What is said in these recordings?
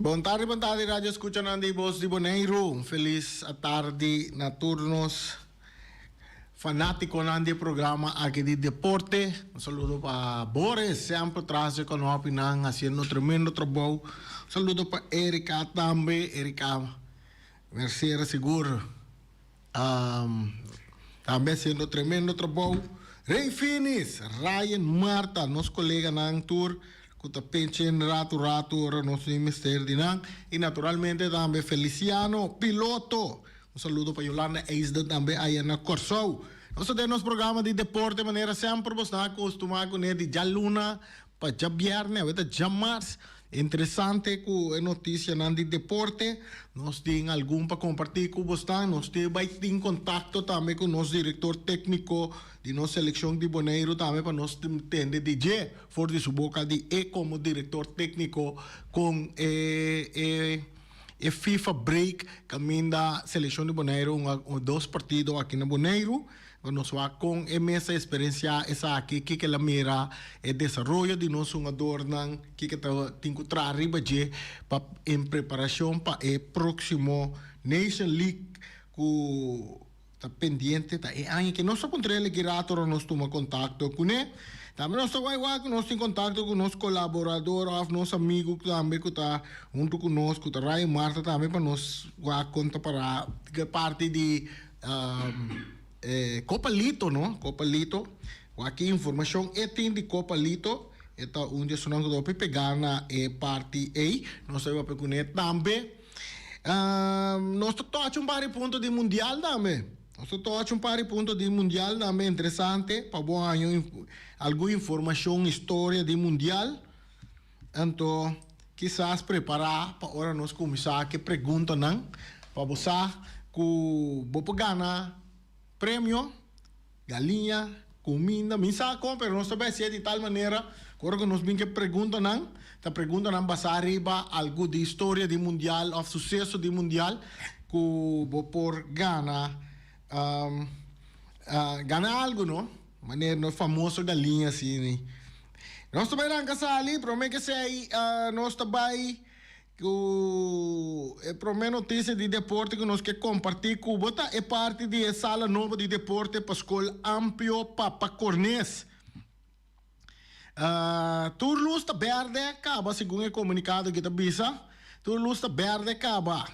Bon tardi, bon tardi radio escuchanan di Bos di Boneiru. Un felis atardi na tur nos fanaticonan di e programa aki di deporte. Un saludo pa Boris, semper tras di konopinan haciendo tremendo trabou. Un saludo pa Erika tambe, Erika Mercera sigur. Tambe haciendo tremendo trabou. Rey Finis, Ryan Marta, nos coleganan tur cu ta penchen rato rato ora nos tin mester di nan. Y naturalmente tambe Feliciano, piloto. Un saludo pa Yolanda Eisden tambe aya na Corsou. Nos ta den nos programa di deporte manera semper bos ta acostuma cune di djaluna pa djabierne, awe ta djamars. Interesante ku e notisianan di deporte. Nos tin algun pa kompartí ku bosnan. Nos tin bai tin kontakto tambe ku nos direktor tékniko di nos selekshon di Boneiru tambe pa nos tende di dje for di su boka di e komo direktor tékniko kon e e e FIFA break kaminda selekshon di Boneiru hunga dos partido aki na Boneiru. Pa nos wak kon e mes a eksperensiá esaki, kiko el a mira, e desaroyo di nos hungadornan, kiko ta tin ku traha riba dje pa en preparashon pa e próksimo Nation League ku ta pendiente ta e aña ke. Nos ta puntra el aki rato ora nos tuma kontakto kuné. Tambe nos ta wak wak ku nos tin kontakto ku nos kolaborador òf nos amigu tambe ku ta huntu ku nos ku ta Ryan Martha tambe pa nos wak kon ta pará parti di Copa Lito no, Copa Lito. Wak ki informashon e tin di Copa Lito. E ta un di esunnan ku ta hopi pegá na e parti ei. Nos ta papia kuné tambe. Nos ta tocha un par di punto di mundial tambe. Nos ta tocha un par di punto di mundial tambe interesante pa bo haña algun informashon, historia di mundial. Anto kisas prepará pa ora nos kuminsá ku e preguntanan pa bo sa ku bo por gana premio, galiña, kuminda, mi sa kon pero nos ta bai hasié di tal manera ku ora ku nos bin ku e preguntanan ta preguntanan basá riba algu di historia di mundial òf suseso di mundial ku bo por gana gana algu no. Manera nos famoso galiña asina. Nos ta bai ranka sali, prome ke esei nos ta bai ku e prome notisia di deporte ku nos ke kompartí ku bo ta e parti di e sala nobo di deporte pa skol Amplio Papa Cornes. Tur lus ta berde kaba segun e komunikado ki ta bisa, tur lus ta berde kaba.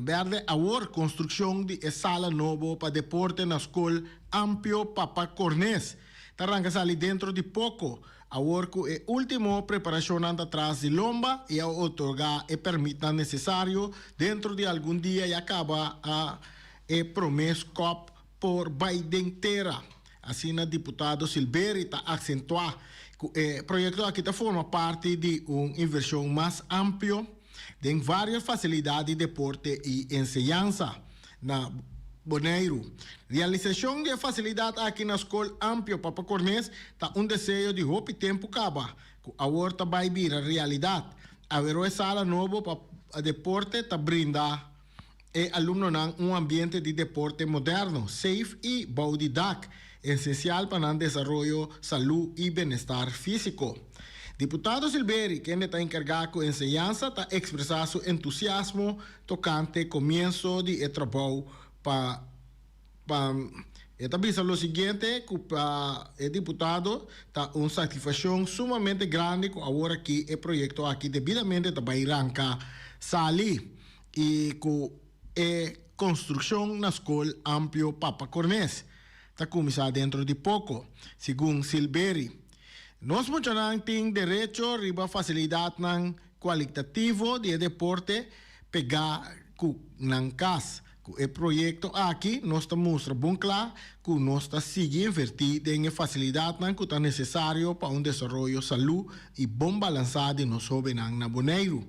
Berde awor konstrukshon di e sala nobo pa deporte na skol Ampio Papa Cornes ta ranka sali dentro di poko, awor ku e ultimo preparashonnan ta tras di lomba i a otorgá e pèrmitnan nesesario. Dentro di algun dia ya kaba a e promé skòp por bai den tera. Asina diputado Silbery ta aksentuá ku e proyekto aki ta forma parti di un invershon mas amplio den vários fasilidat di deporte i enseñansa na Boneiru. Realisashon di e fasilidat aki na Skol Amplio Papa Cornes ta un deseo di hopi tempu kaba, ku awor ta bai bira realidat. Aweró e sala nobo pa deporte ta brinda e alumnonan un ambiente di deporte moderno, safe i bou di dak, esensial pa nan desaroyo, salú i benestar físiko. Diputado Silberi, kende ta enkargá ku enseñansa, ta ekspresá su entusiasmo tokante komienso di e trabou pa pa E ta bisa lo siguiente, ku pa e diputado ta un satisfakshon sumamente grandi ku awor aki e proyekto aki debidamente ta bai ranka sali. i ku e konstrukshon na skol Amplio Papa Cornes ta kuminsá dentro di poko, segun Silbery. Nos muchanan tin derecho riba fasilidatnan kualitativo di e deporte pegá ku nan kas. Ku e proyekto aki nos ta mustra bon kla ku nos ta sigui invertí den e fasilidatnan ku ta nesesario pa un desaroyo salú i bon balansá di nos hóbennan na Boneiru.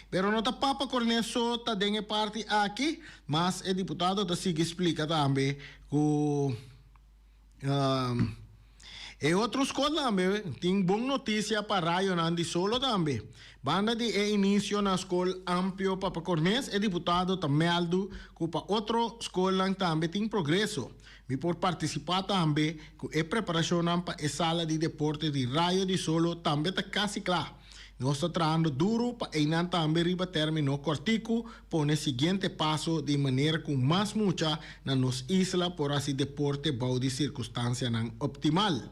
Pero no ta Papa Cornez so ta den e parti aki, mas e diputado ta sigui splika tambe ku e otro skol tambe tin bon notisia pa rayonan di solo tambe. Banda di e inisio na skol Amplio Papa Cornez e diputado ta mèldu ku pa otro skolnan tambe tin progreso. Mi por partisipá tambe ku e preparashonnan pa e sala di deporte di Rayo di Solo tambe ta kasi kla. Nos ta trahando duru pa einan tambe riba término kòrtiku pone siguiente paso di manera ku mas mucha na nos isla por hasi deporte bou di sirkunstansianan optimal.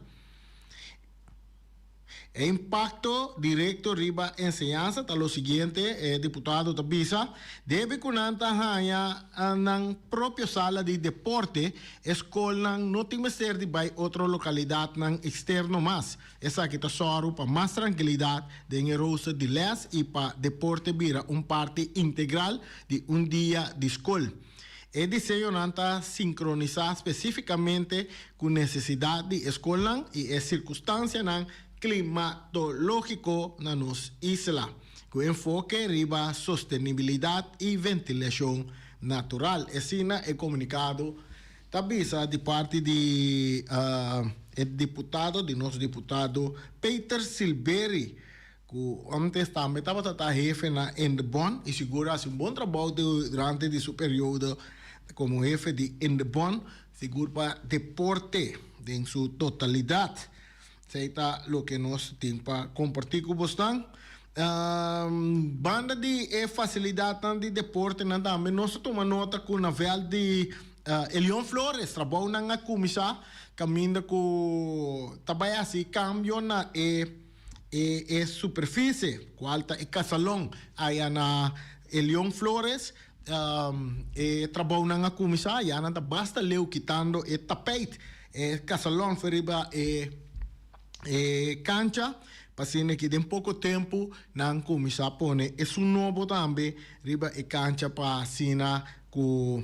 E impakto direkto riba enseñansa ta lo siguiente, e diputado ta bisa, Debe ku nan ta haña nan propio sala di deporte, e skolnan no tin mester di bai otro lokalidatnan eksterno mas. Esaki ta sòru pa mas trankilidat den e rooster di lès i pa deporte bira un parti integral di un dia di skol. E diseñonan ta sinkronisá spesífikamente ku nesesidat di e skolnan i e sirkunstansianan klimatológiko na nos isla, ku enfoke riba sostenibilidat i ventilashon natural, asina e komunikado ta bisa di parti di e diputado, di nos diputado Peter Silberie. Ku antes tambe tabata ta hefe na Indebon i sigur a hasi un bon trabou durante di su periodo komo hefe di Indebon, sigur pa deporte den su totalidat. Esei ta loke nos tin pa kompartí ku bosnan. Banda di e fasilidatnan di deportenan tambe nos ta tuma nota ku na vèlt di Elion Flores trabounan a kuminsá kaminda ku ta bai hasi kambio na e E e superficie, cual ta e casalon aya na Elion Flores, e trabounan a cuminsa, ya nan ta basta leu kitando e tapijt, e casalon for riba e e cancha, pa asina ki den poco tempo nan cuminsa pone esun nobo tambe riba e cancha pa asina cu.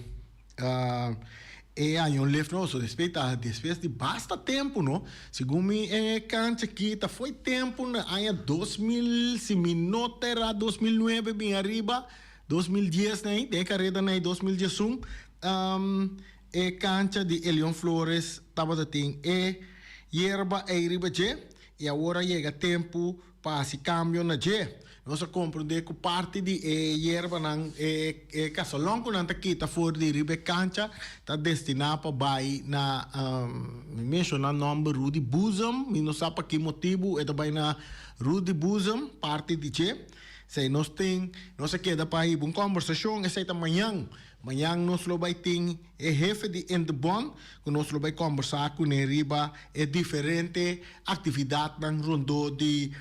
E aña un lef noso despues ta despues di basta tempu no segun mi e cancha aki ta fo'i tempu na aña 2000 si mi no ta era 2009 bin ariba 2010 nei den e careda nei 2011 e cancha di Elion Flores tabata tin e yerba ei riba dje y awor a yega tempu Pa hasi kambio na dje, nos a komprondé ku parti di e yerbanan, e e kasalòn ku nan ta kita for di riba e kancha ta destiná pa bai na, mi menshoná nòmber Rudy Boezem, mi no sa pa ki motibu e ta bai na Rudy Boezem, parti di dje. Esei nos tin, nos a keda pa hiba un kòmbersashon, esei ta mañan. Mañan nos lo bai tin e hefe di Indebon ku nos lo bai kòmbersá kuné riba e diferente aktividatnan rondó di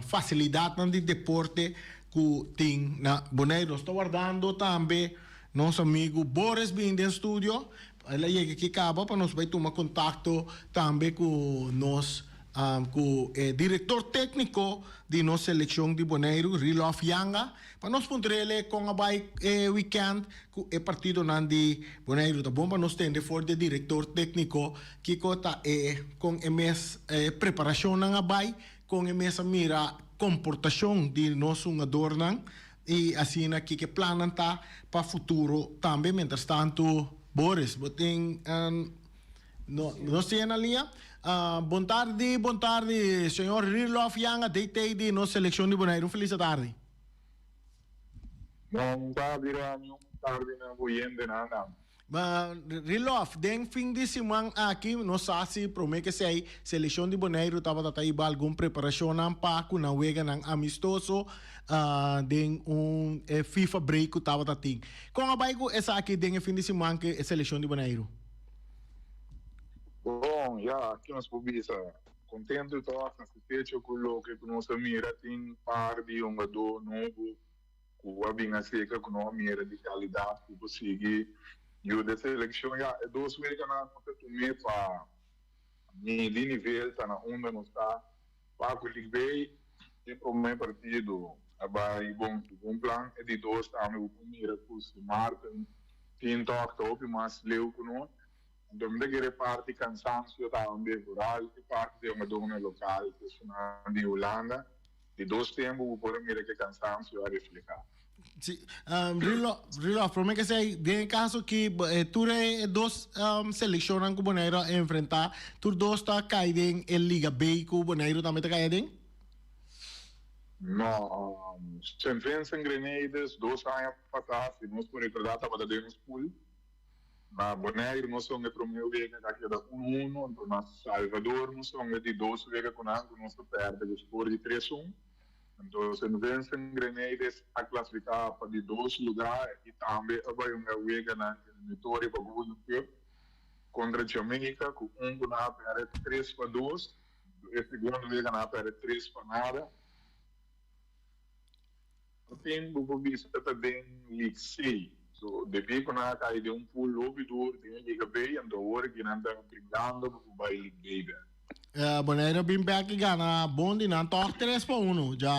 fasilidatnan di deporte ku tin na Boneiru. Nos ta wardando tambe nos amigu Boris bin den studio. El a yega aki kaba pa nos bai tuma kontakto tambe ku nos ku e direktor tékniko di nos selekshon di Boneiru, Rilof Yanga. Pa nos puntr'el kon a bai e wikènt ku e partidonan di Boneiru. Ta bon pa nos tende for di e direktor tékniko kiko ta e kon e mes e preparashonnan a bai, kon e mes a mira komportashon di nos hungadornan i asina kiko e plannan ta pa futuro tambe. Mientrastantu Boris bo tin nos tin na liña. Bon tardi, bon tardi señor Rirlof Yanga, DT di nos selekshon di Boneiru. Un felis atardi. Bon tardi Rami, un tardi na oyentenan nan. Rilof, den fin di siman aki nos sa si prome ke sei selekshon di Boneiru tabata ta hiba algun preparashonnan pa ku nan weganan amistoso den un e FIFA break ku tabata tin. Kon a bai ku esaki den e fin di siman ku e selekshon di Boneiru? Bon, ya, aki nos por bisa Kontentu tòg, satisfecho ku loke ku nos a mira. Tin par di hungadó nobo ku a bin aserka ku nos a mira di kalidat ku por sigui yuda e selekshon. Ya, e dos weganan nos a tum'é pa midi nivel ta na unda nos ta. Pa ku Lig Bay e promé partido a bai bon segun plan. E di dos tambe bo por mira ku Sint Maarten tin tòg ta hopi mas leu ku nos. Anto mi ta kere parti cansancio tambe, vooral e parti di hungadónan local ku esunnan di Hulanda. Di dos tempu bo por a mira ke cansancio a reflehá. Si, Rilof, prome ke esei, den e kaso ki tur e dos selekshonnan ku Boneiru a enfrentá, tur dos ta kai den e Liga B ku Boneiru tambe ta kai aden? No, Sint Vincent Grenades dos aña pasá, si nos por rekordá, tabata den nos pool. Na Boneiru nos hunga e promé wega ku a keda un uno, anto na Salvador nos hunga e di dos wega ku nan ku nos a pèrdè ku skor di tres un. Anto Sint Vincent Grenades a klasifiká pa di dos lugá i tambe a bai hunga weganan eliminatorio pa Golden Cup kontra Jamaica ku un ku nan a pèrdè 3-2. E segundo wega nan a pèrdè 3-0. Tin bo por bisa ta den League C. So debí ku nan a kai den un pool hopi dur den e Liga B, anto awor aki nan ta bringando pa por bai League B bek. Bonaire a bin bek i gana bon di nan tòg 3-1 dja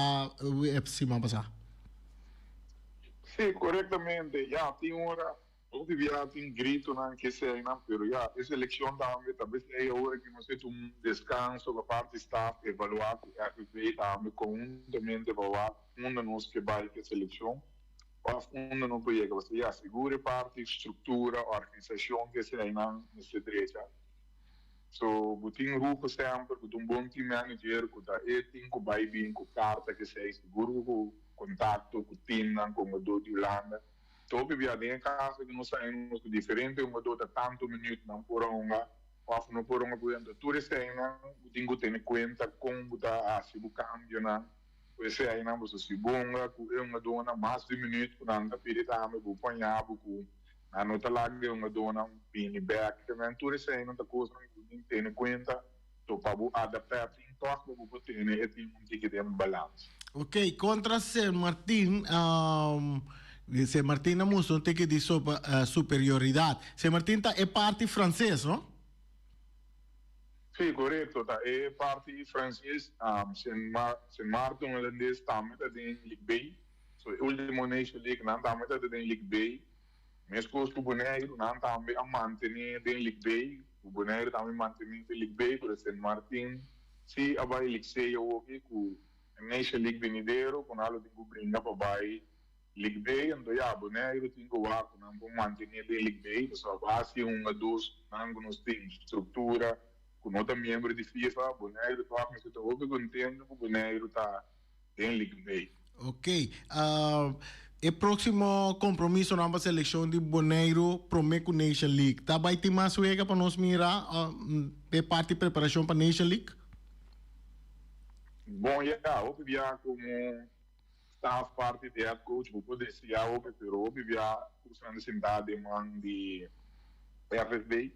e siman pasá. Sí, korektamente. Ya, tin ora Hopi bia tin gritonan ke eseinan, pero ya, e selekshon tambe ta besei awor ki nos ta un deskanso pa parti staf evaluá ku FFB tambe konhuntamente pa wak unda nos ke bai ku e selekshon òf unda no por yega. Pasobra ya, sigur e parti struktura, organisashon ke eseinan mester drecha. So, bo tin Rufo semper ku ta un bon team manager ku ta e tin ku bai bin ku karta ke esei, sigur ku kontakto ku teamnan kongadó di Hulanda. Topi bia den e kaso ku nos a nos ku diferente hungadó ta tantu minüt nan por a hunga òf no por hunga por tur eseinan bo tin ku tene kuenta kon bo ta hasi bo kambionan ku eseinan pasobra si bo hunga ku e hungadónan mas di minüt ku nan ta pidi tambe bo paña bo ku nan no ta laga e hungadónan bini bèk tur eseinan ta kosnan ku bo tin tene kuenta so pa bo adaptá e team tòg pa bo por tene e team un tiki den balans. Ok, kontra Sint Martin, Sint Martin a mustra un tiki di superioridat. Sint Martin ta e parti franses, no? Sí, korekto, ta e parti franses. Sint Maarten Holandes tambe ta den League B. So e ultimo Nation League nan tambe ta den League B. Meskos ku Boneiru, nan tambe a mantené den League B. Ku Boneiru tambe mantené den League B, pero Sint Martin sí a bai League C awoki ku Nation League benidero ku nan lo tin ku bringa pa bai League B. Anto ya, Boneiru tin ku wak ku nan por mantené den League B, pasobra base hunga dos nan ku nos tin struktura ku no ta miembro di FIFA. Boneiru tòg mester ta hopi kontento ku Boneiru ta den League B. Ok. E próksimo kompromisonan pa selekshon di Boneiru promé ku Nation League. Ta bai tin mas wega pa nos mira e parti preparashon pa Nation League? Bon ya, hopi bia komo staff parti di head coach bo por deseá hopi pero hopi bia kusnan ta sintá den man di FFB.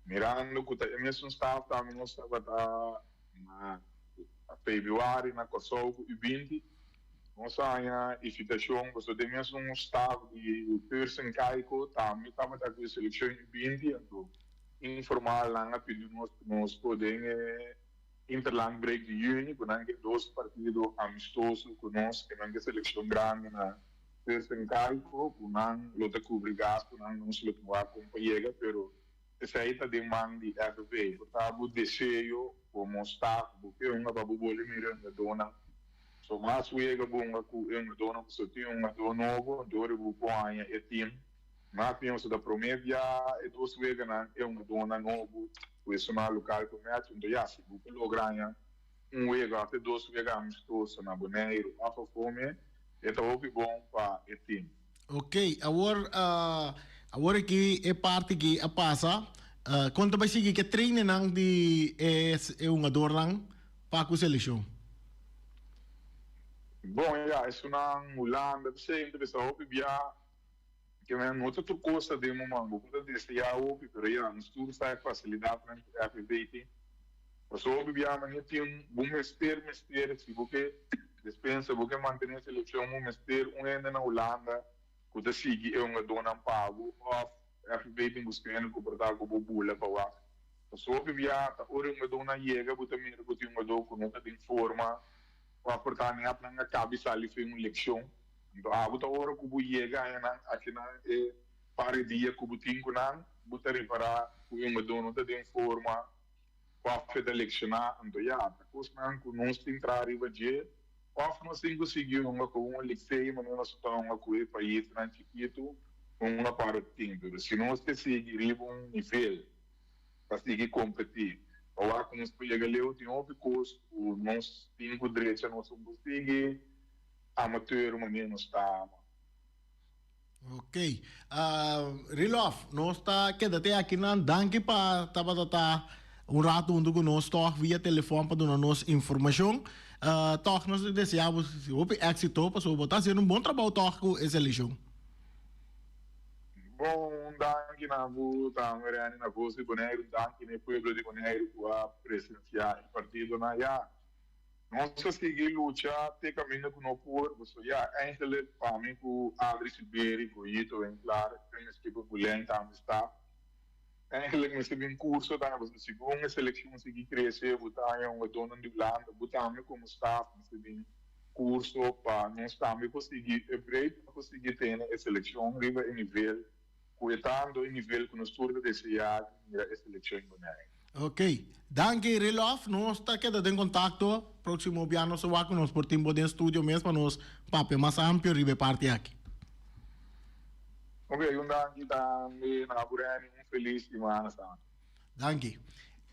Mirando ku ta e mesun staff tambe nos tabata na februari na Kòrsou ku U20 nos a haña invitashon pasobra den mesun staff di Turks Caicos tambe tabata ku e selekshon U20 anto informal nan a pidi nos ku nos por den e Interland break di juni ku nan ke dos partido amistoso ku nos ke nan ke selekshon grandi na Turks en Caicos ku nan lo ta kubri gastunan nos lo tin wak kon pa yega pero esei ta den man di FFA. Por ta bo deseo komo staff bo ke hunga pa bo boli mira hungadónan so mas wega bo hunga ku e hungadónan pasobra tin hungadó nobo dor bo por haña e team mas bien pasobra ta prome bia e dos weganan e hungadónan nobo Ku esunnan lokal ku mèt, anto ya, si bo por logra haña un wega òf e dos wega amistoso na Boneiru òf afó me, e ta hopi bon pa e tim. Ok, awor awor aki e parti aki a pasa, kon ta bai sigui ku e trainingnan di e e hungadornan pa ku selekshon? Bon, ya, esunnan Hulanda, p'esei mi ta bisa hopi bia. Ke men no ta tur kos ta den moman. Bo por ta deseá hopi, pero ya, nos tur sa e fasilidatnan ku FFB tin. Pasobra hopi biaha no tin bo mester mester, si bo ke despensa, bo ke mantené selekshon, bo mester un hende na Hulanda ku ta sigui e hungadónan pa bo òf FFB tin buska hende ku por ta ku bo bula pa wak. Pasobra hopi biaha ta ora e hungadónan yega bo ta mira ku tin hungadó ku no ta den forma òf por ta nèt nan a kabi sali for un lekshon. Anto abo ta ora ku bo yega añanan akinan e par di dia ku bo tin ku nan, bo ta ripará ku e hungadó no ta den forma òf e ta lekshoná. Anto ya, ta kosnan ku nos tin traha riba dje òf nos tin ku sigui hunga ku un liksei manera nos ta hunga ku e paisnan chikitu, hunga para tin. Pero si nos ke sigui riba un nivel pa sigui kompetí, pa wak ku nos por yega leu, tin hopi kos ku nos tin ku drecha, nos un por sigui. Amateur manera nos ta ama. Ok. Rilof, nos ta keda te akinan. Danki pa tabata ta un rato hunto ku nos tòg via telefòn pa duna nos informashon. Tòg nos ta deseá bo hopi éksito pasobra bo ta hasiendo un bon trabou tòg ku e selekshon. Bon, un danki na bo tambe Renny, na Voz di Boneiru, un danki na e pueblo di Boneiru ku a presensiá e partidonan. Ya, nos a sigui lucha te kaminda ku no por, pasobra ya, eigenlijk pa mi ku Adri Silveri, Goyito Winklaar, Ernest Skipper Boulin tambe sta. Eigenlijk mester bin curso tambe pasobra segun e seleccion sigui crece bo ta haña hungadónan di Hulanda bo tambe como staff mester bin curso pa nos tambe por sigui upgrade pa por sigui tene e seleccion riba e nivel cu e ta anto e nivel cu nos tur ta desea di mira e seleccion Bonaire. Ok. Danki Rilof. Nos ta keda den contacto. Proximo bia nos ta wak cu nos por tin bo den studio mes pa nos papia mas amplio riba e parti aki. Ok, un danki tambe na bo Renny, un felis Simana Santa. Danki.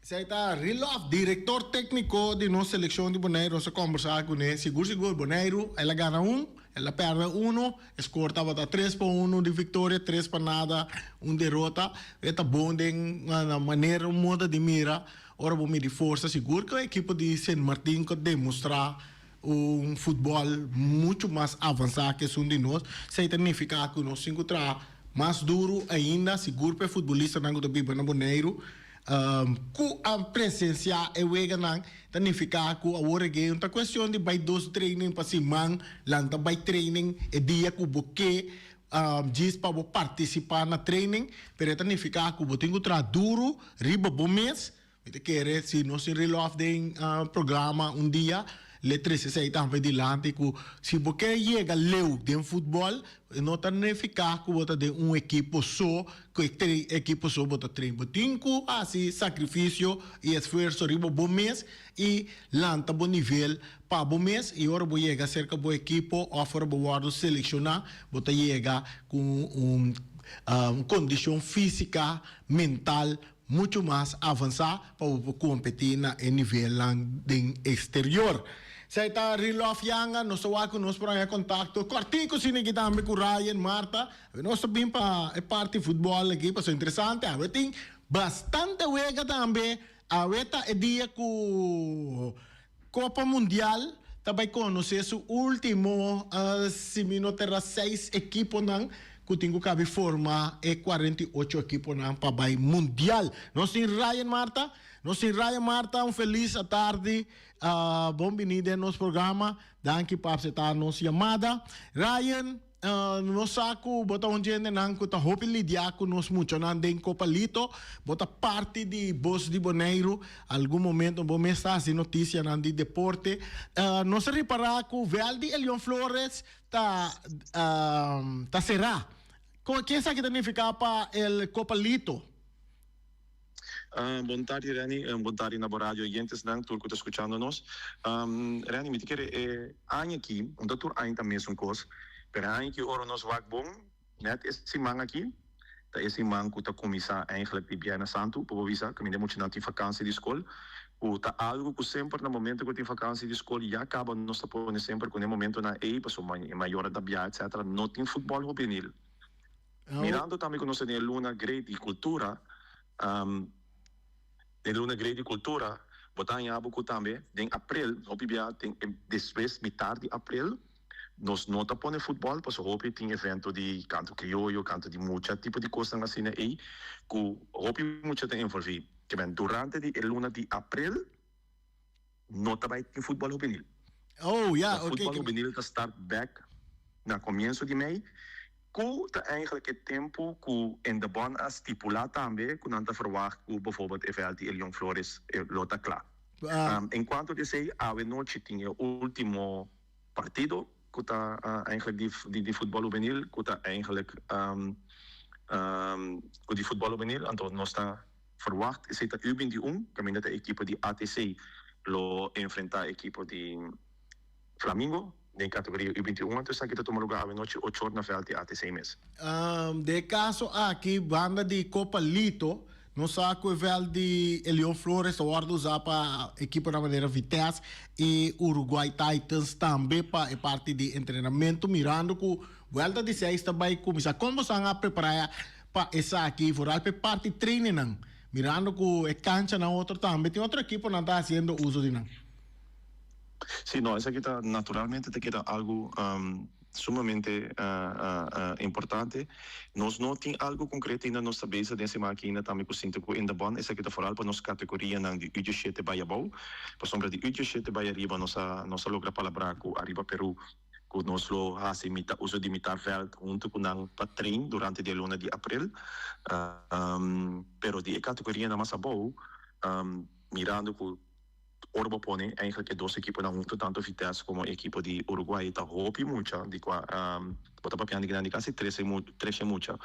Esei ta Rilof, director tecnico di nos seleccion di Boneiru. Nos a combersa cune. Sigur sigur Boneiru el a gana un, el a perde uno. E score tabata tres pa uno di victoria, tres pa nada, un derota. E ta bon den na manera, un moda di mira. Ora bo midi forsa, sigur cu e ekipo di Sint Martin cu a demostra un futbòl muchu mas avansá ku esun di nos. Esei ta nifiká ku nos tin ku traha mas duru ainda, sigur pa e futbolistanan ku ta biba na Boneiru ku a presensiá e weganan. Ta nifiká ku awor e no ta kuestion di bai dos training pa siman, lanta bai training e dia ku bo ke djis pa bo partisipá na training, pero e ta nifiká ku bo tin ku traha duru riba bo mes. Mi ta kere si nos tin Rilof den programa un dia, le trece esey tambe dilanti cu si bo ke yega leu den futbol, no ta nifica cu bo ta den un ekipo so, cu e ekipo so bo ta train. Bo tin cu haci sacrificio y esfuerzo riba bo mes y lanta bo nivel pa bo mes y ora bo yega cerca bo ekipo of ora bo wordo selecciona, bo ta yega cu un condicion fisica, mental muchu mas avansá pa bo por kompetí na e nivelnan den eksterior. Esei ta Rilof Yanga, nos ta wak ku nos por haña kontakto kòrtiku asina aki tambe ku Ryan, Martha. Nos ta bin pa e parti futbòl aki pasobra interesante. Awe tin bastante wega tambe. Awe ta e dia ku Kopa Mundial ta bai konosé su último, si mi no ta erra, seis ekiponan ku tin ku kabi forma e 48 ekiponan pa bai Mundial. Nos tin Ryan Marta. Nos tin Ryan Marta, un felis atardi. Bon bini den nos programa. Danki pa apseptá nos yamada. Ryan. Nos sa ku bo ta un djentenan ku ta hopi lidiá ku nos muchanan den Kopalito. Bo ta parti di Bos di Boneiru. Algun momento bo mes ta hasi notisianan di deporte. Nos a ripará ku vèlt di Elion Flores ta ta será. Ke esaki ta nifiká pa el Kopalito? Bon tardi Renny, bon tardi na bo radio oyentesnan tur ku ta skuchando nos. Renny mi ta kere e aña aki, no ta tur aña ta mesun kos, pero e aña aki ora nos wak bon, nèt e siman aki ta e siman ku ta kuminsá eigentlik di Bièrnè Santu, por bo bisa kaminda e muchanan tin fakansi di skol, ku ta algu ku semper na momento ku tin fakansi di skol ya kaba nos ta pone semper ku na e momentonan ei pasobra e mayornan ta biaha etcetera no tin futbòl hubenil. Mirando tambe ku nos ta den e luna grei di kultura, den luna grei di kultura bo ta haña bo ku tambe den aprel hopi bia den e despues mitar di aprel nos no ta pone futbòl pasobra hopi tin evento di kanto krioyo, kanto di mucha, tipo di kosnan asina ei ku hopi mucha ta envolví. Kimen durante di e luna di aprel no ta bai tin futbòl hubenil. Oh, ya, oké. Futbòl hubenil ta start bèk na komienso di mei, ku ta eigenlijk e tempu ku Indebon a stipulá tambe ku nan ta verwagt ku bijvoorbeeld e vèlt di Elion Flores lo ta kla. En kuanto di esei, awe nochi tin e último partido ku ta eigenlijk di di futbòl hubenil ku ta eigenlijk ku di futbòl hubenil, anto nos ta Verwacht esei ta U21, kaminda ta ekipo di ATC lo enfrentá ekipo di Flamingo den kategoria U21. Anto esaki ta tuma lugá awenochi ocho or na vèlt di ATC mes. Den e kaso aki banda di Copa Lito nos sa ku e vèlt di Elion Flores ta wòrdu usá pa ekiponan manera Vitesse i Uruguay Titans tambe pa e parti di entrenamentu mirando ku buèlta di seis ta bai kuminsá. Kon boso a prepará Pa esaki, vooral pa e parti trainingnan, mirando cu e canchanan otro tambe tin otro equiponan ta haciendo uso di nan. Sí, no, esaki ta naturalmente ta keda algu sumamente importante. Nos no tin algu konkreto ainda, nos ta bezig den siman aki ainda tambe ku sinta ku Indebon. Esaki ta foral pa nos kategorianan di U diesshete bai abou, pasobra di U diesshete bai ariba nos a nos a logra palabrá ku Ariba Peru ku nos lo hasi mita uso di mitar vèlt huntu ku nan pa train durante di e luna di aprel. Pero di e kategorianan mas abou, mirando ku Ora bo pone eigenlijk e dos ekiponan hunto, tanto Vitesse como e ekipo di Uruguay, ta hopi mucha, di cua bo ta papiando di grandi casi trece trece mucha.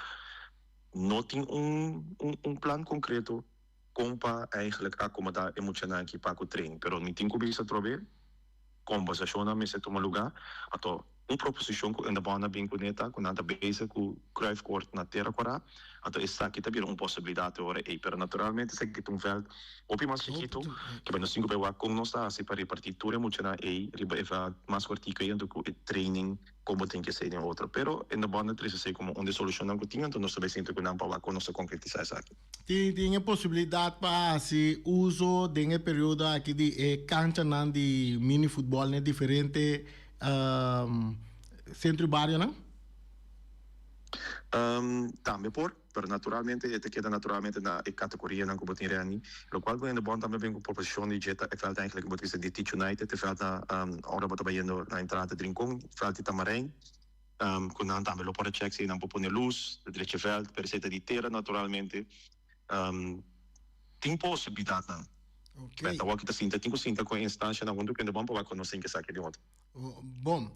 No tin un un plan concreto con pa eigenlijk acomoda e muchanan aki pa cu train, pero mi tin cu bisa atrobe conversacionnan mester tuma lugar, anto Un proposishon ku Indebon a bin kuné ta ku nan ta bezig ku Cruyff Court na Tera Kora, anto esaki ta bira un posibilidat e ora ei. Pero naturalmente esaki ta un vèlt hopi mas chikitu ke nos tin ku bai wak kon nos ta hasi pa repartí tur e muchanan ei riba e vèlt mas kòrtiku ei anto ku e training kon bo tin ke esei den otro. Pero Indebon a trese esei komo un di e solushonnan ku tin anto nos ta bai sinti ku nan pa wak kon nos ta konkretisá esaki. Tin tin e posibilidat pa hasi uso den e periodo aki di e kanchanan di mini futbòl na e diferente Centro y barionan? Tambe por, pero naturalmente e ta keda naturalmente na e categorianan cu bo tin reuni. Locual cu hende bon tambe bin cu proposicion di dje ta e veld eigenlijk bo ta bisa di Teach United, e veld na ora bo ta bayendo na entrada di Rincon, veld di Tamarijn, cu nan tambe lo por a check si nan por pone luz, ta drecha e veld, pero esey ta di tera naturalmente. Tin posibilidadnan. Ok. Ta wak ta sinta, tin cu sinta cu e instancianan hunto cu hende bon pa wak cu nos tin ke saki di otro. Bon,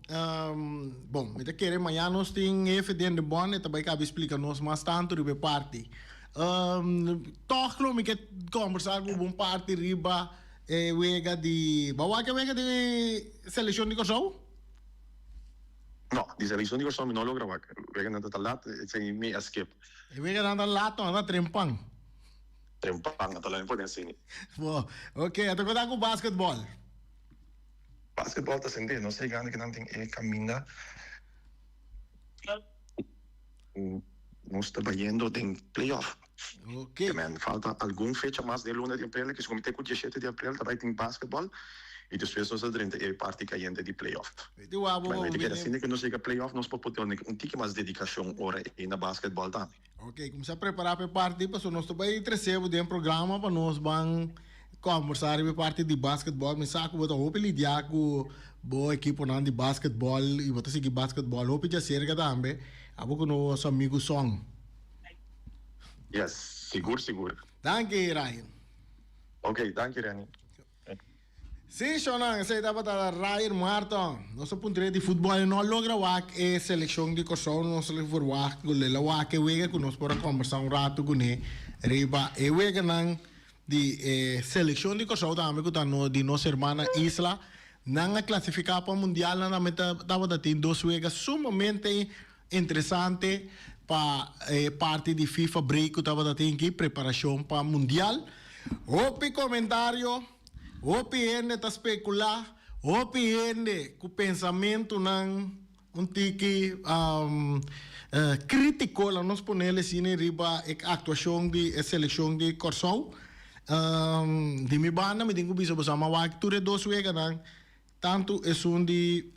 bon, mi ta kere mañana nos tin hefe den de bon, e ta bai kabi splika nos mas tantu riba e parti. Tòg lo mi ke kòmbersá ku bo un parti riba e wega di, bo a wak e wega di selekshon di Kòrsou? No, di selekshon di Kòrsou mi no logra wak. Weganan ta ta lat, esei mi a skip. E weganan ta lat, no, nan ta trempan. Trempan, nan ta laat mi pone asina. Bo, ok, a ta konta ku basketbòl. Basketball ta sende, nos ta yegando kinan den e kaminda ku nos ta bayendo den playoff. Ok. Men falta algun fecha mas den luna di aprel, kies ku mi te ku diesshete di aprel ta bai tin basketball i despues nos ta drenta e parti kayente di playoff. Wete wou bo Men wete keda bini. asina ku nos yega playoff nos por por duna un tiki mas dedikashon ora ei na basketball tambe. Ok, kumsa prepara pa e parti pasobra nos ta bai trese bo den programa pa nos ban kombersa riba e parti di basketball. Mi sa ku bo ta hopi lidia ku bo ekiponan di basketball i bo ta sigui basketball hopi djaserka tambe. Abo ku nos amigu Song. Yes, sigur sigur. Danki Ryan. Ok, danki Renny. Sí, shownan, esei tabata Ryan Marton. Nos a puntra di futbòl i no a logra wak e selekshon di Kòrsou. Nos a verwagt ku el a wak e wega ku nos por a kòmbersá un ratu kuné riba e weganan di e selekshon di Kòrsou tambe ku ta di nos hermana isla. Nan a klasifiká pa mundial, nan tambe tabata tin dos wega sumamente interesante pa e parti di FIFA break ku tabata tin aki, preparashon pa mundial. Hopi komentario, hopi hende ta spekulá, hopi hende ku pensamentunan un tiki krítiko, laat nos ponele asina, riba e aktuashon di e selekshon di Kòrsou. Di mi banda mi tin ku bisa boso a wak tur e dos weganan. Tantu esun di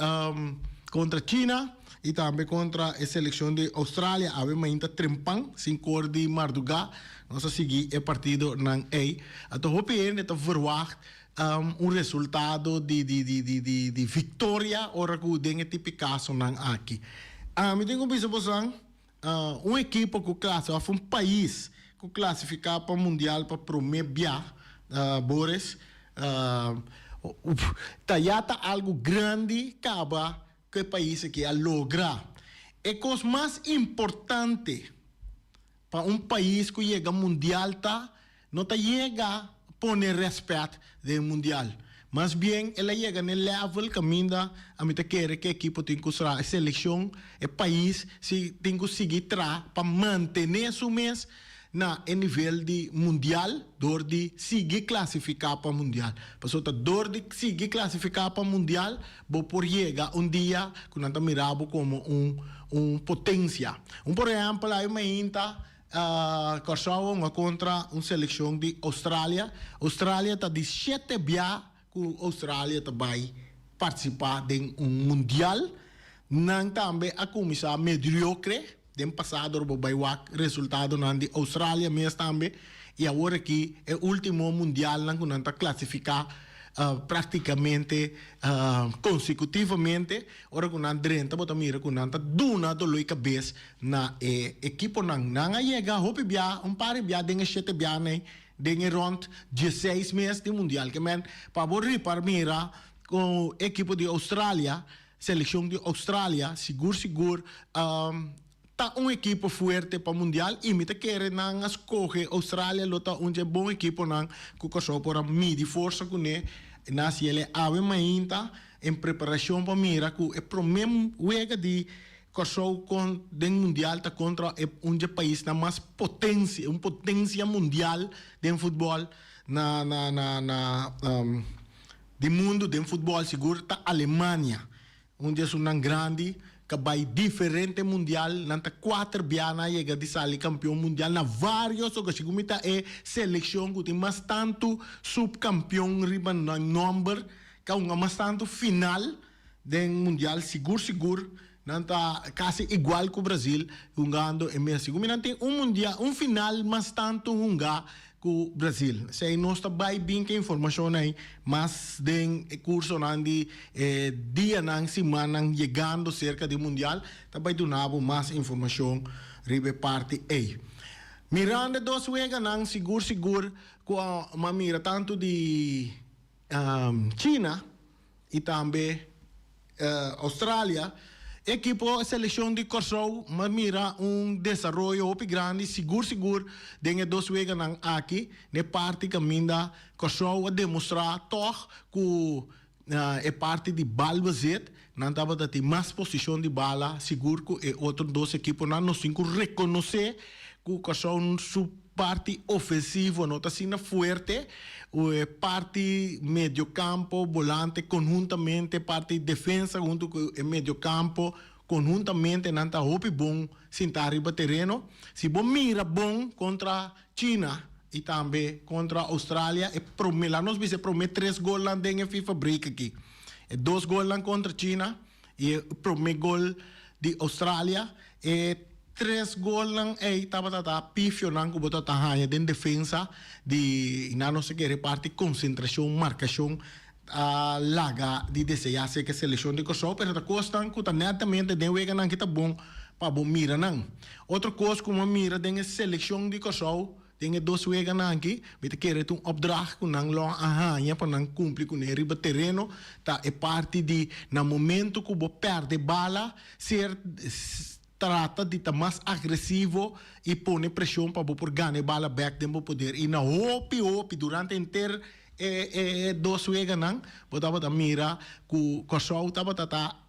kontra China i tambe kontra e selekshon di Australia awe mainta trempan, sinku or di mardugá nos a sigui e partidonan ei. Anto hopi hende ta verwagt un resultado di di di di di di viktoria ora ku den e tipi kasonan aki. Mi tin ku bisa bosan un ekipo ku klasi òf un pais ku klasifiká pa mundial pa promé bia, Boris, ta ya ta algu grandi kaba ku e pais aki a logra. E kos mas importante pa un pais ku yega mundial ta No ta yega pone rèspèt den mundial. Mas bien el a yega n'e level kaminda ami ta kere ku e ekipo tin ku sra, e selekshon, e pais si tin ku sigui tra pa mantené su mes na e nivel di mundial dor di sigui klasifiká pa mundial. Pasobra ta dor di sigui klasifiká pa mundial bo por yega un dia ku nan ta mira bo komo un un potensia. Un por ehèmpel awe mainta Kòrsou a hunga kontra un selekshon di Oustralia. Oustralia ta di shete bia ku Oustralia ta bai partisipá den un mundial. Nan tambe a kuminsá mediokre den pasado ora bo bai wak resultadonan di Australia mes tambe i awor aki e último mundialnan ku nan ta klasifiká práktikamente konsekutivamente ora ku nan drenta bo ta mira ku nan ta duna doló i kabes na e ekiponan. Nan a yega hopi bia, un par di bia den e shete bianan ei den e rònt dieseis mes di mundial. Ke men pa bo ripar mira ku ekipo di Australia Seleccion di Australia sigur sigur ta un ekipo fuerte pa mundial y mi ta kere nan a scoge Australia lo ta un dje bon ekiponan cu Corsou por a midi forsa cune na haciele awe mainta en preparacion pa mira cu e prome wega di Corsou con den mundial ta contra e un dje paisnan mas potencia un potencia mundial den futbol na na na na. Di mundu den futbòl sigur ta Alemania, un di esunnan grandi ka bai diferente mundial, nan ta kuater bia nan a yega di sali kampion mundial na varios okashon. Ku mi ta e selekshon ku tin mas tantu supkampion riba nan nòmber, ka hunga mas tantu final den mundial sigur sigur nan ta kasi igual ku Brazil hungando e mes. Sigur mi nan tin un mundial un final mas tantu hunga ku Brazil. Esei nos ta bai bin ku e informashon ei mas den e kursonan di e dianan, simannan yegando serka di mundial ta bai duna bo mas informashon riba e parti ei. Mirando e dos weganan sigur sigur ku a mira tantu di China i tambe Australia, e ekipo e selekshon di Kòrsou a mira un desaroyo hopi grandi sigur sigur den e dos weganan aki n'e parti kaminda Kòrsou a demostrá tòg ku e parti di balbezit nan tabata tin mas posishon di bala sigur ku e otro dos ekiponan. Nos tin ku rekonosé ku Kòrsou su Parti ofensivo no ta asina fuerte, e parti mediocampo, bolante conhuntamente, parti defensa hunto cu e mediocampo conhuntamente nan ta hopi bon sinta riba tereno. Si bo mira bon contra China y tambe contra Australia e prome, laat nos bisa e prome tres golnan den e FIFA break aki. E dos golnan contra China y e prome gol di Australia, e tres golnan ey tabata ta pifionan cu bo ta ta haña den defensa di nan no se kere parti concentracion, marcacion a laga di desea acerca e seleccion di Corsou, pero ta cosnan cu ta netamente den weganan ki ta bon pa bo mira nan. Otro cos cu bo mira den e seleccion di Corsou Den e dos weganan aki, mi ta kere ta un opdracht ku nan lo a haña pa nan kumpli kuné riba tereno, ta e parti di na momento ku bo pèrdè bala, ser trata di ta mas agresivo i pone preshon pa bo por gana e bala bèk den bo poder. I na hopi hopi durante henter e e dos weganan bo tabata mira ku Kòrsou tabata ta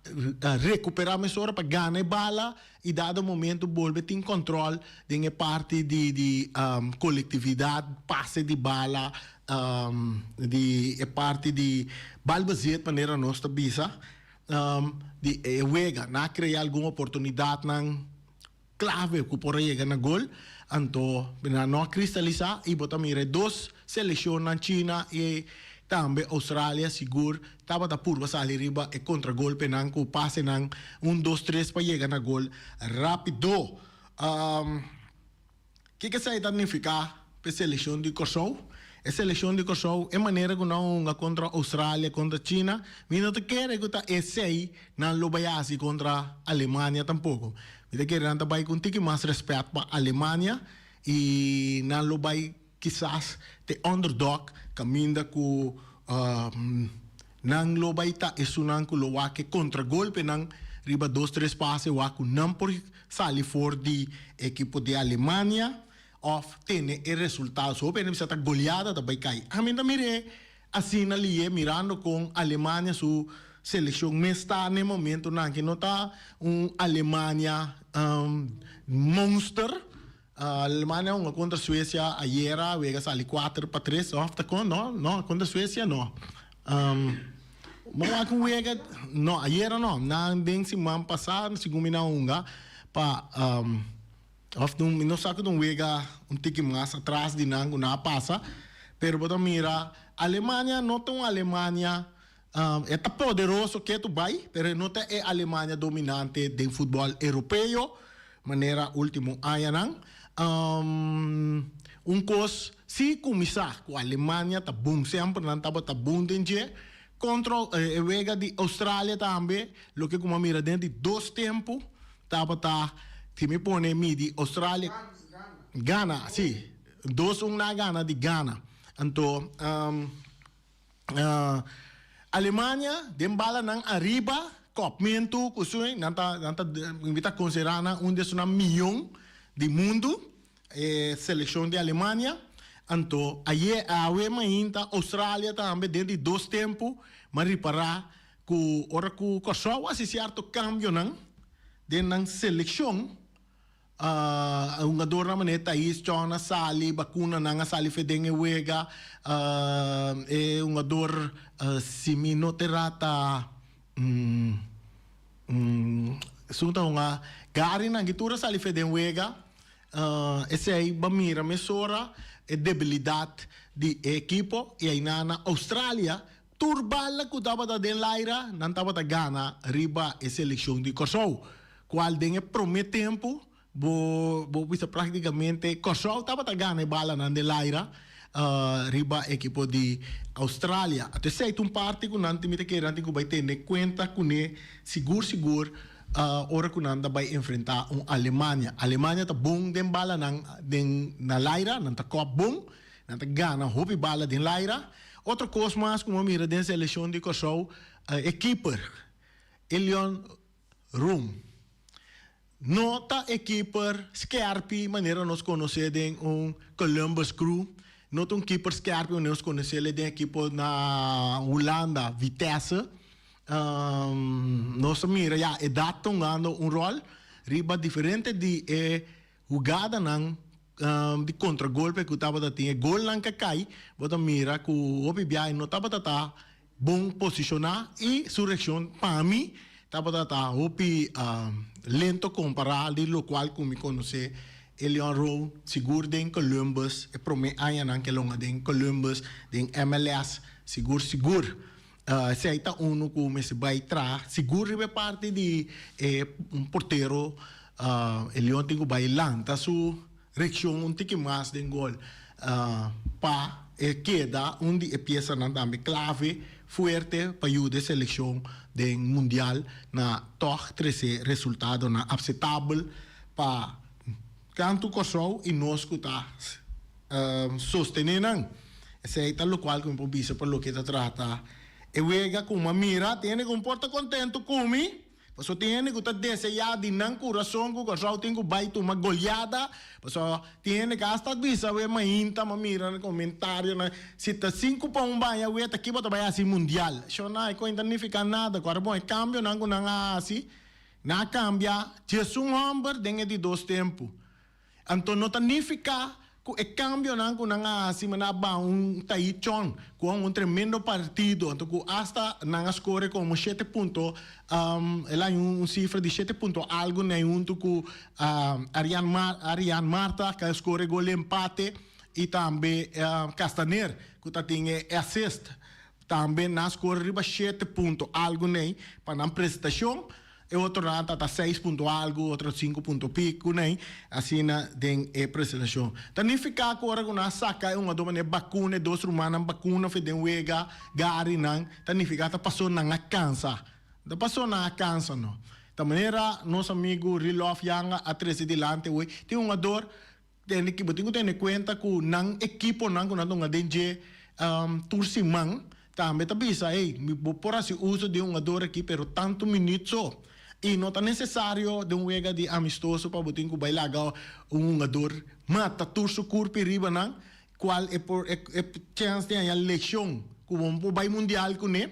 rekuperá mesora pa gana e bala I dado momento bolbe tin control den e parti di di colectividad, pase di bala, di e parti di balbezit manera nos ta bisa, di e wega. Nan a crea algun oportunidadnan clave cu por a yega na gol, anto nan no a cristalisa y bo ta mira e dos seleccionnan China y Tambe Australia sigur tabata purba sali riba e contragolpenan cu pasenan un dos tres pa yega na gol rapido. Kiko esei ta nifica p'e seleccion di Corsou? E seleccion di Corsou e manera cu nan hunga contra Australia, contra China, mi no ta kere cu ta esei nan lo bay haci contra Alemania tampoco. Mi ta kere nan ta bay cu un tiki mas respet pa Alemania y nan lo bay Kisas t'e underdog kaminda ku nan lo bai ta esunnan ku lo wak e kontragolpenan riba dos tres pase wak ku nan por sali for di ekipo di Alemania òf tene e resultado. So hopi hende bisa ta goleada ta bai kai. Ami ta mir'é asina lié mirando kon Alemania su selekshon mes ta n'e momentonan aki. No ta un Alemania monster. Alemania hunga kontra Suecia ayera, wega sali kuater pa tres, òf ta kon? No, no, kontra Suecia no. Bo wak un wega, no, ayera no, nan den siman pasá segun mi nan hunga pa òf mi no sa ku ta un wega un tiki mas atras di nan ku nan a pasa, pero bo ta mira Alemania no ta un Alemania. E ta poderoso ketu bai, pero e no ta e Alemania dominante den futbòl europeo manera último añanan. Un kos si kuminsá ku Alemania ta bon, semper nan tabata bon den dje. Kontra e wega di Australia tambe, loke ku mi a mira den di dos tempu tabata, si mi pone midi Australia, Gana, si, 2-1 nan a gana di Gana. Anto. Alemania den balanan ariba kopmentu ku su nan ta nan ta mi ta konsiderá nan un di esunnan mion di mundu e selekshon di Alemania anto aye awe mainta Australia tambe den di dos tempu m'a ripará ku ora ku Kòrsou a hasi sierto kambionan den nan selekshon. Hungadornan manera Thais Chon a sali, Bacunanan a sali fe den e wega. E hungador si mi no ta erá ta esun ta hunga Garynan ki tur a sali fe den wega. Esei bo mira mesora e debilidat di e ekipo i ainan na Australia Tur bala ku tabata den laira nan tabata gana riba e selekshon di Kòrsou, kual den e promé tempu bo bo bisa praktikamente Kòrsou tabata gana e balanan den laira riba ekipo di Australia. Anto esei ta un parti ku nan mi ta kere nan tin ku bai tene kuenta kuné sigur sigur ora ku nan ta bai enfrentá un Alemania. Alemania ta bon den balanan den na laira, nan ta kòp bon. Nan ta gana hopi bala den laira. Otro kos mas ku mi a mira den selekshon di Kòrsou, e kiper, Elion Room. No ta e kiper skèrpi manera nos konosé den un Columbus Crew. No ta un kiper skèrpi manera nos konosé den ekipo na Hulanda, Vitesse. Nos a mira ya edat ta hungando un ròl riba diferente di e Hugadanan di kontragolpe ku tabata tin e golnan ka kai, bo ta mira ku hopi biahe no tabata ta bon posishoná i su reakshon pa mi tabata ta hopi lento kompará di lokual ku mi konosé Elion Rowe sigur den Columbus e promé añanan ku el hunga den Columbus den MLS sigur sigur esei ta unu ku mester bai traha sigur riba e parti di e un portero. E Leon tin ku bai lanta su reakshon un tiki mas den gol pa e keda un di e piesanan tambe klave fuerte pa yuda e selekshon den mundial na tòg trese resultadonan apsetabel pa tantu Kòrsou i nos ku ta sostené nan. Esei ta lokual ku mi por bisa pa loke ta trata e wega ku mi a mira. Tin hende ku por ta kontentu ku mi. Pasobra tin hende ku ta deseá di nan kurason ku Kòrsou tin ku bai tuma goliada. Pasobra tin hende ku asta bisa awe mainta, m'a mira na komentarionan, si ta sinku pa un baña awe ta ki bo ta bai hasi mundial. Shona, e koin ta nifiká nada. Ku ora bon e kambionan ku nan a hasi, nan a kambia diesun hòmber den e di dos tempu. Anto no ta nifiká ku e kambionan ku nan a hasi manda a baha un taichon ku a un tremendo partido anto ku asta nan a skore komo shete punto el a haña un sifra di shete punto algu nei huntu ku Arian Arian Marta ku a skore gol di empate i tambe Castaner ku ta tin e assist Tambe nan skor riba shete punto algu nei pa nan presentashon, e otronan ta ta seis punto algu, otro sinku punto piku nei, asina den e presentashon. Ta nifiká ku ora ku nan a saka e hungadó manera Bakuna, e dos rumannan Bakuna for den wega, Gary nan, ta nifiká ta pasó nan a kansa. No ta pasó nan a kansa no. Ta manera nos amigu Rilof Yanga a trese dilanti awor, tin hungador Tene bo tin ku tene kuenta ku nan ekiponan ku nan ta hunga den dje tur siman tambe ta bisa, hey, mi bo por hasi uso di e hungador aki pero tantu minüt so. I no ta nesesario den un wega di amistoso pa bo tin ku bai laga un hungador mata tur su kurpi riba nan, kual e por e chèns di haña leshon ku bo por bai mundial kuné.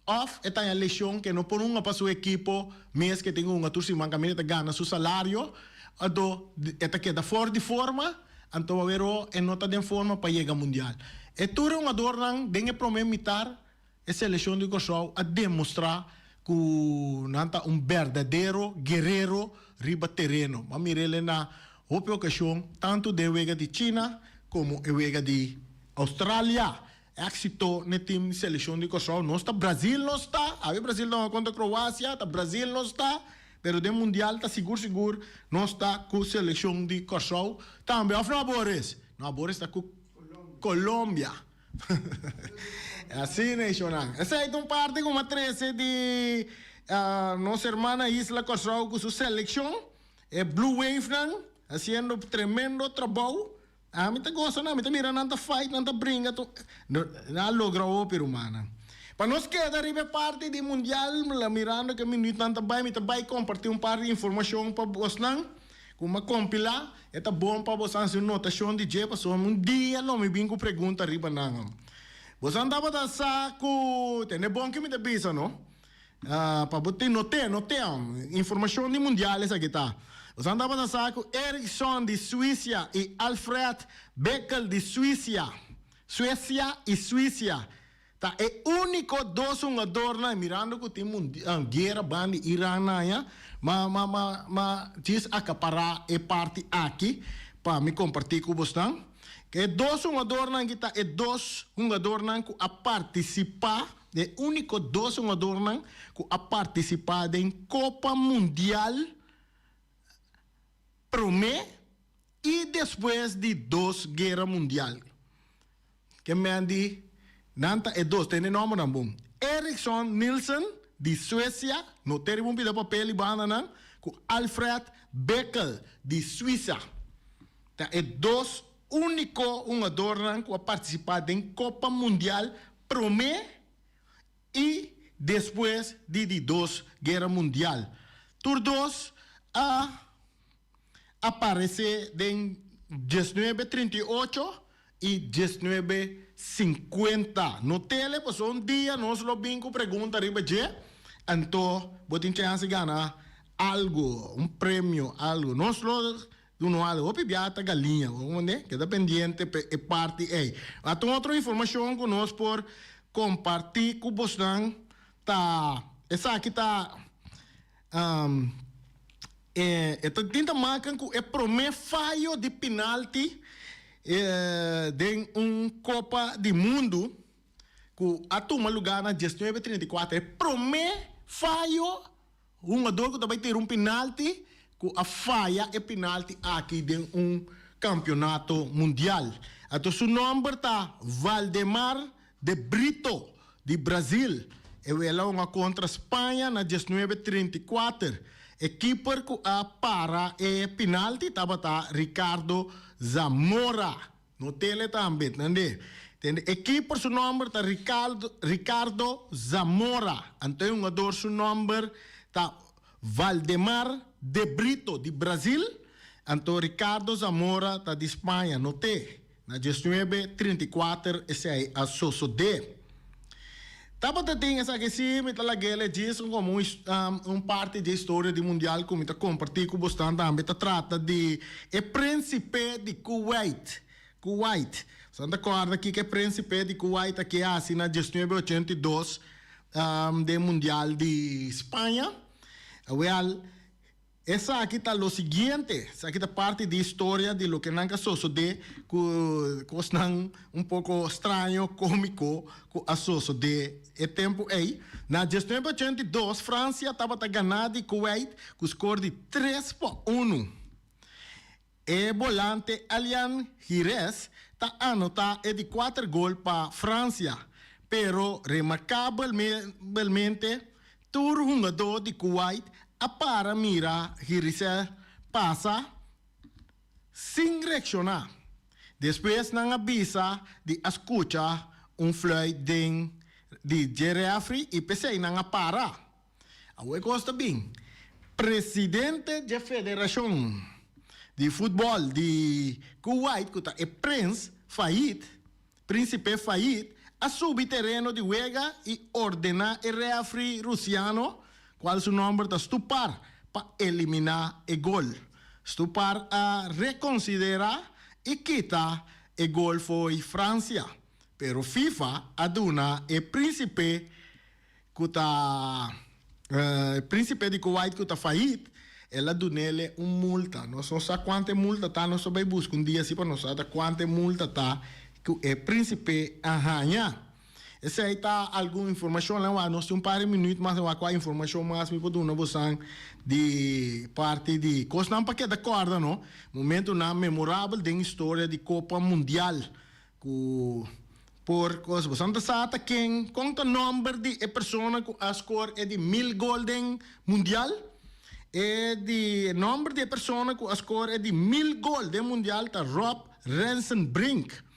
Of e ta haña leshon ke no por hunga pa su ekipo mes ke tin ku hunga tur siman kaminda e ta gana su salario, anto e ta keda for di forma, anto awero e no ta den forma pa yega mundial. E tur e hungadornan den e prome mitar e seleshon di Kòrsou a demostrá ku nan ta un berdadero guerero riba tereno. Bo a mir'el na hopi okashon tantu den wega di China komo e wega di Australia. Éxito n'e team seleccion di Kòrsou. Nos ta Brazil nos ta, awe Brazil ta hunga kontra Kroasia, ta Brazil nos ta, pero den mundial ta sigur sigur nos ta ku seleccion di Kòrsou tambe, òf no Boris? No, Boris ta ku Colombia. Asina e shownan. Esei ta un parti ku mi a trese di nos hermana isla Kòrsou ku su seleccion, e Blue Wavenan, hasiendo tremendo trabou. Ami ta gosa nan, mi ta mira nan ta fight, nan ta bringa, nan a logra hopi rumannan. Pa nos keda riba e parti di mundial, mirando ke minuutnan ta bai, mi ta bai komparti un par di informashon pa bosnan ku mi a kompilá. E ta bon pa bosan hasi un notashon di dje, pasobra un dia lo mi bin ku pregunta riba nan. Bosan tabata sa ku, tende bon ke mi ta bisa no. Pa bo tin noté, noté, informashon di mundial esaki ta. Boso tabata sa ku Eriksson di Suisia i Alfred Bickel di Suisia, Suesia i Suisia, ta e úniko dos hungadornan, mirando ku tin guera banda di Iran nan ya, ma ma ma ma djis akapará e parti aki pa mi kompartí ku bosnan. E dos hungadornan aki ta e dos hungadornan ku a partisipá. E úniko dos hungadornan ku a partisipá den Kopa Mundial promé i despues di dos Guera Mundial. Ke men di nan ta e dos, tende nòmbernan bon, Eriksson Nilsson di Suesia, no te riba un pida papel i banda nan, ku Alfred Bickel di Suisa. Ta e dos úniko hungadornan ku a partisipá den Kopa Mundial Promé i despues di di dos Guera Mundial, tur dos a aparesé den diesnuebe 38 i diesnuebe 50. No tele pasobra un dia nos lo bin ku pregunta riba dje, anto bo tin chèns di gana algu, un premio, algu. Nos lo Uno algo hopi bia ta galiña, bo comprende? Keda pendiente pa e parti ey. Ata un otro informacion cu nos por comparti cu bosnan ta esaki ta e e ta tin ta makan cu e prome fayo di penalti den un Copa di Mundo cu a tuma lugar na diesnuebe 34. E prome fayo. Hungador ku ta bai tira un penalti ku a faya e penalti aki den un kampionato mundial. Anto su nòmber ta Valdemar de Brito di Brazil. E wela hunga kontra Spaña na diesnuebe 34. E kiper ku a para e penalti tabata Ricardo Zamora. No tele tambe, tende. Tende, e keeper su nomber ta Ricardo, Ricardo Zamora. Anto e hungador su nomber ta Valdemar de Brito di Brazil. Anto Ricardo Zamora ta di Spaña. No te. Na diesnuebe 34 esei a sosode. Tabata tin esaki si mi ta lag'el e djis komo un parti dje historia di mundial ku mi ta kompartí ku bosnan tambe ta trata di e prínsipe di Kuwait. Kuwait. Bosan ta kòrda kiko e prínsipe di Kuwait a ke hasi na diesnuebe 82 den mundial di Spaña? Awèl. Esaki ta lo siguiente, esaki ta parti di historia di loke nan ka sosodé ku kosnan un poko straño, kómiko ku a sosodé e tempu ei. Na diesnuebe 82 Fransia tabata ganá di Kuwait ku skor di tres pa unu. E bolante Elian Gires ta anotá e di kuater gol pa Fransia, pero remarkabelmente tur hungadó di Kuwait a para mira Girisè pasa sin reakshoná. Despues nan a bisa di a skucha un fluit den di dje rèfri i p'esei nan a para. Awor e kos ta bin. Presidente dje federashon di futbòl di Kuwait ku ta e prens Fahid, Prínsipe Fahid, a subi tereno di wega i ordená e rèfri rusiano, kual su nòmber ta Stupar, pa eliminá e gol. Stupar a rekonsiderá i kita e gol fo'i Fransia, pero FIFA a duna e prínsipe ku ta e prínsipe di Kuwait ku ta Fahid, el a dun'ele un multa. Nos no sa kuantu e multa ta, nos ta bai buska un dia así pa nos sa ta kuantu e multa ta. ku e Prínsipe a haña. Esei ta algun informashon. Lan wak nos tin un par di minüt mas, lan wak kua informashon mas mi por duna bosan di parti di kosnan pa keda kòrda no. Momentunan memorabel den historia di Kopa Mundial ku por kos. Bosan ta sa ta ken, kon ta nòmber di e persona ku a skor e di mil gol den Mundial? E di nòmber di e persona ku a skor e di mil gol den Mundial ta Rob Rensenbrink.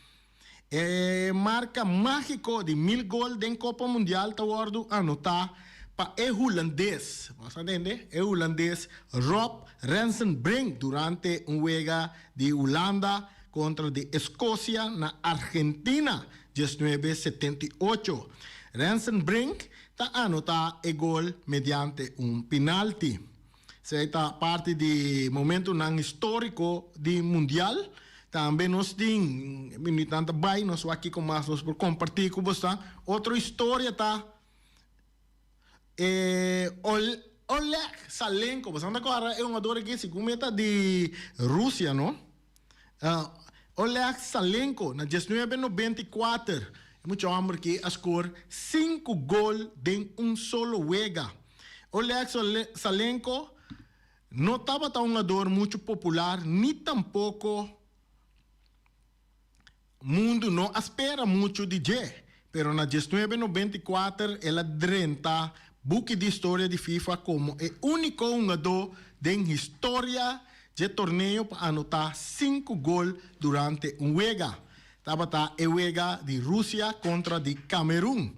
E marka mágiko di mil gol den Kopa Mundial ta wòrdu anotá pa e hulandes, bo a tende? E hulandes Rob Rensenbrink durante un wega di Hulanda kontra di Eskosia na Argentina diesnuebe setenta i ocho. Rensenbrink ta anotá e gol mediante un pinalti. Esei ta parti di momentunan históriko di Mundial. Tambe nos tin, minuutnan ta bai, nos wak kiko mas nos por kompartí ku boso. Otro historia ta e Oleg Salenko. Boso ta kòrda e hungador aki? Segun mi ta di Rusia, no? Oleg Salenko na diesnuebe nobenta i kuater, e mucha hòmber aki a skor sinku gol den un solo wega. Oleg Salenko no tabata un hungador muchu popular ni tampoko mundu no a spera muchu di dje, pero na diesnuebe nobenta i kuater el a drenta buki di historia di FIFA komo e úniko hungadó den historia dje torneo pa anotá sinku gol durante un wega. Tabata e wega di Rusia kontra di Kamerun.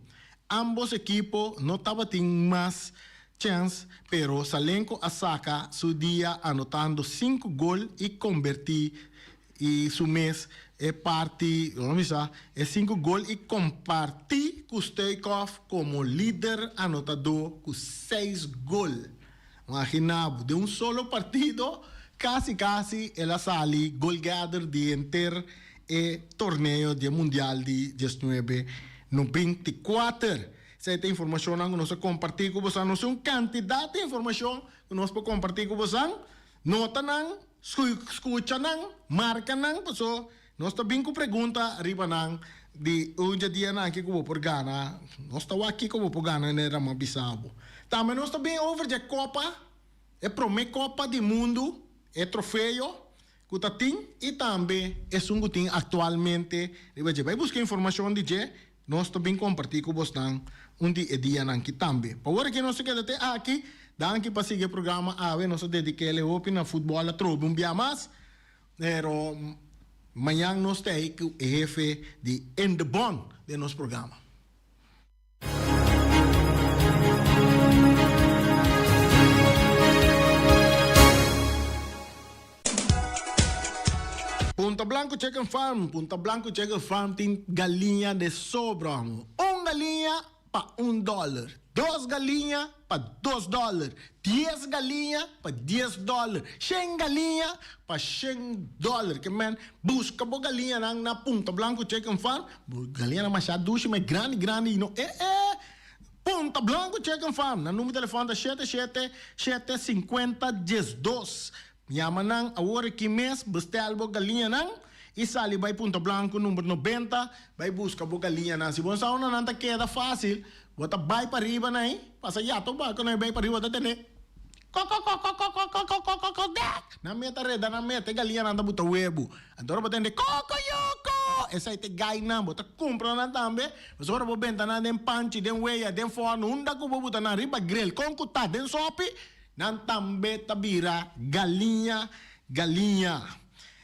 Ámbos ekipo no tabatin mas chèns, pero Salenko a saka su dia anotando sinku gol i kombertí i su mes e parti, lo bisa, e sinku gol i kompartí ku Stoichkov komo lider anotadó ku seis gol. Imagina bo, den un solo partido kasi kasi el a sali golgetter di henter e torneo di e mundial di diesnuebe 94. Esei ta informashonnan ku nos a kompartí ku bosan. Nos tin un kantidat di informashon ku nos por kompartí ku bosan. Nota nan, skucha nan, marka nan, paso nos ta bin ku pregunta riba nan di un dje dianan aki ku bo por gana. Nos ta wak kiko bo por gana ne Ramon bisa bo. Tambe nos ta bin over dje kopa, e prome kopa di mundu, e trofeo ku ta tin i tambe esun ku tin aktualmente riba dje. Bai buska informashon di dje, nos ta bin kompartí ku bosnan un di e dianan ki tambe. Pa ora ki nos ta keda te aki, danki pa sigui e programa awe. Nos a dedik'é hopi na futbòl atrobe un bia mas. Pero mañan nos ta ei ku e hefe di In de Bon den nos programa. Punta Blanco Chicken Farm, Punta Blanco Chicken Farm tin galiña de sobra. Un galiña pa un dòler, dos galiña pa dos dòler, dies galiña pa dies dòler, shen galiña pa shen dòler. Ke men, buska bo galiñanan na Punta Blanco Chicken Farm. Bo galiñanan masha dushi, ma e grandi grandi i no e e. Punta Blanco Chicken Farm, nan number telefòn ta shete shete shete sinkuenta diesdos. Yama nan awor aki mes, bestel bo galiñanan i sali bai Punta Blanco number nobenta bai buska bo galiñanan. Si bo no sa unda nan ta keda fácil, bo ta bai pariba na ei, pasa yato barco na ei bai pariba bo ta tende Kokokokokokokokokokokokdek! Nan meta reda nan meta e galiñanan ta buta webu. Anto ora bo tende Kokoyoko! Esei ta e gainan, bo ta kumpra nan tambe. Pasobra ora bo benta nan den panchi, den weya, den fòrnu, unda ku bo buta nan riba grill, kon ku ta den sòpi, Nan tambe ta bira galiña galiña.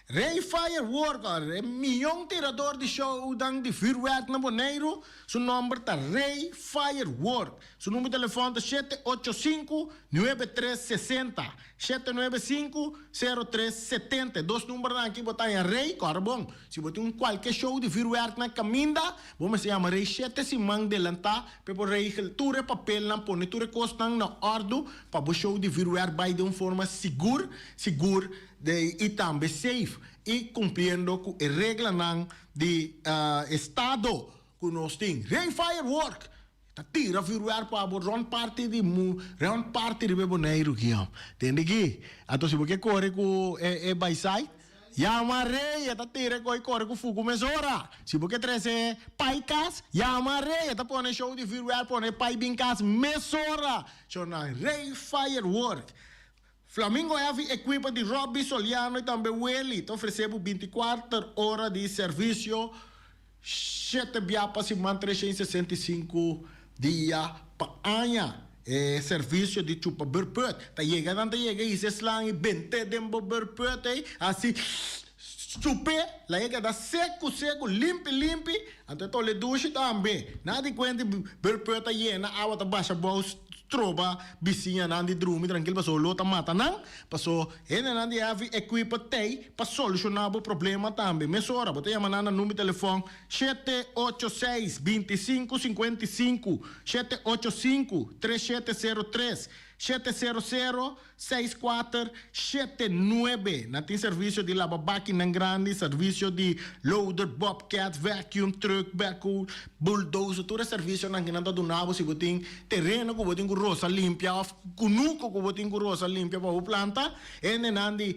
Rey Firework, e miyon tirador di shownan di vuurwerk na Boneiru, su nomber ta Rey Firework. Su number di telefon ta shete ocho sinku, nuebe tres sesenta, shete nuebe sinku, sero tres setenta. E dos numbernan aki bo ta haña Rey, kòrda bon, si bo tin un kualke show di vuurwerk na kaminda, bo mester yama Rey shete siman delantá P'e por regel tur e papelnan, pone tur e kosnan na òrdu pa bo show di vürwèrk bai den un forma sigur, sigur i tambe safe i kumpliendo ku e reglanan di estado ku nos tin. Rei Firework ta tira vürwèrk pa bo rònt parti di mu, rònt parti riba e Boneiru, Guillaume. Tende ki? Anto si bo ke kore ku e baisait. Yama Rey, e ta tira e koi kore ku fuku mesora. Si bo ke trese pai kas, yama Rey, e ta pone show di vuurwerk pone pai bin kas mesora. Shownan Rey Firework. Flamingo Heavy Equipment di Robby Soliano y tambe Willy ta ofrece bo binticuater ora di servicio shete bia pa siman 365 dia pa aña. E servicio di chupa burput ta yega nan ta yega hisa e slang y bente den bo burput ey haci chupe la e keda seco seco limpi limpi anto e tole dushi tambe. Nada di cuenta burput ta yena awa ta basha bou. Stroba bisiñanan di drumi trankil pasobra lo ta mata nan, paso hendenan di heavy equipa tei pa solushoná bo problema tambe. Mesora bo ta yama nan na number telefòn 786 25 55, 785 3703, 700 6 4 7 9. Nan tin servisio di laba bakinan grandi, servisio di loader, bobcat, vacuum truck, backhoe, bulldozer, tur e servisionan ku nan ta duna bo si bo tin tereno ku bo tin ku rosa limpia òf kunuku ku bo tin ku rosa limpia pa bo planta. Hendenan di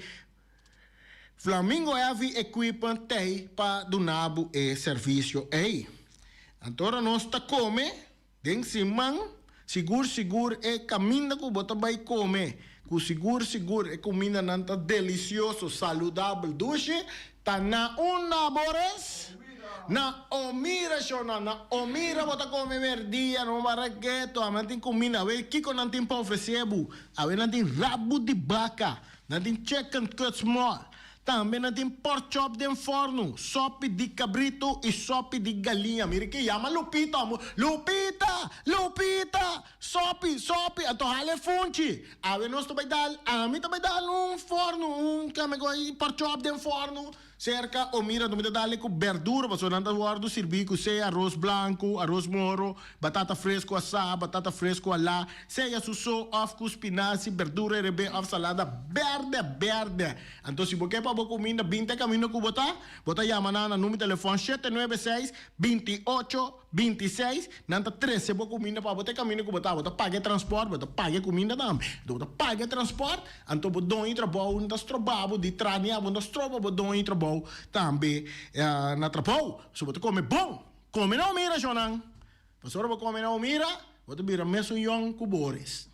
Flamingo Heavy Equipment t'ei pa duna bo e servisio ei. Anto ora nos ta kome Den siman, sigur sigur e kaminda ku bo ta bai kome, ku sigur sigur e kumindanan ta delisioso, saludabel, dushi, ta na unda, Boris? Na Omira, shona, na Omira bo ta kome merdia, no mara keto, awe nan tin kuminda, awe kiko nan tin pa ofresé bo? Awe nan tin rabu di baka, nan tin chicken cut small, Tambe nan tin porkchop den fornu, sopi di kabritu i sopi di galiña. Mira ke yama Lupita amo. Lupita! Lupita! Sopi! Sopi! Anto hala e funchi. Awe nos ta bai dal, ami ta bai dal un fornu, un keme ku ei porkchop den fornu serka Omira. Anto mi ta dal e ku berdura pasobra nan ta wòrdu sirbí ku sea aros blanku, aros moro, batata fresku asá, batata fresku alá, sea su so òf ku spinasi, berdura herebé òf salada bèrdè bèrdè. Anto si bo ke pa bo kuminda bin te kaminda ku bo ta, bo ta yama nan na numero telefòn 796 28 26, nan ta trese bo kuminda pa bo te kaminda ku bo ta. Bo ta paga e transpòrt, bo ta paga e kuminda tambe. Anto bo ta paga e transpòrt, anto bo doño di trabou no ta stroba bo di tra ni abo no ta stroba bo doño di trabou tambe na trabou. So bo ta kome bon. Kome na Omira, shonnan. Pasobra bo kome na Omira, bo ta bira mesun yòn ku Boris.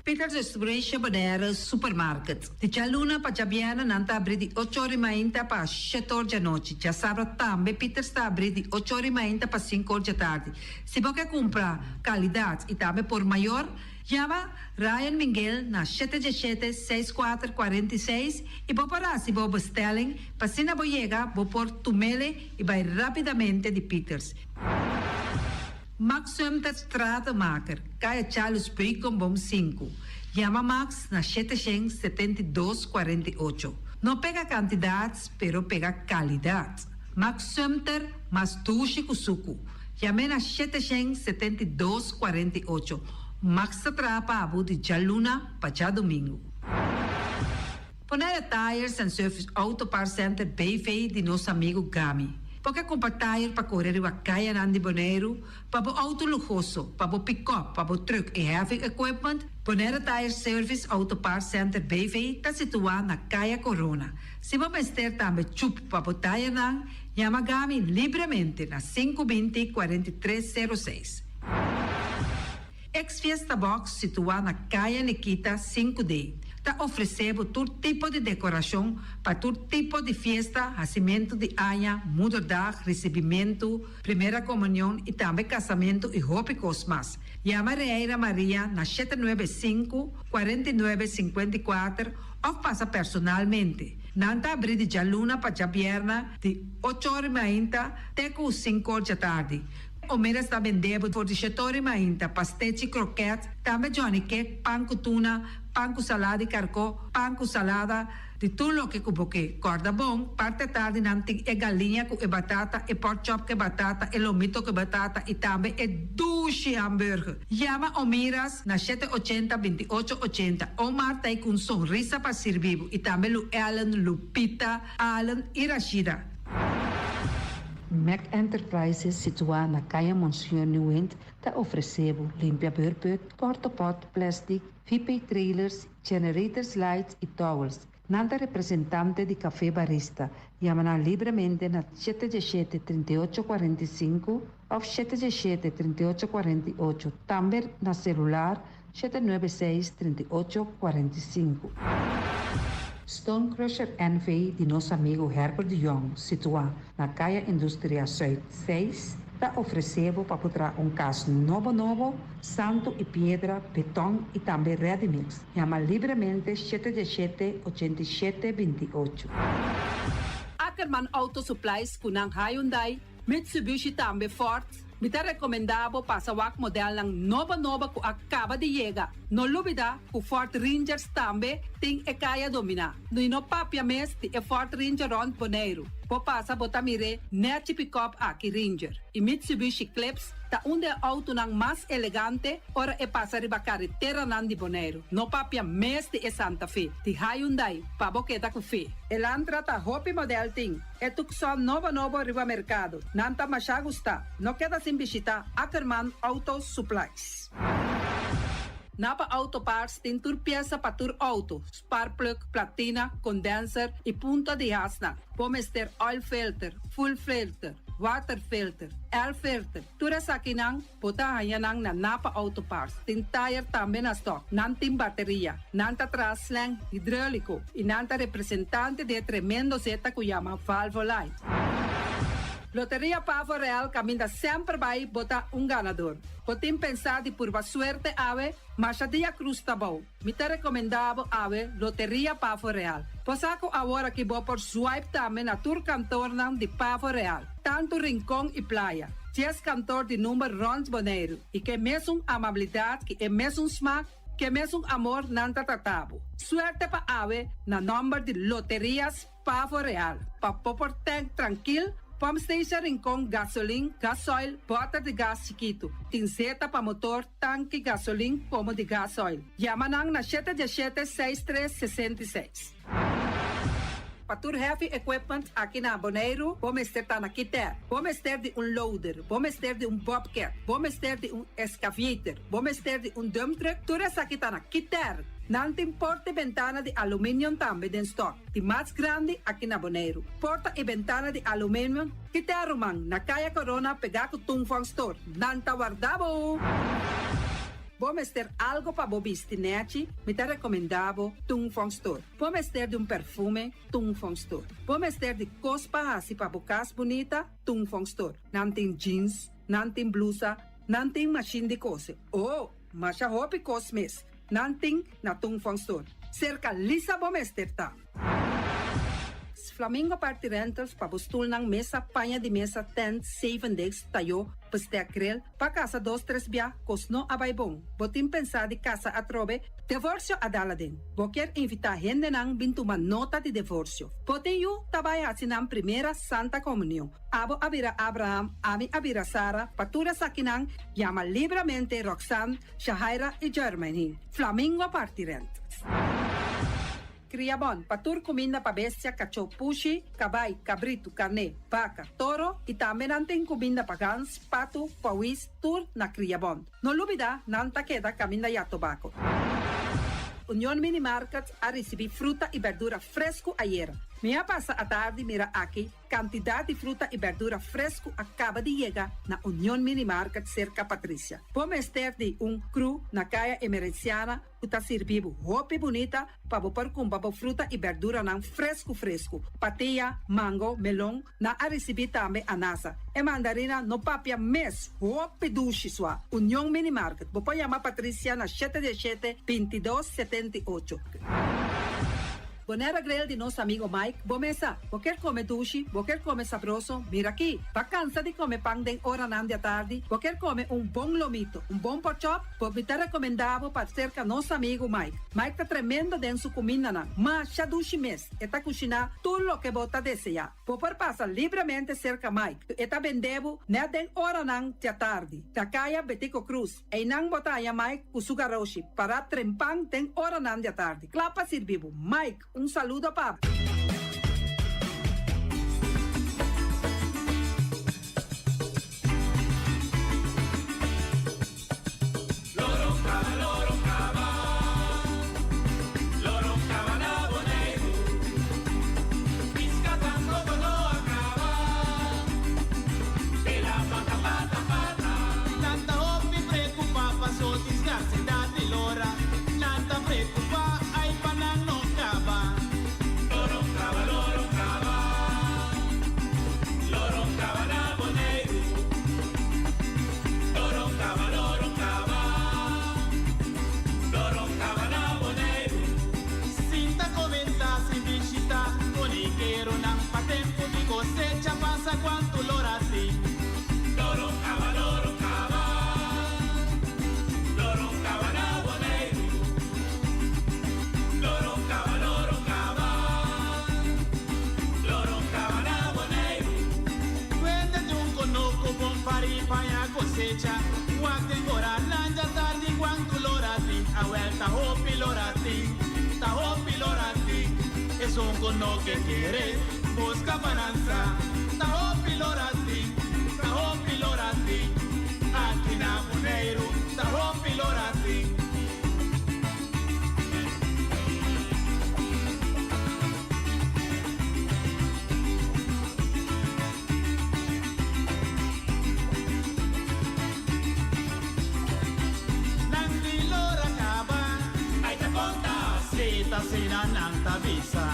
Peters Restauration Bonaire Supermarket. Di djaluna pa djabièrnè nan ta abrí di ocho or i mainta pa shete or djanochi. Djasabra tambe Peters ta abrí di ocho or i mainta pa sinku or djatardi. Si bo ke kumpra kalidat i tambe por mayor, yama Ryan Minguel na shete djeshete, seis kuater, 46 i bo por hasi bo bestelling pa asina bo yega bo por tumele i bai rápidamente di Peters. Max Sumter Stratenmaker, Kaya Charles Beukenboom sinku. Yama Max na 772 48. No pega kantidat, pero pega kalidat. Max Sumter, mas dushi ku suku. Yam'é na 772 48. Max ta traha pa bo di djaluna pa djadumingu. Bonaire Tires and Service Auto Parts Center BV di nos amigu Gami. Bo ke kumpra tire pa kore riba kayanan di Boneiru, pa bo outo luhoso, pa bo pikòp, pa bo trùk i heavy equipment? Bonaire Tire Service Auto Parts Center BV ta situá na Kaya Corona. Si bo mester tambe chup pa bo tayernan, yama Gami libremente na 520 43 06. Ex Fiesta Box situá na Kaya Nikita 5D ta ofresé bo tur tipo di dekorashon pa tur tipo di fiesta, hasimentu di aña, moederdag, risibimentu, primera komunion i tambe kasamentu i hopi kos mas. Yama Reira Maria na 795, 49, 54 òf pasa personalmente. Nan ta abrí di djaluna pa djabièrna di ocho or i mainta te ku sinku or djatardi. Omera sta bende bo for di shetori mainta, pastechi, kroket, tambe Johnny cake, pan ku tuna, pan ku salada di karkó, pan ku salada, di tur loke ku bo ke. Kòrda bon, parti atardi nan tin e galiña ku e batata, e pork chop ku e batata, e lomito ku e batata i tambe e dushi hamburger. Yama Omiras na 780 28 80. Omar ta ei ku un sonrisa pa sirbi bo i tambe Lu Ellen, Lupita, Allen i Rashida. Mac Enterprises situá na Kaya Monseñor Nieuwind ta ofresé bo limpia beurput, porta pot, plastic, VP trailers, generators lights i towels. Nan ta representante di Café Barista. Yama nan libremente na 717 38 45 òf 717 38 48. Tambe na selular 796 38 45. Stone Crusher NV di nos amigu Herbert de Jong, situá na Kaya Industria Zuid 6, ta ofresé bo pa por traha un kas nobo nobo, santu i piedra, beton i tambe ready mix. Yama libremente 717 87 28. Ackerman Auto Supplies ku nan Hyundai, Mitsubishi tambe Ford. Mi ta rekomendá bo pasa wak modelnan nobo nobo ku a kaba di yega. No lubidá ku Ford Rangers tambe tin e kaya dominá. I no papia mes di e Ford Ranger rònt Boneiru. Bo pasa bo ta mir'é nèchi pikòp aki Ranger. I Mitsubishi Eclipse ta un di e outonan mas elegante ora e pasa riba kareteranan di Boneiru. No papia mes di e Santa Fe di Hyundai pa bo keda ku fe. Elantra ta hopi modèl tin. E Tucson nobo nobo riba merkado. Nan ta masha gustá. No keda sin bishitá Ackerman Auto Supplies. Napa Auto Parts tin tur piesa pa tur outo, sparkplug, platina, condenser i punta di hasnan. Bo mester oil filter, fuel filter, water filter, air filter. Tur esakinan bo ta haña nan na Napa Auto Parts. Tin tayer tambe na stock. Nan tin bateria. Nan ta traha slang hidroliko i nan ta representante di e tremendo zeta ku yama Valvoline. Loteria Pavo Real kaminda semper bai bo ta un ganador. Bo tin pensá di purba suerte awe? Masha dia krus ta bou. Mi ta rekomendá bo awe Loteria Pavo Real. Bo sa ku awor aki bo por swipe tambe na tur kantornan di Pavo Real, tantu Rincon i Playa. Dies kantor di number rònt Boneiru i ke mesun amabilidat ki e mesun smak, ke mesun amor nan ta trata bo. Suerte pa awe na nòmber di Loterias Pavo Real. Pa bo por tank trankil, pump station Rincon gasolin, gasoil, bòter di gas chikitu. Tin zeta pa motor, tanki gasolin komo di gasoil. Yama nan na shete diesshete seis tres 66. Pa tur heavy equipment aki na Boneiru, bo mester ta na Kiter. Bo mester di un loader, bo mester di un bobcat, bo mester di un excavator, bo mester di un dump truck, tur esaki ta na Kiter. Nan tin porta i bentana di aluminium tambe den stock, di mas grandi aki na Boneiru. Porta i bentana di aluminium, Kiter ruman, na Kaya Corona pegá ku Tung Fong Store. Nan ta warda bo! Bo mester algo pa bo bisti nèchi? Mi ta rekomendá bo Tung Fong Store. Bo mester di un perfume? Tung Fong Store. Bo mester di kos pa hasi pa bo kas bunita? Tung Fong Store. Nan tin jeans, nan tin blusa, nan tin mashin di kose. Oh, masha hopi kos mes. Nan tin na Tung Fong Store. Serka Lisa bo mester ta. Flamingo Party Rentals pa bo stulnan, mesa, paña di mesa, tent, zeven desk, tayó, bestek, grill, pa kasa dos tres bia, kos no a bai bon. Bo tin pensá di kasa atrobe? Divorsio a dal aden. Bo kier invitá hendenan bin tuma nota di divorsio. Bo tin yu ta bai hasi nan primera Santa Komunion. Abo a bira Abraham, ami a bira Sara, pa tur esakinan yama libramente Roxanne, Shahaira i Jermaine. Flamingo Party Rentals. Kriabon, pa tur kuminda pa bestia, kachó, pushi, kabai, kabritu, karné, baka, toro i tambe nan tin kuminda pa gans, patu, pawis, tur na Kriabon. No lubidá, nan ta keda kaminda ya tobako. Union Mini Market a risibí fruta i bèrdura fresku ayera. Mi a pasa atardi mira aki Kantidat di fruta i bèrdura fresku a kaba di yega na Union Mini Market serka Patricia. Bo mester di un kru na Kaya Emerenciana ku ta sirbi bo hopi bunita pa bo por kumpra bo fruta i bèrduranan fresku fresku. Patia, mango, melon, nan a risibí tambe anasa. E mandarina no papia mes, hopi dushi sua. Union Mini Market, bo por yama Patricia na shete diesshete, 22, 78. Bonaire Grill di nos amigo Mike, bo mesa. Bo kier come dushi, bo kier come sabroso, mira aki. Bo a cansa di come pan den oranan di atardi, bo kier come un bon lomito, un bon porkchop, bo mi ta recomenda bo pa cerca nos amigo Mike. Mike ta tremendo den su cumindanan, masha dushi mes, e ta cushina tur loke bo ta desea. Bo por pasa libremente cerca Mike, e ta bende bo net den oranan di atardi, na caya Betico Croes. Einan bo ta haña Mike ku su garoshi pará trempan den oranan di atardi, kla pa sirbi bo. Mike, un saludo pa bo. Awel ta hopi lora tin, ta hopi lora tin. Esun ku no ke kere buska balansa. Ta hopi lora tin, ta hopi lora tin. Aki na Boneiru ta hopi lora tin. Nan di lora caba. Ay ta conta si. Ta asina nan ta bisa.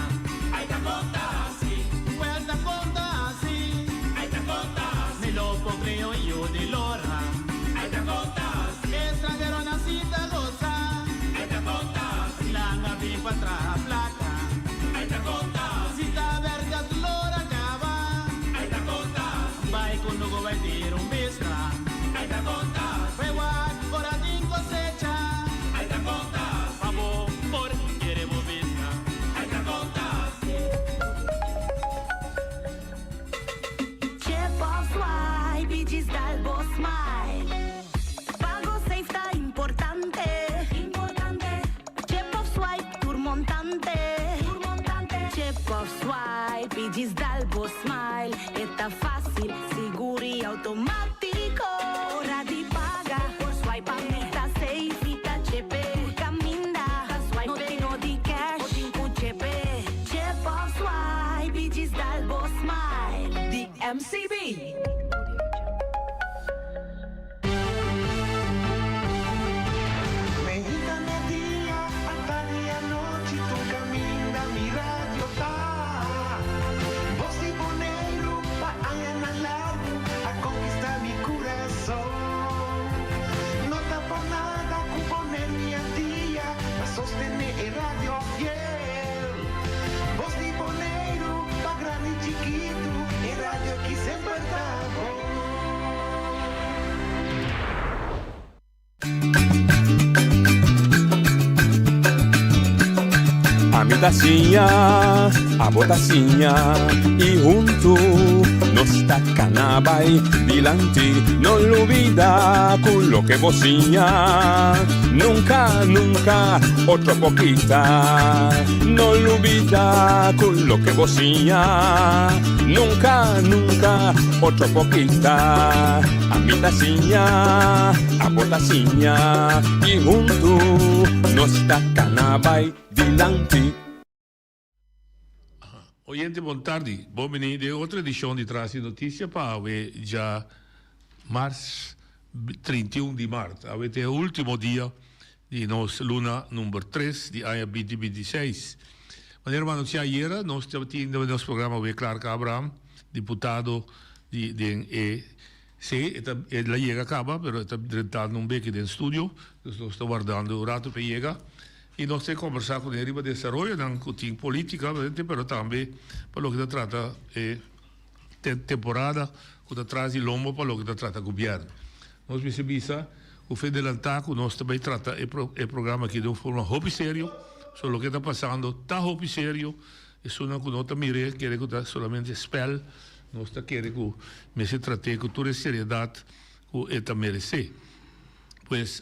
Ay ta conta si. Wel ta conta si. Ay ta conta si. Mi lo por crea un yu di lora. Ay ta conta si. Estranheronan si ta goza. Ay ta conta si. Nan a bin pa traha placa. Ay ta conta si. Ta berdad lora caba. Ay ta conta si. Bai cu nugo bai tira un bista. Ay ta conta si. Bai wak ora tin cosecha. Ay ta conta si. Pa bo por kere bo bista. Ay ta conta si. Chip of swipe y djis dal bo smile. Pago safe ta importante. Importante. Chip of swipe tur montante. Tur montante. Chip of swipe y djis dal bo smile. E ta facil, sigur y automatico. Ora di paga por swipe a mi ta safe. Mi ta chepe. Tur caminda ta swipe. No tin no di cash. Bo tin cu chepe. Chip of swipe y djis dal bo smile. Di MCB. Meinta media, atardi anochi, tur caminda mi radio ta. Bos di Boneiru pa añanan largu a conquista mi curason. No ta por nada cu Boneiru y Antia ta sostene e radio fiel. Bos di Boneiru pa grandi y chikitu, e radio aki semper ta bon. Ami ta siña, abo ta siña y huntu nos ta cana bay dilanti. No lubida cu loke bo siña nunca, nunca otro por kita. No lubida cu loke bo siña nunca, nunca otro por kita. Ami ta siña, abo ta siña y huntu nos ta cana bay dilanti. Oyente bon tardi, bon bini den otro edicion di Tras di Noticia pa awe dja mars 31 di mart. Awe ta e ultimo dia di nos luna number tres di aña binti binti seis. Manera bo anuncia ayera nos tabatin den nos programa awe Clark Abraham, diputado di den e Si, e ta e la yega caba, pero e ta drentando un beki den studio, dus nos ta wardando un rato p'e yega. Y nos ta combersa cu ne riba desaroyonan cu tin politicamente, pero tambe pa loke ta trata e temporada cu ta tras di lombo pa loke ta trata gobierno. Nos mester bisa cu fe delanta cu nos ta bay trata e e programa aki den un forma hopi serio, so loke ta pasando ta hopi serio, Esunnan ku no ta mir'é kere ku ta solamente spèl, nos ta kere ku mester trat'é ku tur e seriedat ku e ta meresé. Pues,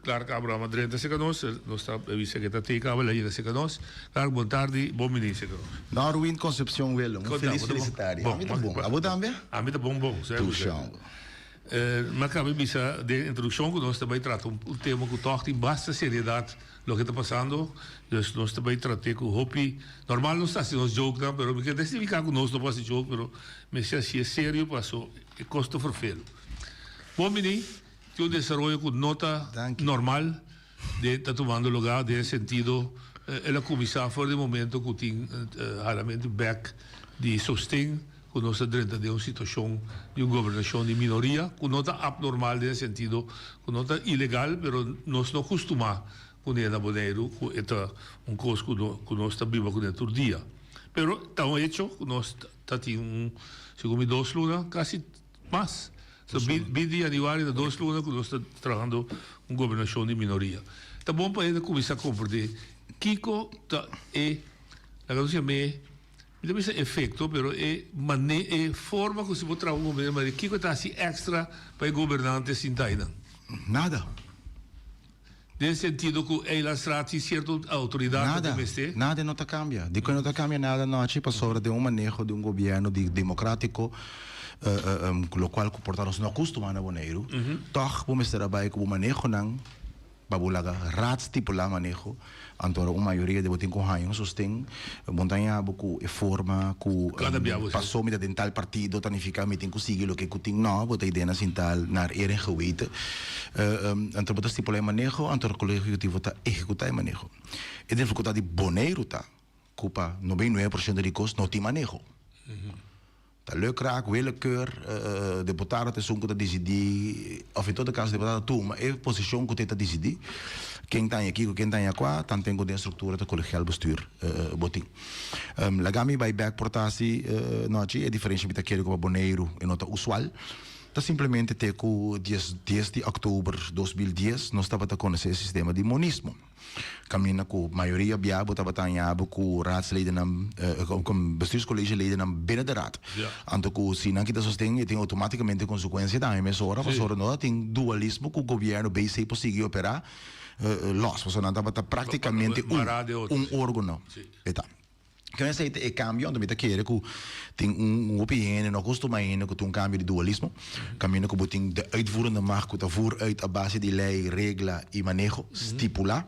Clark Abraham a drenta serka nos, nos ta bisa ku e ta tei kaba, el a yega serka nos. Clark, bon tardi, bon bini serka nos. Norwin Concepcion Willem, un felis felisitaria. Ami ta bon, abo tambe? Ami ta bon bon. Tushon. Mi a kaba di bisa den introdukshon ku nos ta bai trata un tema ku tòg tin basta seriedat Loke ta pasando, dus nos ta bay trat'é cu hopi, normal nos ta haci nos jokenan, pero mi ke ta significa cu nos no por haci joke, pero mester hacié serio paso e cos ta ferfelu. Bon bini, tin un desaroyo cu no ta normal den ta tumando lugar den e sentido, el a cuminsa for di momento cu tin halamento bek di sosten cu nos ta drenta den un situacion di un gobernacion di minoria, cu no ta abnormal den e sentido cu no ta ilegal, pero nos no custuma cune na Boneiru cu e ta un cos cu cu nos ta biba cune tur dia. Pero ta un hecho cu nos ta tin un, segun mi dos luna, casi mas, so binti di januari ta dos luna cu nos ta trahando un gobernacion di minoria. Ta bon pa hende cuminsa comprende kico ta e, laga nos yam'e, Mi ta bisa efecto, pero e mane, e forma cu si bo traha un gobierno mane, kico ta haci extra pa e gobernante sinta aynan? Nada. Den sentido ku Eilandstraat tin sierto outoridat ku Nada, mester. nada no ta kambia. Dikon no ta kambia nada anochi? Pasobra den un maneho di un gobièrnu di demokratiko, lokual ku por ta nos no a kustumá na Boneiru, tòg bo mester a bai ku bo manehonan pa bo laga raad stipulá maneho. Anto ora un mayoria di bo tin ku haña un sosten, bo ta haña bo ku e forma ku Kada bia bo paso mi ta den tal partido ta nifiká mi tin ku sigui loke ku tin. No, bo ta idea na sinta naar eer en geweten. Anto bo ta stipulá e maneho, anto e Kolegio Ehekutivo ta ehekutá e maneho. E difikultat di Boneiru ta ku pa 99% di kos no tin maneho. Ta leuk raak, willekeur, deputado ta esun ku ta disidí, òf en todo kaso deputado ta tuma e posishon ku te ta disidí, ken ta haña kiko, ken ta haña kua, tanten ku den struktura ta kolegiaal bestuur bo tin. Laga mi bai bèk por ta hasi nochi, e diferensha mi ta kere ku pa Boneiru e no ta usual, ta simplemente te ku dies dies di òktober 2010 nos tabata konosé e sistema di monismo. Kaminda ku mayoria bia bo tabata haña bo ku raadsledennan, ku bestuurscollegeledennan binnen de raad. Anto ku si nan kita sosten e tin outomaticamente konsekuensia tambe mesora pasobra no ta tin dualismo ku gobièrnu BC por sigui operá los pasobra nan tabata praktikamente un un organo. E ta. Ken esei ta e kambio? Anto mi ta kere ku tin un hopi hende no kustuma hende ku tin un kambio di dualismo. Kaminda ku bo tin de uitvoerende macht ku ta voer uit a base di lei, regla i maneho stipulá.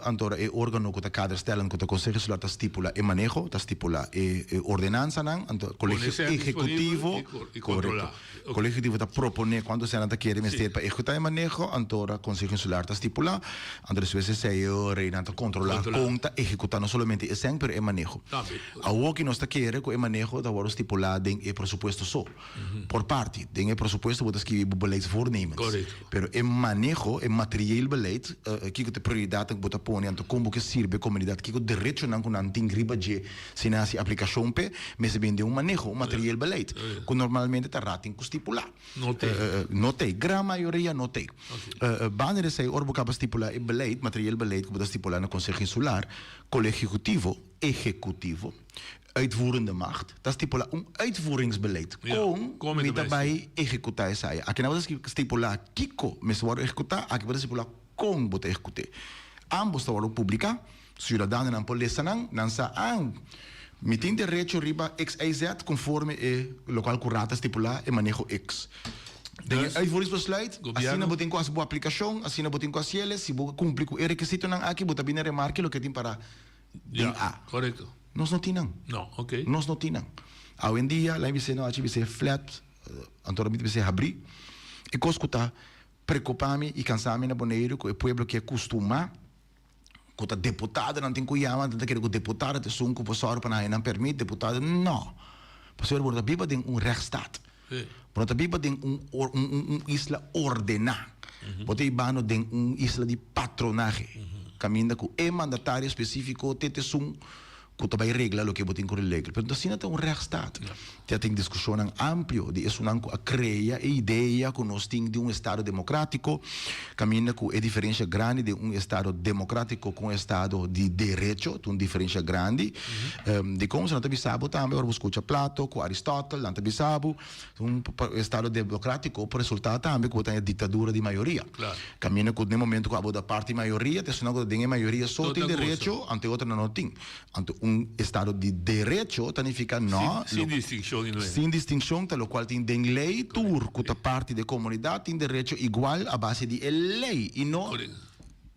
Anto ora e organo ku ta kaderstellend ku ta Konseho Insular ta stipulá e maneho, ta stipulá e ordenansanan. Anto Kolegio Ehekutivo, korekto, Kolegio Ehekutivo ta proponé kuantu esei nan ta kere mester pa ehekutá e maneho. Anto ora Konseho Insular ta stipulá. Anto despues esei e reinan ta kontrolá kon ta ehekutá no solamente e sèn pero e maneho. Awor ki nos ta kere ku e maneho ta wòrdu stipulá den e presupuesto so. Por parti, den e presupuesto bo ta skibi bo beleidsvoornemens. Pero e maneho, e materieel beleid, kiko ta e prioridatnan ku bo ta pone anto kon bo ke sirbi e komunidat, kiko derechonan ku nan tin riba dje si nan hasi aplikashon p'e, mester bini den un maneho, un materieel beleid, ku normalmente ta raad tin ku stipulá. No t'ei. No t'ei. Gran mayoria no t'ei. Banda di esei, ora bo kaba stipulá e beleid, materieel beleid ku bo ta stipulá na Konseho Insular, Kolegio Ehekutivo, ehekutivo, uitvoerende macht, ta stipulá un uitvoeringsbeleid. Kon mi ta bai ehekutá esei? Aki nan bo ta stipulá kiko mester wòrdu ehekutá, aki bo ta stipulá kon bo ta ehekut'é. Ambos ta wòrdu publiká, siudadanonan por lesa nan, nan sa, ah, mi tin derecho riba X, Y, Z konforme e lokual ku Raad a stipulá e maneho X. Den e uitvoeringsbesluit, asina bo tin ku hasi bo aplikashon, asina bo tin ku hasiel, si bo kumpli ku e rekisitonan aki bo ta bini remarke loke tin para den A. Nos no tin nan. Nos no tin nan. Awendia, la'i bis'é no, achi bis'é flat, anto mi ta bis'é habrí. E kos ku ta Preocupa mi y cansa mi na Boneiru cu e pueblo ke custuma cu ta deputadonan tin cu yama, nan ta kere cu deputado ta esun cu por sòru pa nan haña nan permit, deputado, no! Pasobra bo no ta biba den un rechtsstaat, bo no ta biba den un un isla ordena, bo ta bibando den un isla di patronahe, caminda cu e mandatario specifico te ta esun ku ta bai regla loke bo tin ku regla. Pero asina ta un rechtsstaat. Ta tin diskushonnan amplio di esunnan ku a krea e idea ku nos tin di un estado demokratiko, kaminda ku e diferensha grandi den un estado demokratiko ku un estado di derecho ta un diferensha grandi. Dikon? Nan ta bisa bo tambe ora bo skucha Plato ku Aristotle, nan ta bisa bo Un estado democratico por resulta tambe cu bo ta den dictadura di mayoria. Caminda cu den momento cu abo ta parti mayoria, ta esnan cu ta den e mayoria so tin derecho, anto e otronan no tin. Anto un estado di derecho ta nifica no. Sin distincion y no. Sin distincion ta locual tin den ley tur cu ta parti di e comunidad tin derecho igual a base di e ley y no.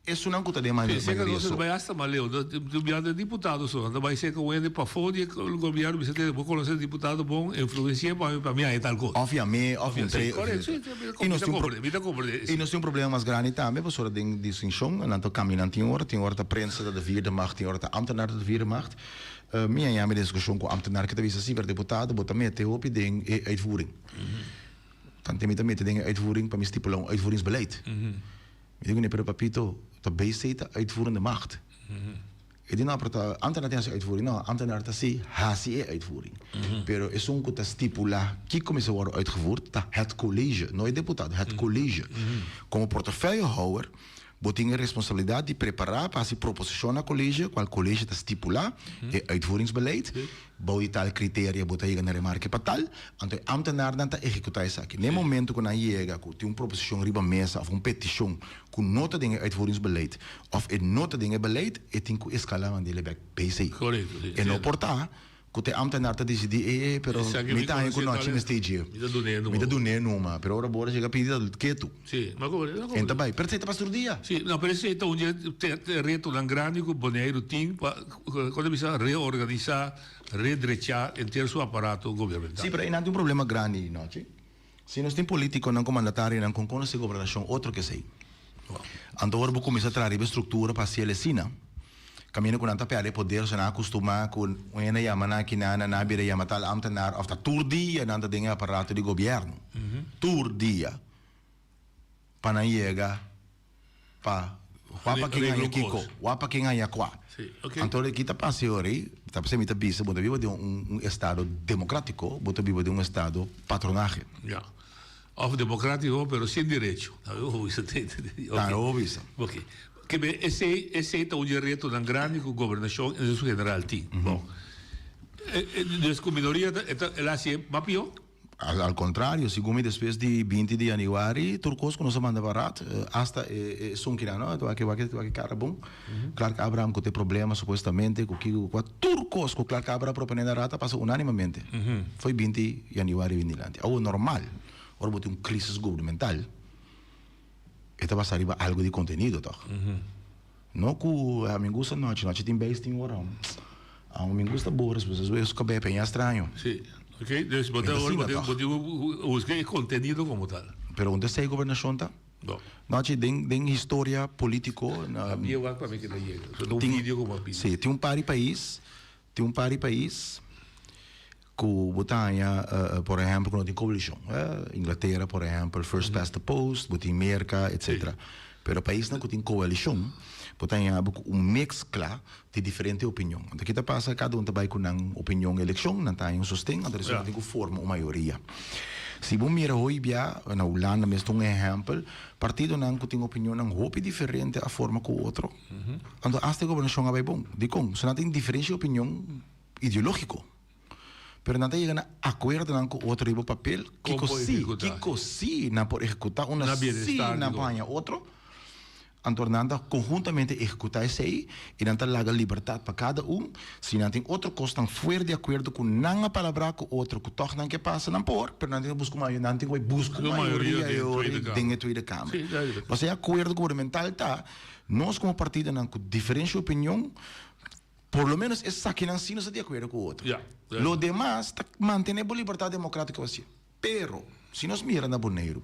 Esunnan ku ta den mayoria so. Nos ta bai hasta mas leu. Nos bia den diputado so. Nan ta bai serka un hende pafó di e gobièrnu bisa tene bo konosé e diputado bon, influensi'é pa mi pa mi haña tal kos. Òf yam'é òf un tre. Korekto, si. I nos tin un Mi ta komprendé. I nos tin un problema mas grandi tambe pasobra den distinshon nan ta kambia nan tin ora. Tin ora ta prensa ta de vierde macht, tin ora ta ambtenaar ta de vierde macht. Mi a yama den diskushon ku ambtenaar ke ta bisa si, pero diputado bo ta mete hopi den e uitvoering. Tante mi ta mete den e uitvoering pa mi stipulá un uitvoeringsbeleid. Mi di kuné, pero papito, ta BC ta uitvoerende macht. E di, no, pero ta ambtenaar tin hasi uitvoering. No, ambtenaar ta si hasi e uitvoering. Pero esun ku ta stipulá kiko mester wòrdu uitgevoerd ta het college, no e deputado, het college. Komo portefeuillehouwer. Bo tin e responsabilidat di prepará pa hasi proposishon na kolegio, kual kolegio ta stipulá e uitvoeringsbeleid. Bou di tal kriteria bo ta yega na remarke pa tal, anto e ámtenarnan ta ehekutá esaki. Na e momento ku nan yega ku tin un proposishon riba mesa òf un petishon ku no ta den e uitvoeringsbeleid òf e no ta den e beleid, e tin ku eskalá mand'é bèk BC. E no por ta Ku te ambtenaar ta disidí, e e, pero Esaki mi mi ta haña ku konosé nochi tal mester dje. Mi ta dun'é numa. Mi ta dun'é numa, pero ora bo ora chega pidi ta ketu. Sí, ma komo, no En ta bai, pero esei ta pas tur dia. Sí, no, pero esei ta un dje te te retonan grandi ku Boneiru tin pa, kon ta bisa, reorganisá, redrechá henter su aparato gubernamental. Sí, pero einan tin un problema grandi nochi. Si nos tin politiconan cu mandatarionan con conoce gobernacion otro cu esey. Anto ora bo cuminsa traha riba e structura pa haci el esina, caminda cu nan ta perde e poder, so nan a custuma cu un hende yama nan aki nan, nan a bira yama tal ambtenaar of ta tur dia nan ta den e aparato di gobierno, tur dia pa nan yega. Pa wak pa ken haña kiko, wak pa ken haña kua. Anto ki ta pasa e ora ei, ta p'esei mi ta bisa bo ta biba den un estado demokratiko, bo ta biba den un estado patronahe. Ya. Of demokratiko pero sin derecho. Ta bo bisa. Ok. Ke be esei esei ta un di e retonan grandi ku gobernashon en su general tin. Bon. Dus ku minoria ta el a hasié mas pió? Al contrario, segun mi despues di binti di januari tur cos cu nos a manda pa Raad, hasta e esunkinan no, wak wak wak cara bon, Clark Abraham cu tin problema supuestamente cu kico cu cua, tur cos cu Clark Abraham a propone na Raad a pasa unanimamente, foi binti januari bin dilanti. Awor normal, ora bo tin un crisis gubernamental, e ta basa riba algo di contenido toch? No cu a mi gusta nochi, nochi tin beis tin ora. A mi gusta Boris, pues eso es cabey peña straño. Sí, ok, dus bo ta bo ta bo tin cu busca e contenido como tal. Pero unda esey gobernacion ta? No. Nochi den den historia politico. A mi e wak pa mi keda yega. So ta un video como a pidi. Sí, tin un par di pais, tin un par di pais cu bo ta haña por ehempel cu no tin coalicion. Inglatera por ehempel, first past the post, bo tin Merca, etcetera. Pero paisnan cu tin coalicion, bo ta haña bo cu un mezcla di diferente opinion. Anto ki ta pasa? Cada un ta bay cu nan opinion eleccion, nan ta haña un sosten, anto despues nan tin cu forma un mayoria. Si bo mira hoy bia, na Hulanda mes ta un ehempel, partidonan cu tin opinionnan hopi diferente a forma cu otro, anto hasta e gobernacion a bay bon. Dicon? So nan tin diferencia di opinion ideologico. Pero nan ta yega na akuerdonan ku otro riba papel, kiko si, kiko si nan por ehekutá, unda si nan por haña otro. Anto nan ta konhuntamente ehekutá esei i nan ta laga libertat pa kada un. Si nan tin otro kosnan fuera di akuerdo ku nan a palabrá ku otro ku tòg nan ke pasa, nan por, pero nan tin ku buska un mayoria, nan tin ku bai buska un mayoria e ora den e Tweede Kamer. Pasobra e akuerdo gubernamental ta, nos komo partidonan ku diferensha opinion, Por lo menos esakinan sí nos ta di akuerdo ku otro. Lo demas ta mantené bo libertat demokratiko así. Pero, si nos mira na Boneiru,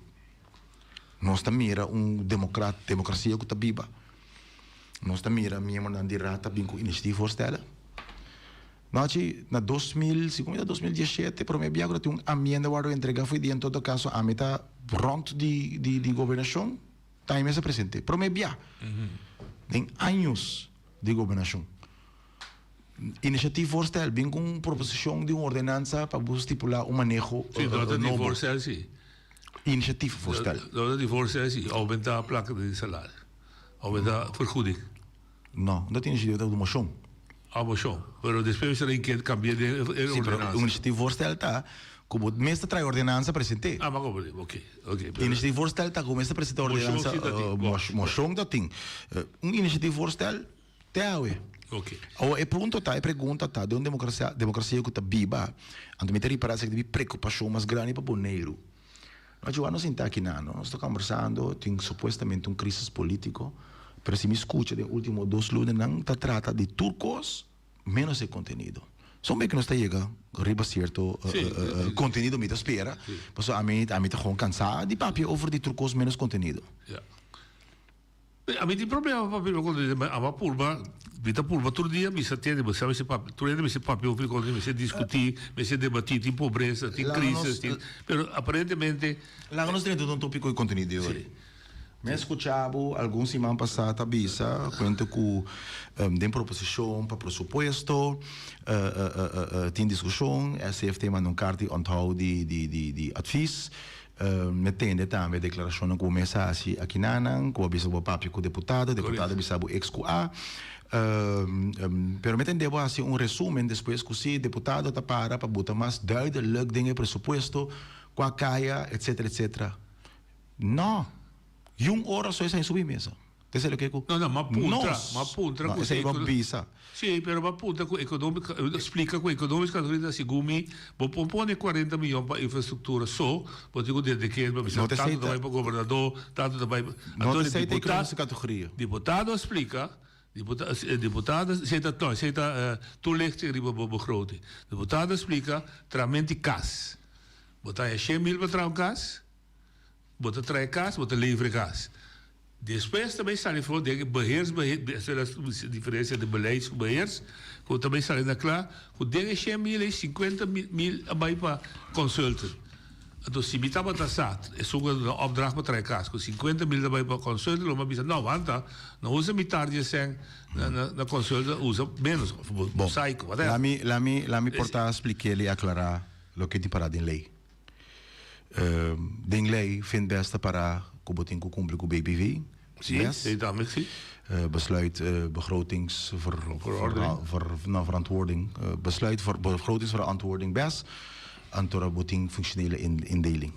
nos ta mira un demokrat, demokrasia ku ta biba. Nos ta mira miembronan di Raad ta bin ku initiatiefvoorstellen. Nochi, na 2000, segun mi ta 2017, promé bia ku ta tin un amienda wòrdu entregá fo'i dia. En todo kaso, ami ta rònt di di gobernashon, ta ami mes a present'é. Promé bia den años. di gobernashon. Initiatiefvoorstel, bin ku un proposishon di un ordenansa pa bo stipulá un maneho Sí, dòkter di nobo. voorstel sí. Initiatiefvoorstel. Dòkter di voorstel sí, oumentá plaka di salario, oumentá vergoeding. No, no ta initiatief, ta un moshon. Ah, moshon. Pero despues mester a inke kambia den e Sí, pero ordenansa. un initiatiefvoorstel ta ku bo mes ta trae ordenansa present'é. Ah, ma komprendé. Oké, oké. Pero Initiatiefvoorstel ta ku bo mes ta presentá Moshon ordenansa, sí ta tin. Bo. moshon ta tin. Un initiatiefvoorstel te awe. Oké. Awor e punto ta, e pregunta ta, den un demokrasia, demokrasia ku ta biba, anto mi ta ripará esaki ta mi preokupashon mas grandi pa Boneiru. Nos djua nos sinta aki nan, no? Nos ta kombersando, tin supuestamente un krisis polítiko, pero si mi skucha den último dos lunanan ta trata di tur kos menos e kontenido. Son bek nos ta yega riba sierto kontenido mi ta spera, pasobra ami ami ta gewoon kansá di papia over di tur kos menos kontenido. Ami tin problema pa papia kontenido, ma ami a purba, mi ta purba tur dia mi sa tende, bo sa mester papia, tur hende mester papia over di kontenido, mester diskutí, mester debatí, tin pobresa, tin krisis, tin, pero aparentemente. Laga nos drenta un tópiko di kontenido yori. Mi a skucha bo algun siman pasá ta bisa kuenta ku den proposishon pa presupuesto tin diskushon, SCFT manda un karta di onthou di advis. Mi a tende tambe deklarashonnan ku bo mes a hasi akinanan, ku bo a bisa ku bo a papia ku deputado, deputado a bisa bo X ku A. Pero mi a tende bo hasi un resumen despues ku si deputado ta para pa buta mas duidelijk den e presupuesto kua kaya etcetera etcetera. No! Yun ora so esei subi mesa. Esei loke ku No, no, m'a puntra, nos, m'a puntra no, ku esei si bo a bisa. Sí, pero m'a puntra ku economic, splika ku economisch categorie ta segun mi, bo por pone cuarenta miyon pa infrastructura so, bo tin ku dedikeer pa bisa No ta tantu esei ta ta bai pa gobernador, tantu ta bai pa, No ta anto esei ta diputa, economische categorie. diputado a splika, diputa, diputado, esei ta, no, esei ta toelichting riba bo begroting. Diputado a splika tramenti kas. Bo ta haña 100.000 pa traha un kas, Bo ta trae kas, bo ta levere kas. Despues ta bay sali for den e beheers, diferencia di beleids ku beheers, ku ta bay sali na kla ku den e shen mil ei sinkuenta mil a bay pa consultant. Anto si mi tabata sa esun ku a duna opdracht pa trae kas ku 50.000 ta bay pa consultant lo mi a bisa no wanta, no usa mitar di e sèn na consultant, usa menos, Bon, mosaico, whatever. lami lami lami por ta splikel i aklará loke tin pará den lei. Den lei vindt best ta para ku bo tin ku kumpli ku BBV. Sí, Bes. tambe sí. Besluit begrotingsverantwoording, besluit voor begrotingsverantwoording bes, anto bo tin functionele indeling.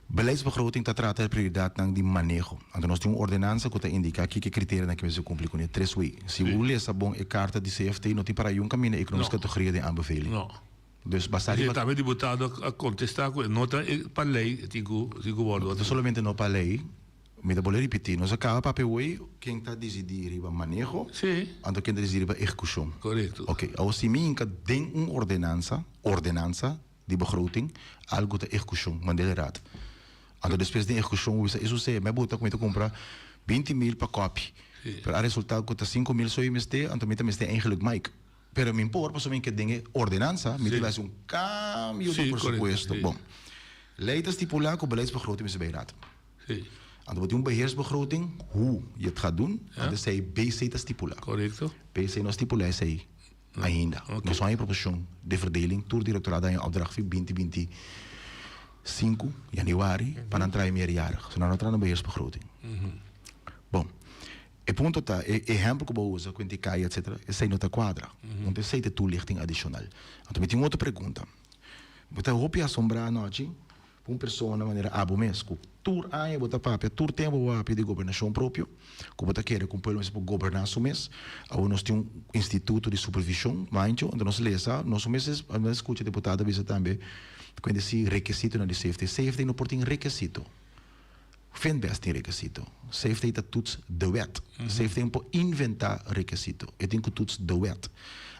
Beleidsbegroting ta trata e prioridatnan di maneho. Anto nos tin un ordenansa ku ta indiká kiko e kriterianan ku mester kumpli kuné. Tres wei. Si bo lesa bon e karta di CFT no tin para yun kaminda ekonomisch kategoria den aanbeveling. No. Dus basta riba. Tambe diputado a contesta cu e no ta pa ley e tin cu tin cu wordo. No solamente no pa ley, mi ta bolbe ripiti, nos a caba papia hoy ken ta dicidi riba maneho, Sí. anto ken ta dicidi riba ehecucion. Corecto. Ok, awor si mi hinca den un ordenansa, ordenansa di begroting, algo ta ehecucion, mand'e raad. Anto despues den ehecucion bo bisa, e sucede, mi a bota cu mi ta cumpra 20.000 pa copy, Sí. pero a resulta cu ta 5.000 so mi mester, anto mi ta mester eigenlijk Mike. Pero mi por pasobra mi ke den e ordenansa mi ta hasi un kambio di presupuesto. Bon, lei ta stipulá ku beleidsbegroting mester bai raad. Anto bo tin un beheersbegroting hoe je het gaat doen, anto esei BC ta stipulá. BC no stipulá esei ainda. Nos no haña proposishon di verdeling, tur direktoraat a haña opdracht fi 2025 januari pa nan traha e meerjarig. So nan no traha na beheersbegroting. Bon. E punto ta, e ehempel ku bo a usa, kuenti kaya etcetera, esei no ta kuadra. Anto esei ta e toelichting adishonal. Anto mi tin un otro pregunta. Bo ta hopi asombrá anochi ku un persona manera abo mes, ku tur aña bo ta papia, tur tempu bo papia di gobernashon propio, ku bo ta kere ku un pueblo mester por goberná su mes. Awor nos tin un instituto di supervishon, mancho, anto nos lesa, nos mes a skucha diputado a bisa tambe, kuenti si rekesitonan di safety. Safety no por tin rekesito. Finbest tin rekesito. Safety ta toets de wet. Safety no por inventa rekesito. E tin ku toets de wet.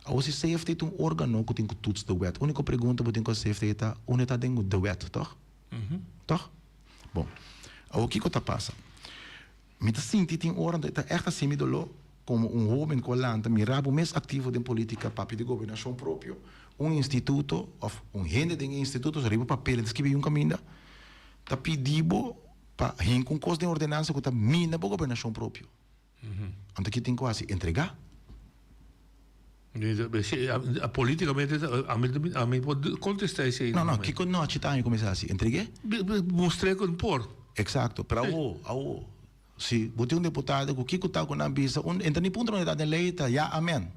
Awor si safety ta un organo ku tin ku toets de wet, uniko pregunta bo tin ku hasi safety ta unda ta den de wet, tòg? Tòg? Bon. Awor kiko ta pasa? Mi ta sinti tin ora anto e ta ègt hasi mi doló komo un hóben ku a lanta mira bo mes aktivo den politika papia di gobernashon propio, un instituto òf un hende den e instituto riba papel e ta skibi un kaminda. Ta pidi bo pa hinka un kos den ordenansa ku ta mina bo gobernashon propio. Anto ki tin ku hasi? Entregá. Politikamente ami por kontestá esei. No, no, kiko nochi ta aña kuminsá hasi? Entreg'é? Mustr'é ku por. Eksakto. Pero awo, awo, si bo tin un deputado ku kiko ta ku nan bisa, un, e ta ni puntra unda ta den lei, ta ya amen.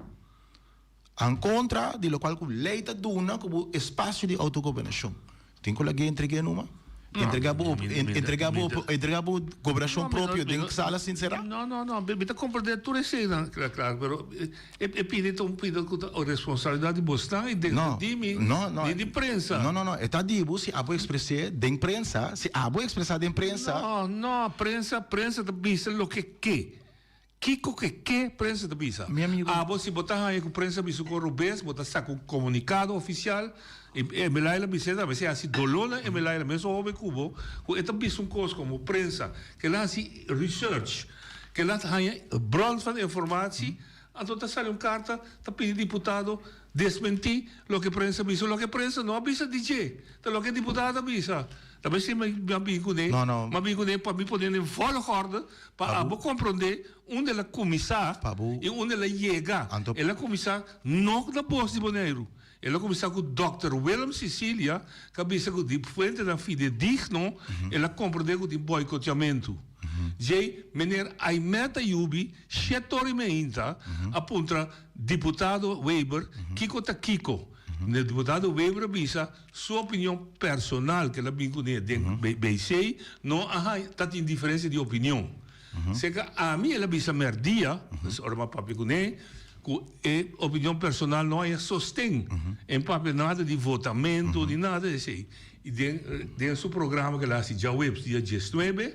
An kontra di lokual ku lei ta duna ku bo espasio di outogobernashon. Tin ku lag'é entreg'é numa? Entregá bo entregá bo entregá bo gobernashon propio den sala sinsera? No, no, no. Mi ta komprendé tur eseinan, kla, pero e pidi ta un pida ku ta responsabilidat di bosnan i di mi, ni di prensa. No, no, no. E ta di bo si abo ekspres'é den prensa, si abo ekspresá den prensa. No, no. Prensa, prensa ta bisa loke ke. Kiko ke ke prensa ta bisa? Mi amigo. Abo si bo ta haña ku prensa bisa ku robes bo ta saka un komunikado ofisial i Emelaila bisa tambe si hasi doló na Emelaila mesun hoben ku bo ku e ta bisa un kos komo prensa ke la hasi research ke la haña bron van informatie anto ta sali un karta ta pidi diputado desmentí loke prensa bisa loke prensa no a bisa di dje ta loke diputado a bisa ta besi mi a bin kuné mi a bin kuné pa mi pone den volgorde. Pa abo komprondé unda el a kuminsá i unda el a yega. El a kuminsá no na bos di Boneiru. El a kuminsá ku Dòkter Willem Cicilia ku a bisa ku di fuentenan fidedigno el a komprondé ku tin bòikotiamentu. Djei meneer Aimet Ayubi shete ora i meinta a puntra diputado Weber kiko ta kiko. Diputado Weber a bisa su opinion personal ku el a bin kuné den BC no a haña ta tin diferensia di opinion. Seka ami el a bisa merdia, dus ora mi a papia kuné, ku e opinion personal no haña sosten. E no papia nada di votamentu ni nada di esei. I den den su programa ku el a hasi djaweps dia diesnuebe,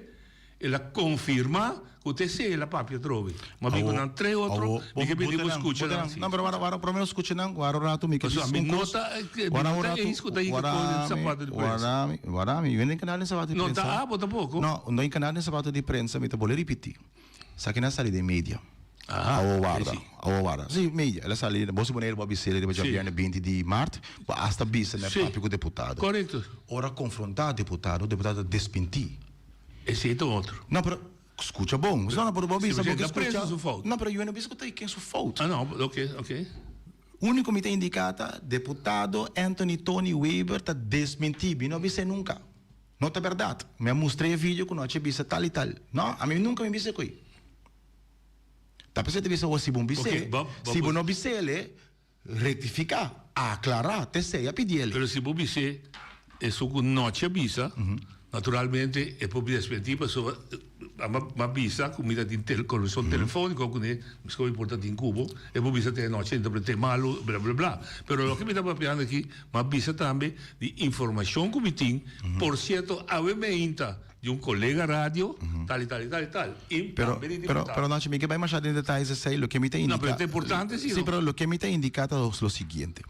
el a konfirmá ku ta esei el a papia atrobe. Mi a bin ku nan tres otro, mi ke pidi bo skucha nan si. No, pero wara, wara, promé skucha nan, wara un ratu mi ke Pasobra bisa mi un no kos. ta, mi Wara no un ta ratu, eens ku ta hinka wara kos den mi, sapato di prensa. wara mi, wara mi, yu den kanal den sapato di No prensa. ta abo tampoko. No, no hinka nada den sapato di prensa, mi ta bolbe ripití. Esaki nan a sali den media. Aha, Awo warda, sí. awo warda. Sí, media. El a sali, bo si Boneiru bo a bis'é riba Sí. djabièrnè binti di mart, bo asta bisa na Sí. papia ku deputado. Korekto. Ora konfrontá deputado, deputado ta desmintí. Esei ta otro. No, pero skucha bon. No, no, pero bo Sí, bisa, pero bo ke ta prensa skucha. su fout. No, pero yu no bisa ku ta ken su fout. Ah, no, oké, oké. Úniko mi ta indiká ta deputado Anthony Tony Wever ta desmintí. Mi no a bis'é nunka. No ta bèrdat. Mi a mustr'é e video ku nochi a bisa tal i tal. No, ami nunka mi bisa ko'i. Ta p'esei ta bisa awor si bo bis'é, Ok, bo, bo si bo bo. no bis'é, rektifiká, aklará, t'esei a pidiel. Pero si bo bis'é esun ku nochi a bisa, naturalmente e por desmentí pasobra a bisa ku mi ta tin tel konversashon telefóniko kuné, miskon mi por ta tin ku bo, e por bisa te anochi a interpreté malu, bla bla bla. Pero loke mi ta papiando aki, mi a bisa tambe di informashon ku mi tin, por sierto awe meinta di un kolega radio, tal i tal i tal i tal, i Pero, tambe di pero, diputado. pero Nacho, mi ke bai masha den detalles esei, loke mi ta No, indiká. pero ta importante si Sí, no. pero loke mi ta indiká ta lo siguiente.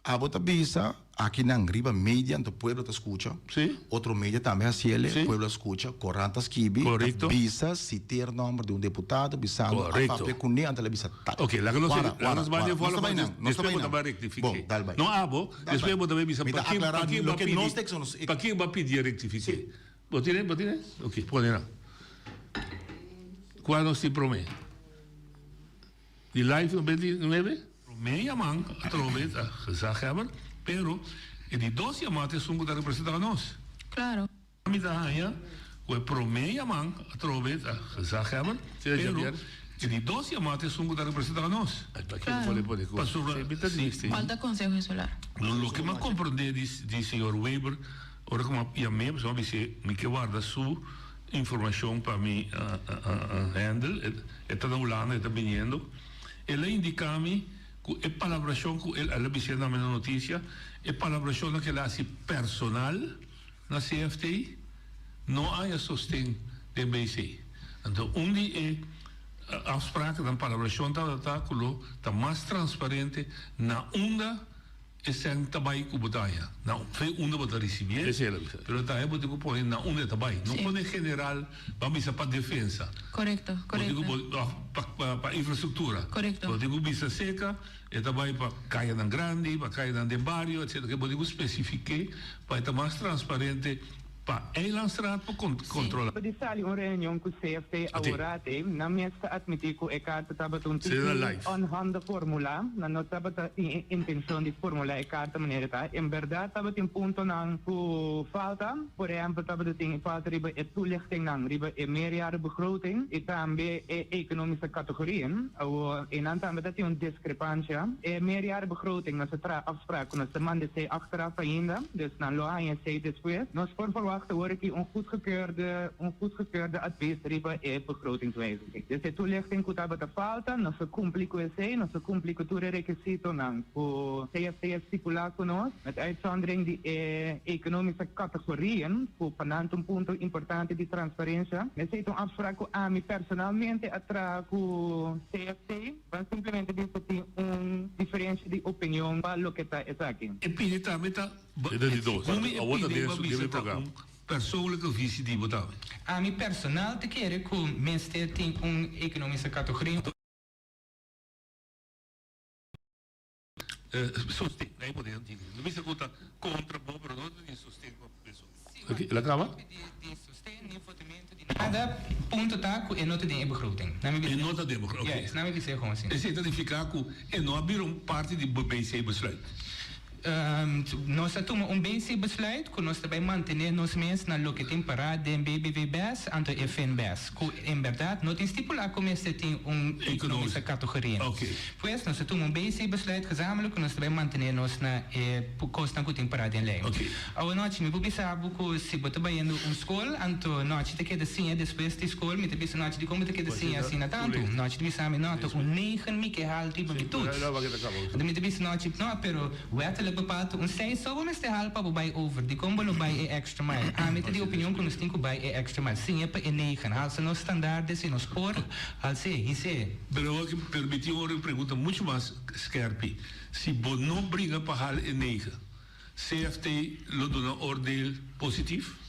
Abo ta bisa akinan riba media anto pueblo ta skucha. Sí. Otro media tambe hasiele, Sí. pueblo a skucha, korant a skibi, ta Korekto. bisa siteer nomber di un deputado bisando a Korekto. papia kuné anto el a bisa tal. Ok, laga nos Wara, laga wara, nos bai wara. den Nos ta follow bai up, nan, nos ta despues bai bo ta nan. bai rektifiké. Bon, dal bai. No abo, Dal despues bai. bo ta bai bisa Mi ta pa kin aklará pa kin bo a loke nos pidi ta eksonos- pa kin bo a pidi e rektifiké. Sí. Bo tine, bo tine? Ok, pone nan. Kua nos tin promé? Di live 99? Promé yaman atrobe ta gezaghebber, pero e di dos yaman ta esun ku ta representá nos. Claro. Mi ta haña ku e promé yaman atrobe ta gezaghebber, pero e di dos yaman ta esun ku ta representá nos. Claro. Pasobra si. Cual ta Conseho Insular? Loke mi a komprondé di señor Weber ora ku mi a yam'é, pasobra mi a bis'é mi ke warda su informashon pa mi handle, e ta na Hulanda, e ta biniendo. El a indiká mi ku e palabrashon ku el, el a bis'é na mi na notisia, e palabrashonnan ku el a hasi personal na CFT no a haña sosten den BC. Anto un di e afsprakennan, palabrashon tabata ta ku lo ta mas transparente na unda E sèn ta bai ku bo ta haña. Na fe unda bo ta risibié, pero tambe bo tin ku pone na unda e ta bai. No pone general, ban bisa pa defensa. Korekto, Bo tin ku korekto. òf pa pa pa infrastruktura. Korekto. Bo tin ku bisa seka, e ta bai pa kayanan grandi, pa kayanan den bario, etcetera. Bo tin ku spesifiké pa e ta mas transparente Pa Eilandsraad por controla. Di sali un reunion ku CFT aworate, nan mes ta atmití ku e karta tabata un tiki onhandig formulá. Nan no tabata tin e intenshon di formulá e karta manera ta. En bèrdat tabatin puntonan ku falta. Por ehèmpel tabata tin falta riba e toelichtingnan riba e meerjarenbegroting i tambe e economische categorieën. Awor einan tambe ta tin un diskrepansha. E meerjarenbegroting nos a traha afspraak ku nos ta manda esei achteraf ainda, dus nan lo haña esei despues. Nos por verwacht awor aki un goedgekeurde un goedgekeurde advies riba e begrotingswijziging. Dus e toelichting ku tabata falta, nos a kumpli ku esei, nos a kumpli ku tur e rekisitonan ku CFT a stipulá ku nos, met uitzondering di e economische categorieën, ku pa nan ta un punto importante di transparencia. Esei ta un afspraak ku ami personalmente a traha ku CFT. Ban simplemente bisa tin un diferencia di opinion pa loke ta esaki. E pidi tambe ta E ta di dos. Gumi e Awor ta pidi den ba su bisa den ta programa. un persoonlijke visie di bo tambe. Ami personal ta kere ku mester tin un economische categorie. Sosten, na e poder antigo. No bisa ku ta kontra bo, pero no ta tin sosten pa beso. El a caba? Nada, punto ta cu e no ta den e begroting. E no ta den e begroting, oké. Juist, na mi bisa gewoon asina. Esey ta nifica cu e no a bira un parti di BC besluit? Nos a tuma un BC besluit cu nos ta bay mantene nos mes na loke tin para den BBV bes anto e fin bes, cu en berdad no tin stipula cu mester tin un economische categorie. Pues nos a tuma un BC besluit gezamenlijk cu nos ta bay mantene nos na e cosnan cu tin para den ley. Awanochi mi por bisa bo cu si bo ta bayendo un scol anto nochi ta keda siña despues di scol mi ta bisa nochi dicon bo ta keda siña asina tanto? Nochi ta bisa mi no ta un negen mi ke haal riba mi toets. Anto mi ta bisa nochi no pero wettelijk bepaald ta un seis so bo mester haal pa bo bay over dicon bo lo bay e extra mile? Ami ta di opinion cu nos tin cu bay e extra mile siña pa e negen halsa nos standaarden si nos por hals'e his'e. Pero awor ki permiti un pregunta mucho mas skerpi si bo no bringa pa haal e negen CFT lo duna oordeel positief?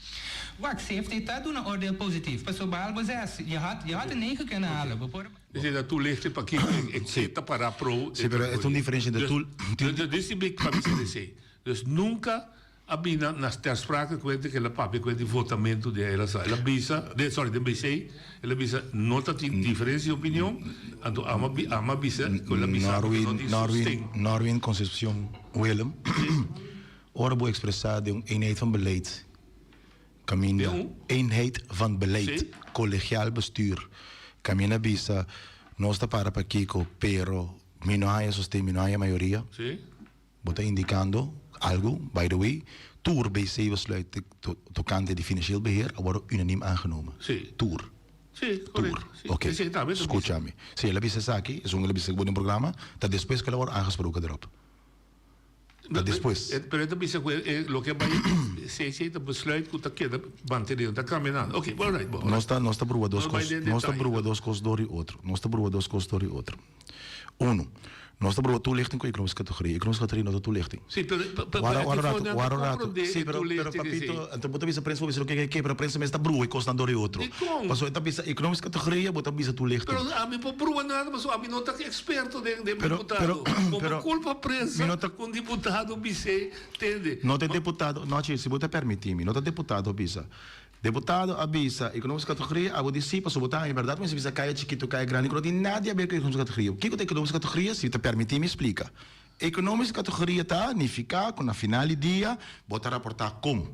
Wak, CFT ta duna oordeel positief, pasobra behalve zes, je had, je had een negen kunnen halen. Bo por. Esei ta toelichting pakiko e e ta para pro. Sí, pero e ta un diferencia entre toel. Dus, dus, dus di pa bisa esei. Dus nunca a bini na ter sprake kuente ku el a papia kuente di votamento di el a sa. El a bisa, den, sorry, den BC, el a bisa no ta tin diferencia di opinion, anto ama ama bisa ku el a bisa ku no tin sosten. Norwin, Norwin Concepcion Willem, ora bo expresa den un eenheid van beleid, caminda, eenheid van beleid, colegiaal bestuur, caminda bisa nos ta para pa kico, pero mi no haya sosten, mi no haya mayoria, bo ta indicando algo, by the way, tur BC besluit tocante di financieel beheer a wordo unaniem aangenomen. Tur. Sí, correcto. Tur. Oké. Scucha mi. Si el a bisa esaki, esun el a bisa bo den programa, ta despues cu el a wordo aangesproken erop. Ta despues. Pero e ta bisa cu loke a bay CC ta besluit cu ta keda mantene, no ta cambia nada. Oké, all right. Nos ta, nos ta bruha dos cos, nos ta bruha dos cos door di otro. Nos ta bruha dos cos door di otro. Uno, nos ta bruha toelichting cu economische categorie. Economische categorie no ta toelichting. Sí, pero, pero, Wara, wara rato, wara rato. Sí, pero, pero papito, anto bo ta bisa prensa bo bisa loke ke ke, pero prensa mes ta bruha e cosnan door di otro. Dicon? Pasobra e ta bisa economische categorie, bo ta bisa toelichting. Pero ami por bruha nada, pasobra ami no ta experto den, den Pero, diputado. pero, Bo pero, por culpa prensa mi no ta cu un diputado bis'é, tende. No ta diputado, no, si bo ta permiti mi, no ta diputado bisa. Deputado a bisa, Economische categorie, abo di si, pasobra bo ta haña berdad mester bisa kaya chikito, kaya grandi, ku no tin nada di haber ku economische categorie. Kiko ta economische categorie? Si ta permiti mi splika. Economische categorie ta nifiká ku na final di dia bo ta raportá kon.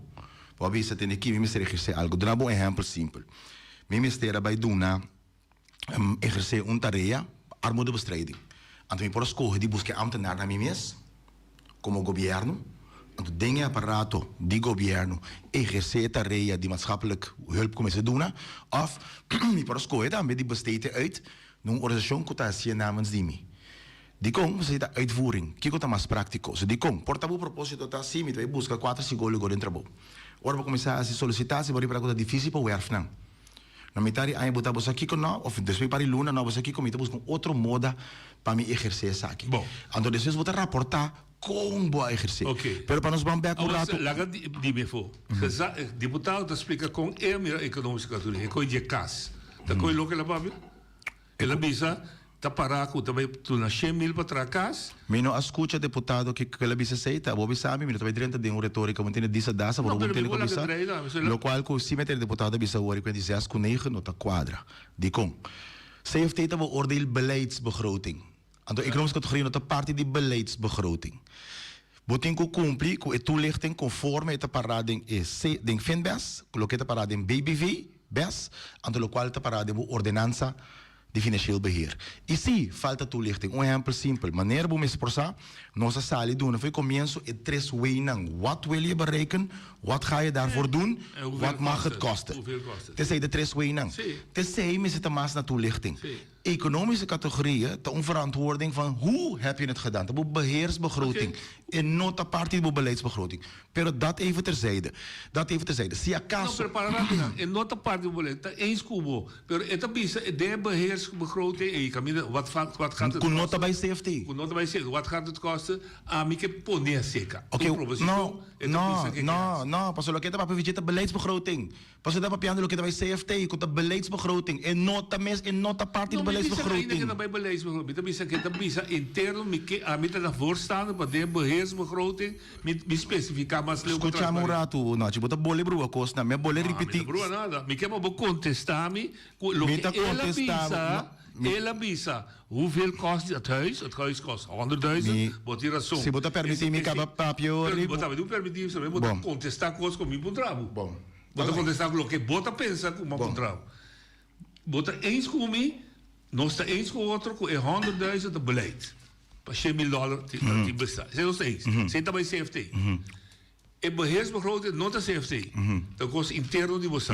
Bo a bisa tende ki mi mester ehersé algu. Duna bo un ehèmpel simpel. Mi mester a bai duna ehersé un tarea, armoedebestrijding. Anto mi por a skohe di buska e ambtenaar na mi mes. Komo gobièrnu, anto den e aparato di gobièrnu ehersé e tarea di maatschappelijk hulp ku mester duna, òf mi por a skohe tambe di besteed e uit na un organisashon ku ta hasié namens di mi. Dikon? Pasobra ta uitvoering. Kiko ta mas práktiko? So dikon? Por ta bo propósito ta si mi ta bai buska kuater sikólogo den trabou. Ora bo kuminsá hasi solisitasi bo ripará ku ta difísil pa wèrf nan. Na mitad di aña bo ta bo sa kiko no, of despues par di luna no bo sa kiko, mi ta buska un otro moda pa mi ehersé esaki. Bon. Anto despues bo ta raportá kon bo a ehersé. Oké. Pero pa nos ban bek un Awor rato. laga di di mi afó. Geza diputado ta splika kon e a mira economische categorie, e koe dje kas. Ta koe loke el a papia? El a bisa ta pará ku ta bai duna shen mil pa traha kas. Mi no a skucha deputado kiko ku el a bisa esei, ta abo bisa mi, mi no ta bai drenta den un retorika, bo ntende disa dasa, No, pero bo pero mi ntende por ku laga bisa, drei na, mi so lokual ku si mester deputado a bisa awor i kuenti zes ku negen no ta kuadra. Dikon? CFT ta beoordeel beleidsbegroting. Anto ekonomische kategorie no ta parti di beleidsbegroting. Bo tin ku kumpli ku e toelichting konforme e ta pará den e C den Finbes, ku loke ta pará den BBV, bes, anto lokual ta pará den bo ordenansa di financieel beheer. I si falta toelichting, un ehèmpel simpel, manera bo mester por sa, nos a sali duna for e komienso e tres waynan, wat wil je bereiken, wat ga je daarvoor doen, wat mag het kosten. T'esei de tres waynan. T'esei mester ta mas na toelichting. Economische categorieën ta un verantwoording van hoe heb je het gedaan. Ta bo beheersbegroting e no ta parti di bo beleidsbegroting. Pero dat even terzijde. Dat even terzijde. Si No, acaso. pero para rato nan. E no ta parti di bo beleid. Ta eens cu bo. Pero e ta bisa den e beheersbegroting ey caminda wat wat gaat het Cu no ta kosten. bay CFT. Cu no ta bay CFT. Wat gaat het kosten? Ami ke pone aseca. Oké, Un proposicion. no. No, no, no, pasobra loke ta papia vg ta beleidsbegroting. Pasobra e ta papiando loke ta bai CFT, ku ta beleidsbegroting. E no ta mes, e no ta parti di No, mi bisa ainda beleidsbegroting. ke ta bai beleidsbegroting. Mi ta bisa ke ta bisa interno, mi ke, ami ta na voorstander pa den beheersbegroting mi, mi spesifiká mas leu pa Skucha mi un transparente. ratu, Nochi, bo ta bole brua kosnan, mi a bole No, ami ripití. ta brua nada. Mi ke pa bo kontestá mi ku Mi loke ta el a kontestá bo, bisa, no, mi. el a bisa, hoeveel kost het huis? Het huis kost honderdduizend, Mi, bo tin rason. si bo ta permití Ese, mi ese, kaba papia pero ori, bo bo. ta mi permití, bo ta Bon. kontestá kos ku mi puntra bo. Bon. Bo ta contesta cu loke bo ta pensa cu bo a puntra bo. Bo ta eens cu mi, nos ta eens cu otro cu e honderdduizend ta beleid. Pa shen mil dollar tin besta. Esei nos ta eens. Esei ta bay CFT. E beheersbegroting no ta CFT. Ta un cos interno di boso.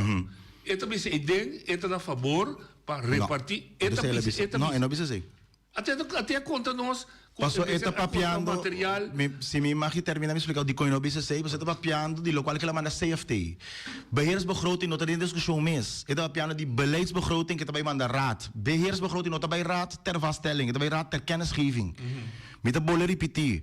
E ta bisa ey den, e ta na fabor pa reparti. E ta bisa, e ta No, e bisa. no bisa esey. Ate ate a konta nos ku Paso e ta a konta papiando, material. mi, si mi magi termina mi splika dikon e no bisa esei, pasobra e ta papiando di lokual ke el a manda CFT. Beheersbegroting no ta den diskushon mes. E ta papiando di beleidsbegroting ke ta bai manda raad. Beheersbegroting no ta bai raad ter vaststelling, e ta bai raad ter kennisgeving. Mi ta bole ripití.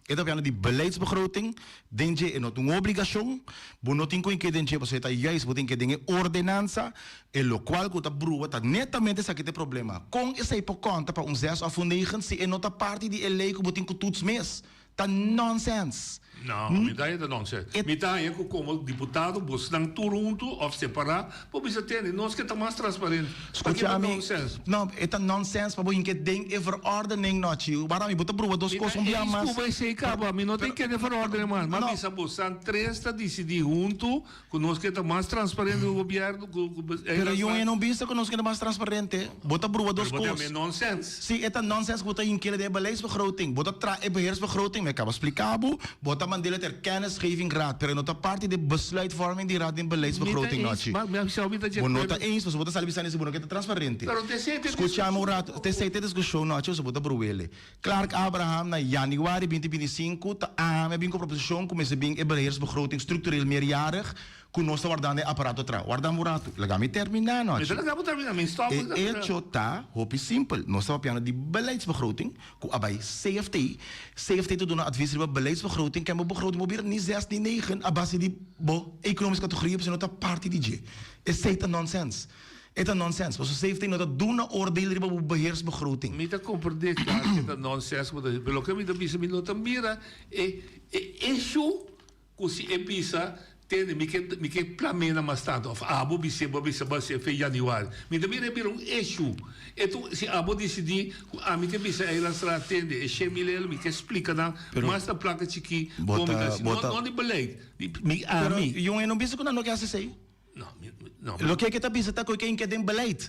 E ta papiando di beleidsbegroting, den dje e no ta un obligashon, bo no tin ku ink'é den dje pasobra e ta juist bo tin ke den e ordenansa, e lokual ku ta brua ta netamente esaki ta e problema. Kon esei por konta pa un zes òf un negen si e no ta parti di e lei ku bo tin ku toets mes? Ta nonsens. No, mi ta haña ta nonsens. Mi ta haña ku komo diputado bosnan tur huntu òf separá por bisa tende, nos ke ta mas transparente. Paki Skucha ta mi, nonsens. no, e ta nonsens pa bo hinke den e verordening no, chiu. Wara mi, bo ta bruba dos Mi kos ta un bia eens mas. ku bo esei kaba, mi no ta hinke den verordening mas. Mi a No. bisa bosan tres ta disidí huntu Ku nos ke ta mas transparente ku gobièrnu, ku ku Pero yu e no bisa ku nos ke ta mas transparente. Bo ta bruba dos Pero bo ta kos. yam'é nonsens. Si, e ta nonsens ku bo ta hinkele den e beleidsbegroting. Bo ta traha e beheersbegroting, mi a kaba splika bo, bo ta mand'é ter kennisgevingraad, pero e no ta parti di besluitvorming di raad den Mi ta beleidsbegroting, eens, Nochi. ma mi a bisa bo mi ta Bo no ta djakuerdo. eens, pasobra bo ta sali bisa si bo no ke ta transparente. Pero t'esei ta e Skucha mi un diskushon. rato, t'esei ta e diskushon, Nochi, pasobra bo ta bruwele. Clark Abraham na januari binti binti sinku ta ame bin ku proposishon ku mester bin e beheersbegroting structureel meerjarig ku nos ta wardando e aparato tra. Warda un ratu, laga mi terminá Mi nochi. ta laga bo terminá, mi stòp E echo ta hopi simpel, nos ta papiando di beleidsbegroting ku a bai CFT. CFT ta duna advies riba beleidsbegroting, ken bo begroting bo bira ni zes ni negen a base di bo economische categorie pasobra no ta parti di dje. Esei ta nonsens. E ta nonsens, pasobra safety no ta duna oordeel riba bo beheersbegroting. Mi ta comprende claro cu e ta nonsens cu bo ta bisa, pero loke mi ta bisa mi no ta mira e e issue cu si e bisa tende mi ke mi ke plamena mas tanto of abo bis'e bo a bisa bo a haci'e fe januari mi ta mira e bira un issue e ta si abo dicidi cu ami ke bisa eilandstraat tende e shen mil euro mi ke splica nan mas na placa chiki Bo con mi ta ta haci bo no ta no di beleid di mi Pero ami. jongen no bisa cu nan no ke haci esey. No, mi, no. Loke ke ta bisa ta ku e ke inke den beleid.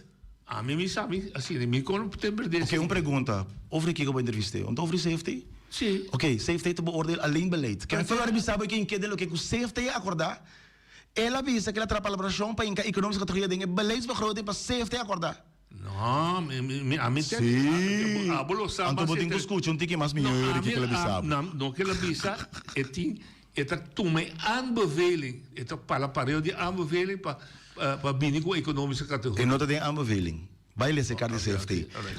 Ami mi sa, mi asina, mi kon ten berde. Oké, un pregunta. Over di kiko bo entrevist'é? Un ta over di CFT? Sí. Oké, CFT ta beoordeel alleen beleid. Ken for a bisa bo ke inke den loke ku CFT a akordá? El a bisa ke el a traha palabrashon pa inka economische categoria den e beleidsbegroting pa CFT akordá. No, mi, mi, mi, ami te, Sí. abo lo sa Anto mas bo tin ku skucha un tiki mas No, mihor ami, kiko el a bisa bo. a, no, ke el a bisa, e tin. E ta tuma e aanbeveling, e ta pala pareu di aanbeveling pa pa bini ku economische categorie. E no ta den aanbeveling. Bai lesa e kart di CFT.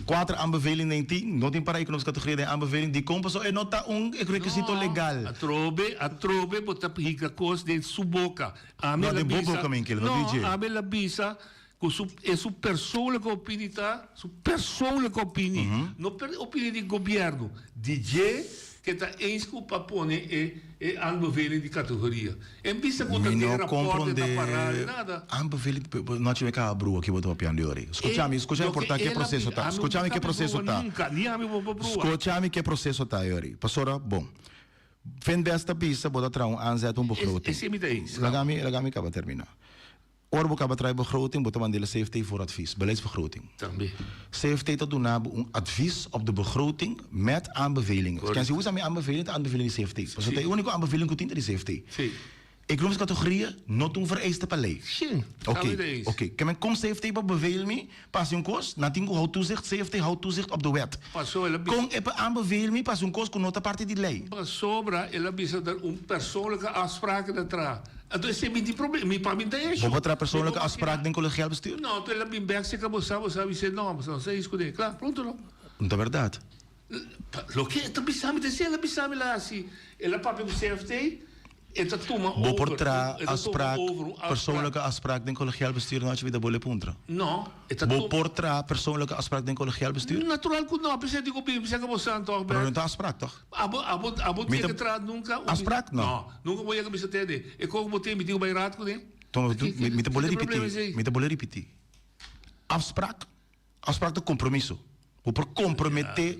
Kuater aanbeveling den tin, no tin para economische categorie den aanbeveling. Dikon? Pasobra e no ta un rekisito legal. Atrobe, atrobe bo ta hinka kos den su boka. Ami No, la den bo bisa, boka, Minkel, no no, di dje. ami la bisa ku su e su persoonlijke opinie ta, su persoonlijke opinie, no per opinie di gobierno, di dje ke ta eens ku pa pone e e aanbeveling di kategoria. En bista ku ta Mi den no raport e ta komprondé pará ni nada. Aanbeveling, nochi mi kaba brua ki bo ta papiando yori. Skucha mi, skucha mi Loke por ta ke el a proseso bi, ta. ami no Skucha mi ke sabi proseso brua ta. nunka, ni ami bo por brua. Skucha mi ke proseso ta yori. Pasobra, bon, Finbest ta bisa bo ta traha un aanzet un begroting. Esei mi ta eens. Laga mi, laga mi kaba terminá. Ora bo kaba traha e begroting, bo ta mand'é CFT voor advies, beleidsbegroting. Tambe. CFT ta duna bo un advies op de begroting met aanbevelingen. Correcto. Ken si usa mi aanbeveling, ta aanbeveling di CFT. Pasobra ta e úniko aanbeveling ku tin ta di CFT. Sí. Economische categorieën no ta un vereiste pa lei. Sí, Oké, tambe ta eens. oké. Ke men kon CFT pa bevel mi pa hasi un kos, nan tin ku hou toezicht, CFT houdt toezicht op de wet. Pasobra el a bisa. Kon e pa aanbevel mi pa hasi un kos ku no ta parti di lei? Pasobra el a bisa dat un persoonlijke afspraak ta traha. Anto esei mi tin problema, mi pa mi ta hecho. Bo por traha persoonlijke Mi por afspraak den collegiaal bestuur? No, anto el a bin bek cerca bo sa, bo sa bis'é no, bo sa no sa is kuné. Kla, pronto no. No ta berdad. Loke e ta bisa mi ta esei, el a bisa mi la hasi. El a papia ku CFT. E ta tuma Bo por over, traha e ta tuma afspraak, over un afspraak. persoonlijke afspraak den collegiaal bestuur no hachi bida bo le puntra? No, e ta Bo tuma. por traha persoonlijke afspraak den collegiaal bestuur? Natural ku no, p'esei di ku bin bisa ku bo san tòg, Pero Bert. no ta afspraak tòg? Abo, abo, abo Mi tin ta ke traha nunka un. Afspraak? No. No, nunka bo yega bisa tende. E kos ku bo tin, mi tin ku bai raad kuné. Toma, Ki, ki, mi ta ki bole ta problema ripití, esei? mi ta bole ripití. Afspraak? Afspraak ta kompromiso. Bo por komprometé.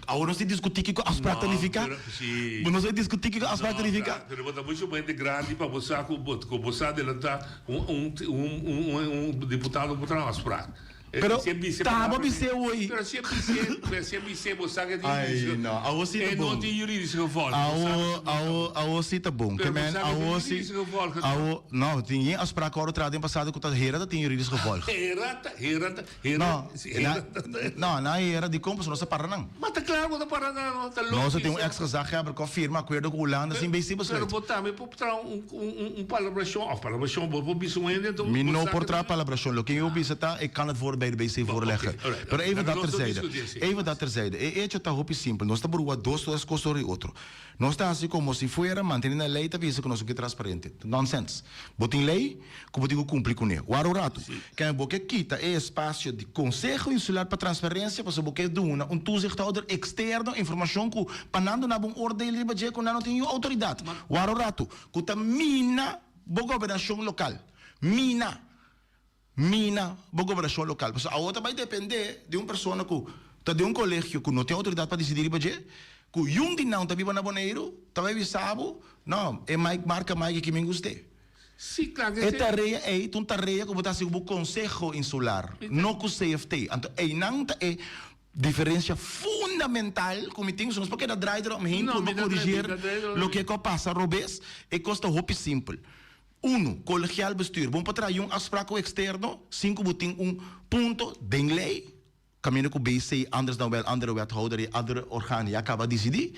Awor nos tin diskutí kiko afspraak ta No, nifiká? pero si. Bo nos a diskutí kiko afspraak ta No, nifiká? pero bo ta muchu mente grandi pa bo sa ku bo ku bo sa adelantá un un un un un diputado por traha un afspraak. Pero Si e bis'é ta bo palabra bis'é hoy. Pero si e bis'é, pero si e bis'é bo sa ke tin Ay, juridische no, awor si ta e no bon. tin juridische gevolgen. Bo sa Awor, ke tin awor, awor si ta bon. Ke Pero bo men sa ke tin awor si juridische gevolgen. awor, no, tin yen afspraak ku awor traha den pasado ku ta hera ta tin juridische gevolgen. Hera ta, hera ta, hera, No, si na, hera ta. no, na hera dikon pasobra nos a para nan. Ma ta klaar ku ta para nan, no, ta Nos a tin un logisch. ex gezaghebber ku a firma akuerdo ku Hulanda sin Pero BC besluit. bo tambe por traha un, un, un, un palabrashon, òf palabrashon, bo por bisa un hende, Mi bo no sa por ke traha ta. palabrashon. Loke mi por bisa ta, ik kan het voor bij de BC Bo, voorleggen. oké, alright, Pero oké. even Laga dat nos no terzijde. diskutí esei. Even dat terzijde. E hecho ta hopi simpel. Nos ta brua dos dos kos dor di otro. Nos ta hasi komo si fuera mantene na lei ta bisa ku nos no ke transparente. Nonsens. Bo tin lei ku bo tin ku kumpli kuné. Wara un ratu. Kende bo ke kita e espasio di Konseho Insular pa Transparensia pasobra bo ke duna un toezichthouder eksterno informashon ku pa nan duna bo un oordeel riba dje ku nan no tin niun outoridat. Wara un ratu. Ku ta mina bo gobernashon lokal. Mina. Mina bo gobernashon lokal. Pasobra awor ta bai dependé di un persona ku ta den un kolegio ku no tin outoridat pa disidí riba dje, ku yun di nan ta biba na Boneiru, ta bai bisa bo, no, e Mike marka Mike aki mi gust'é. Sí, kla ke E si. tarea ei ta un tarea ku bo ta hasi ku bo konseho insular, no ku CFT. Anto einan ta e diferensia fundamental ku mi tin. So nos por keda draai der omheen No, purba mi ta draai, mi korigeer ta draai der loke omheen. ku a pasa robes. E kos ta hopi simpel. Unu, Kolegiaal bestuur. Bon pa traha un afspraak ku eksterno sin ku bo tin un punto den lei kaminda ku BC, anders dan wel andere wethouder i andere orgaan ya kaba disidí,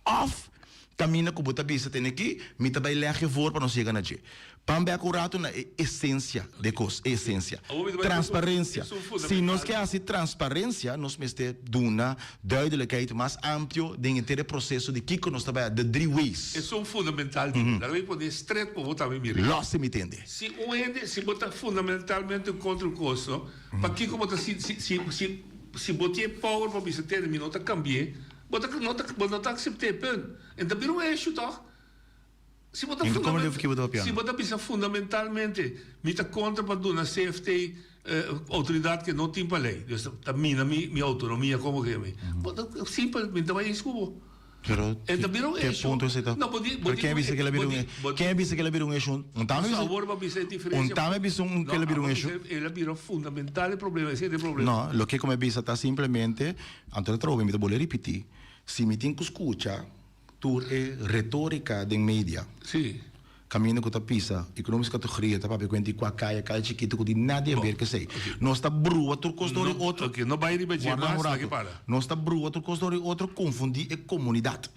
òf kaminda ku bo ta bisa tene aki mi ta bai lèg e voor pa nos yega na dje. Ban bèk un ratu na e esensia di e kos, e esensia. Transparensia. Si nos ke hasi transparensia nos mester duna duidelijkheid mas amplio den henter e proceso di kiko nos ta bai de drie ways. Esun fundamental di mi. Laga mi pone stret pa bo tambe mira. Los si mi tende. Si un hende, si bo ta fundamentalmente contra un cos, no, pakiko bo ta si, si, si, si, si bo tin e power pa bisa tende mi no ta cambi'e, bo ta, no ta, bo no ta acept'e, punt. En ta bira un issue toch? Si bo ta fundament, si bo ta bisa fundamentalmente mi ta kontra pa duna CFT outoridat ke no tin pa lei, dus ta mina mi mi outonomia komo ke mi. Bo ta simpel, mi ta bai eens ku bo. Pero E ta bira un ke issue. punto esei ta? No, bo di, bo Pero di ken a bisa ke el a bira un bo di, ken a bisa ke el a bira un issue? Un tame Pasobra bisa awor bo a bisa e un diferensia. tame bisa un No, ke el a bira un awor issue? bisa el a bira fundamental e problema, esei ta e problema. No, loke ku mi a bisa ta simplemente, anto ta trobe mi ta bolbe ripití, si mi tin ku skucha Tur e retorica den media. Sí. Caminda cu ta pisa, economische categoria ta papia cuenta di cua caya, caya chikito cu tin nada di haber cu esey. Nos ta brua tur cos door di otro. Ok, no bay riba dje Guarda mas, un laga rato. para. Nos ta brua tur cos door di otro, confundi e comunidad.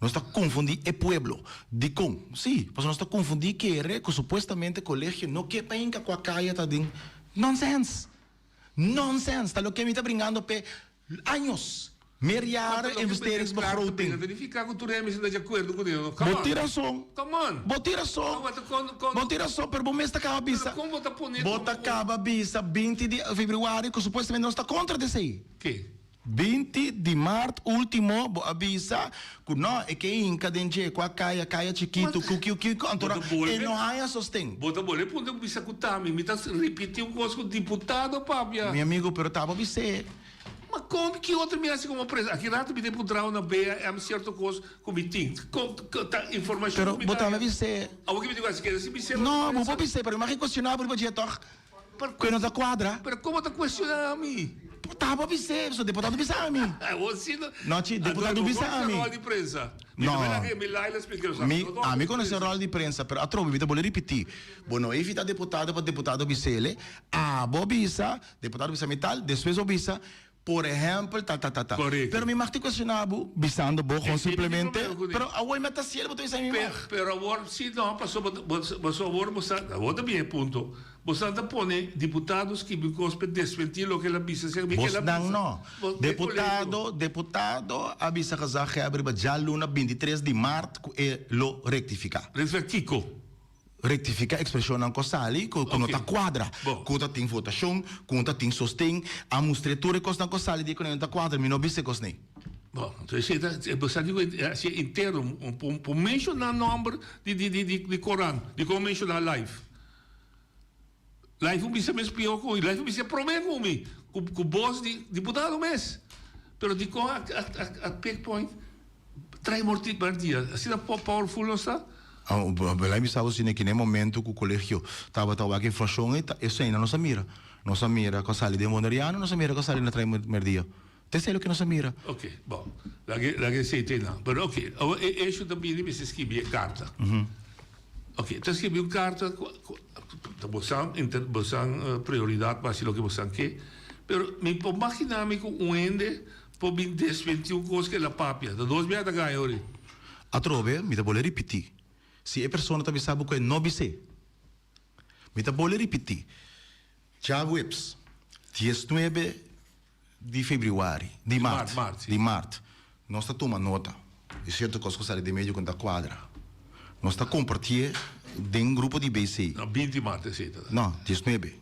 Nos ta confundi e pueblo. Dicon? Sí, pasobra nos ta confundi kere cu supuestamente colegio no ke pa hinca cua caya ta den. Nonsense! Nonsense! Ta loke mi ta bringando p'e Años! Meerjaren investeringsbegroting. Bo tin rason. Bo tin rason. Bo tin rason, pero bo mes ta kaba bisa. Bo ta kaba bisa binti di februari ku supuestamente nos ta kontra di esei. 20 di mart ultimo bo a bisa ku no, e ke hinka den dje ku a kaya, kaya chikitu, ku kiu kiu, anto e no haña sosten. Bo ta bolbe punta ku bisa ku tami. Mi ta ripiti un kos ku diputado papia. Mi amigo, pero ta bo bis'é. Ma kon ki otro mi hasi komo prensa? Aki rato mi tin puntrao na BAM sierto kos ku mi tin. Kon ta informashon Pero ku mi bo ta tambe haña. bis'é. Awor ki mi tin ku hasi keda si bis'é No, pa bo prensa? por bis'é, pero mi mag kuestioná bo riba dje tòg. Ku e no ta kuadra. Pero kon bo ta kuestioná mi? Ta bo bis'é, pasobra deputado bisa mi. Awor si no. No, chi, deputado Anto, bisa bo konoce mi. ròl di prensa? Mi No. ta mira ke mi Laila splika nos. Mi, No, no, ami no, konoce prensa. ròl di prensa, pero atrobe mi ta bolbe ripití. Bo no evitá deputado pa deputado bis'é. Abo bisa, deputado bisa mi tal, despues bo bisa. Por ehempel ta ta ta ta. Correcto. Pero mi mag tin cuestiona bo bisando bo gewoon Esey mi tin simplemente problema cu ne. pero awor mi a ta cielo bo ta bisa mi Pe mag. pero awor si no paso bo bo paso awor bo sa awor ta bin e punto bo sa ta pone diputado skibi cos pa desmenti loke el a bisa si mi Bos kel a nan bisa no. bo e colegio. Deputado deputado a bisa gezaghebber riba djaluna 23 di maart cu e lo rectifica. Rectifica kico? Rectifica expresionnan cu a sali cu cu no ta cuadra, cu ta tin votacion, cu no ta tin sosten, a mustra tur e cosnan cu a sali di cu no ta cuadra, mi no bisa e cosnan. Bon, enton esey ta, bo sa di cu e haci interno, por menciona nomber di di di di coran, di con menciona live. Live un bisa mes pio cu mi, live un bisa prome cu mi, cu cu bos di diputado mes. Pero dicon a a a pick point trae morti mardia, asina powerful nos ta? Belai mi sa bo sine kine momento cu colegio tabata wak inflacion ei ta esei nos a mira. Nos a mira cu a sali den Boneriano, nos a mira cu a sali na trae merdia. Ta esei loke nos a mira. Ok, bon. Laga laga esei te nan. Pero ok, awor e esho ta bini mester skibi e karta. Ok, ta skibi un karta ku ku ta bosan inter bosan prioridat pa hasi loke bosan ke, pero mi por magina mi ku un hende por bin desmenti un kos ku el a papia. Ta dos bia ta gaña ori. Atrobe, mi ta bolbe ripití, si e persona ta bisa bo ku e no bis'é, mi ta bolbe ripití, djaweps, diesnuebe Di febrüari, di mart, di mart, nos ta tuma nota di sierto kos ku sali den medio ku no ta kuadra. Nos ta kompartié den grupo di BC. No, binti mart esei ta. No, diesnuebe.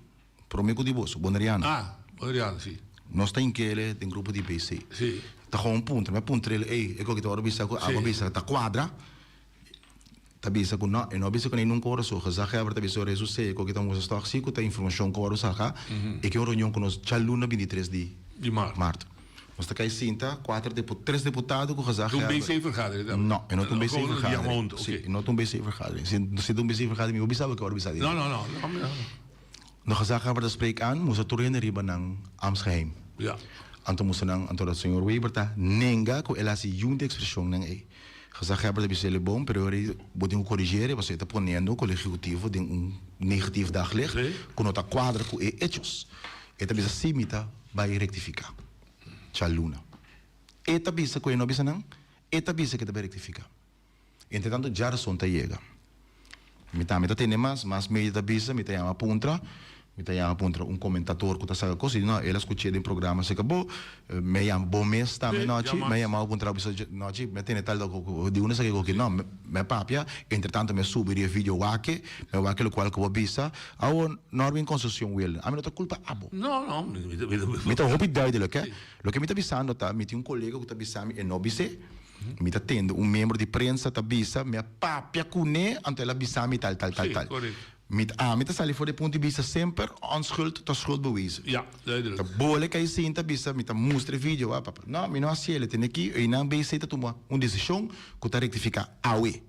Promé ku di boso, Boneriano. Ah, Boneriano, si. Nos ta inkele den grupo di BC. Si. Ta gewoon puntra, mi a puntra el, ey, e koki ta wòrdu bisa ku abo a bisa ta kuadra. Ta bisa ku no, e no a bisa ku nei nunka ora so. Gezaghebber ta bisa ora Hesus sey ku ta musa stòk si ku ta informashon ku wòrdu saka e ke un reunion ku nos djaluna 23 di Di mart. mart. Nos ta kai sinta kuater depu tres deputado ku Ta un gezaghebber. BC vergadering tambe? No, e no ta un BC Gewoon vergadering. diamond, Si, oké. e no ta un BC vergadering. Si si ta un BC vergadering mi bo bisa bo ke wòrdu bisa di. No, no, no, no, no. No gezaghebber ta spreek aan musa tur hende riba nan ambtsgeheim. Ja. Anto musa nan anto dat señor Weber ta nenga ku el hasi yun di ekspreshonnan ei. Gezaghebber ta bisa el e bon, pero ora bo tin ku korigier, pasobra e ta poniendo Kolegio Ehekutivo den un negatief daglicht ku no ta kuadra ku e hechos. E ta bisa si mi ta bai rektifiká. Djaluna. E ta bisa ku e no bisa nan, e ta bisa ku e ta bai rektifiká. Entretanto djarason ta yega. Mi tambe ta tende mas, mas media ta bisa, mi ta yama puntra, mi ta yama puntra un komentator ku ta saka kos, i di no, el a skuch'é den programa seka bo, mi a yama bo mes tambe nochi, mi a yama bo puntra bo bisa nochi, mi a tende tal di unda saka e koki, no, mi a papia, entretanto mi a subi riba e video wak-e, mi a wak-e lokual ku bo a bisa, awor Norwin Concepcion Wilde, ami no ta kulpa abo. No, no, mi ta, mi ta. Mi ta hopi duidelijk, hè. Loke mi ta bisando ta, mi tin un kolega ku ta bisa mi e no bis'é. Mi ta tende un miembro di prensa ta bisa, mi a papia kuné, anto el a bisa mi tal, tal, tal, tal. Mi ta, ami ta sali for di e punto di bista semper, onschuld tot schuld bewezen. Ja, duidelijk. Ta bole kai sinta bisa, mi ta mustra e video, a papia. No, mi no hasi el, e tene aki, einan BC ta tuma un desishon ku ta rektifiká awe.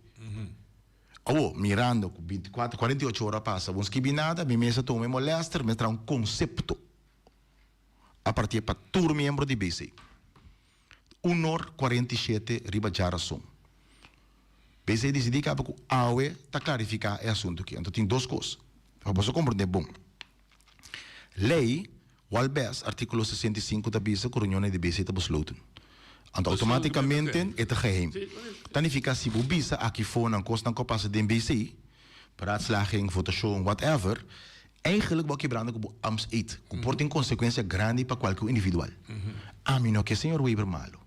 Awo, mirando ku bintikuater, kuarenta i ocho ora a pasa, bo no skibi nada, mi mes a tuma e molèster, mi a traha un konsepto a partia pa tur miembro di BC. Un or 47 riba djarason. BC disidí kaba ku awe ta klarifiká e asuntu aki. Anto tin dos kos pa boso komprendé bon. Lei Walbes artíkulo 65 ta bisa ku reunionnan di BC ta besloten. Anto outomátikamente e ta geheim. Ta nifiká si bo bisa aki for nan kosnan ku a pasa den BC, beraadslaging, votashon, whatever, Eigenlijk bo a kebrando ku bo ambtseed, ku por tin konsekuensia grandi pa kualke un individual. Ami no ke señor Weber malu.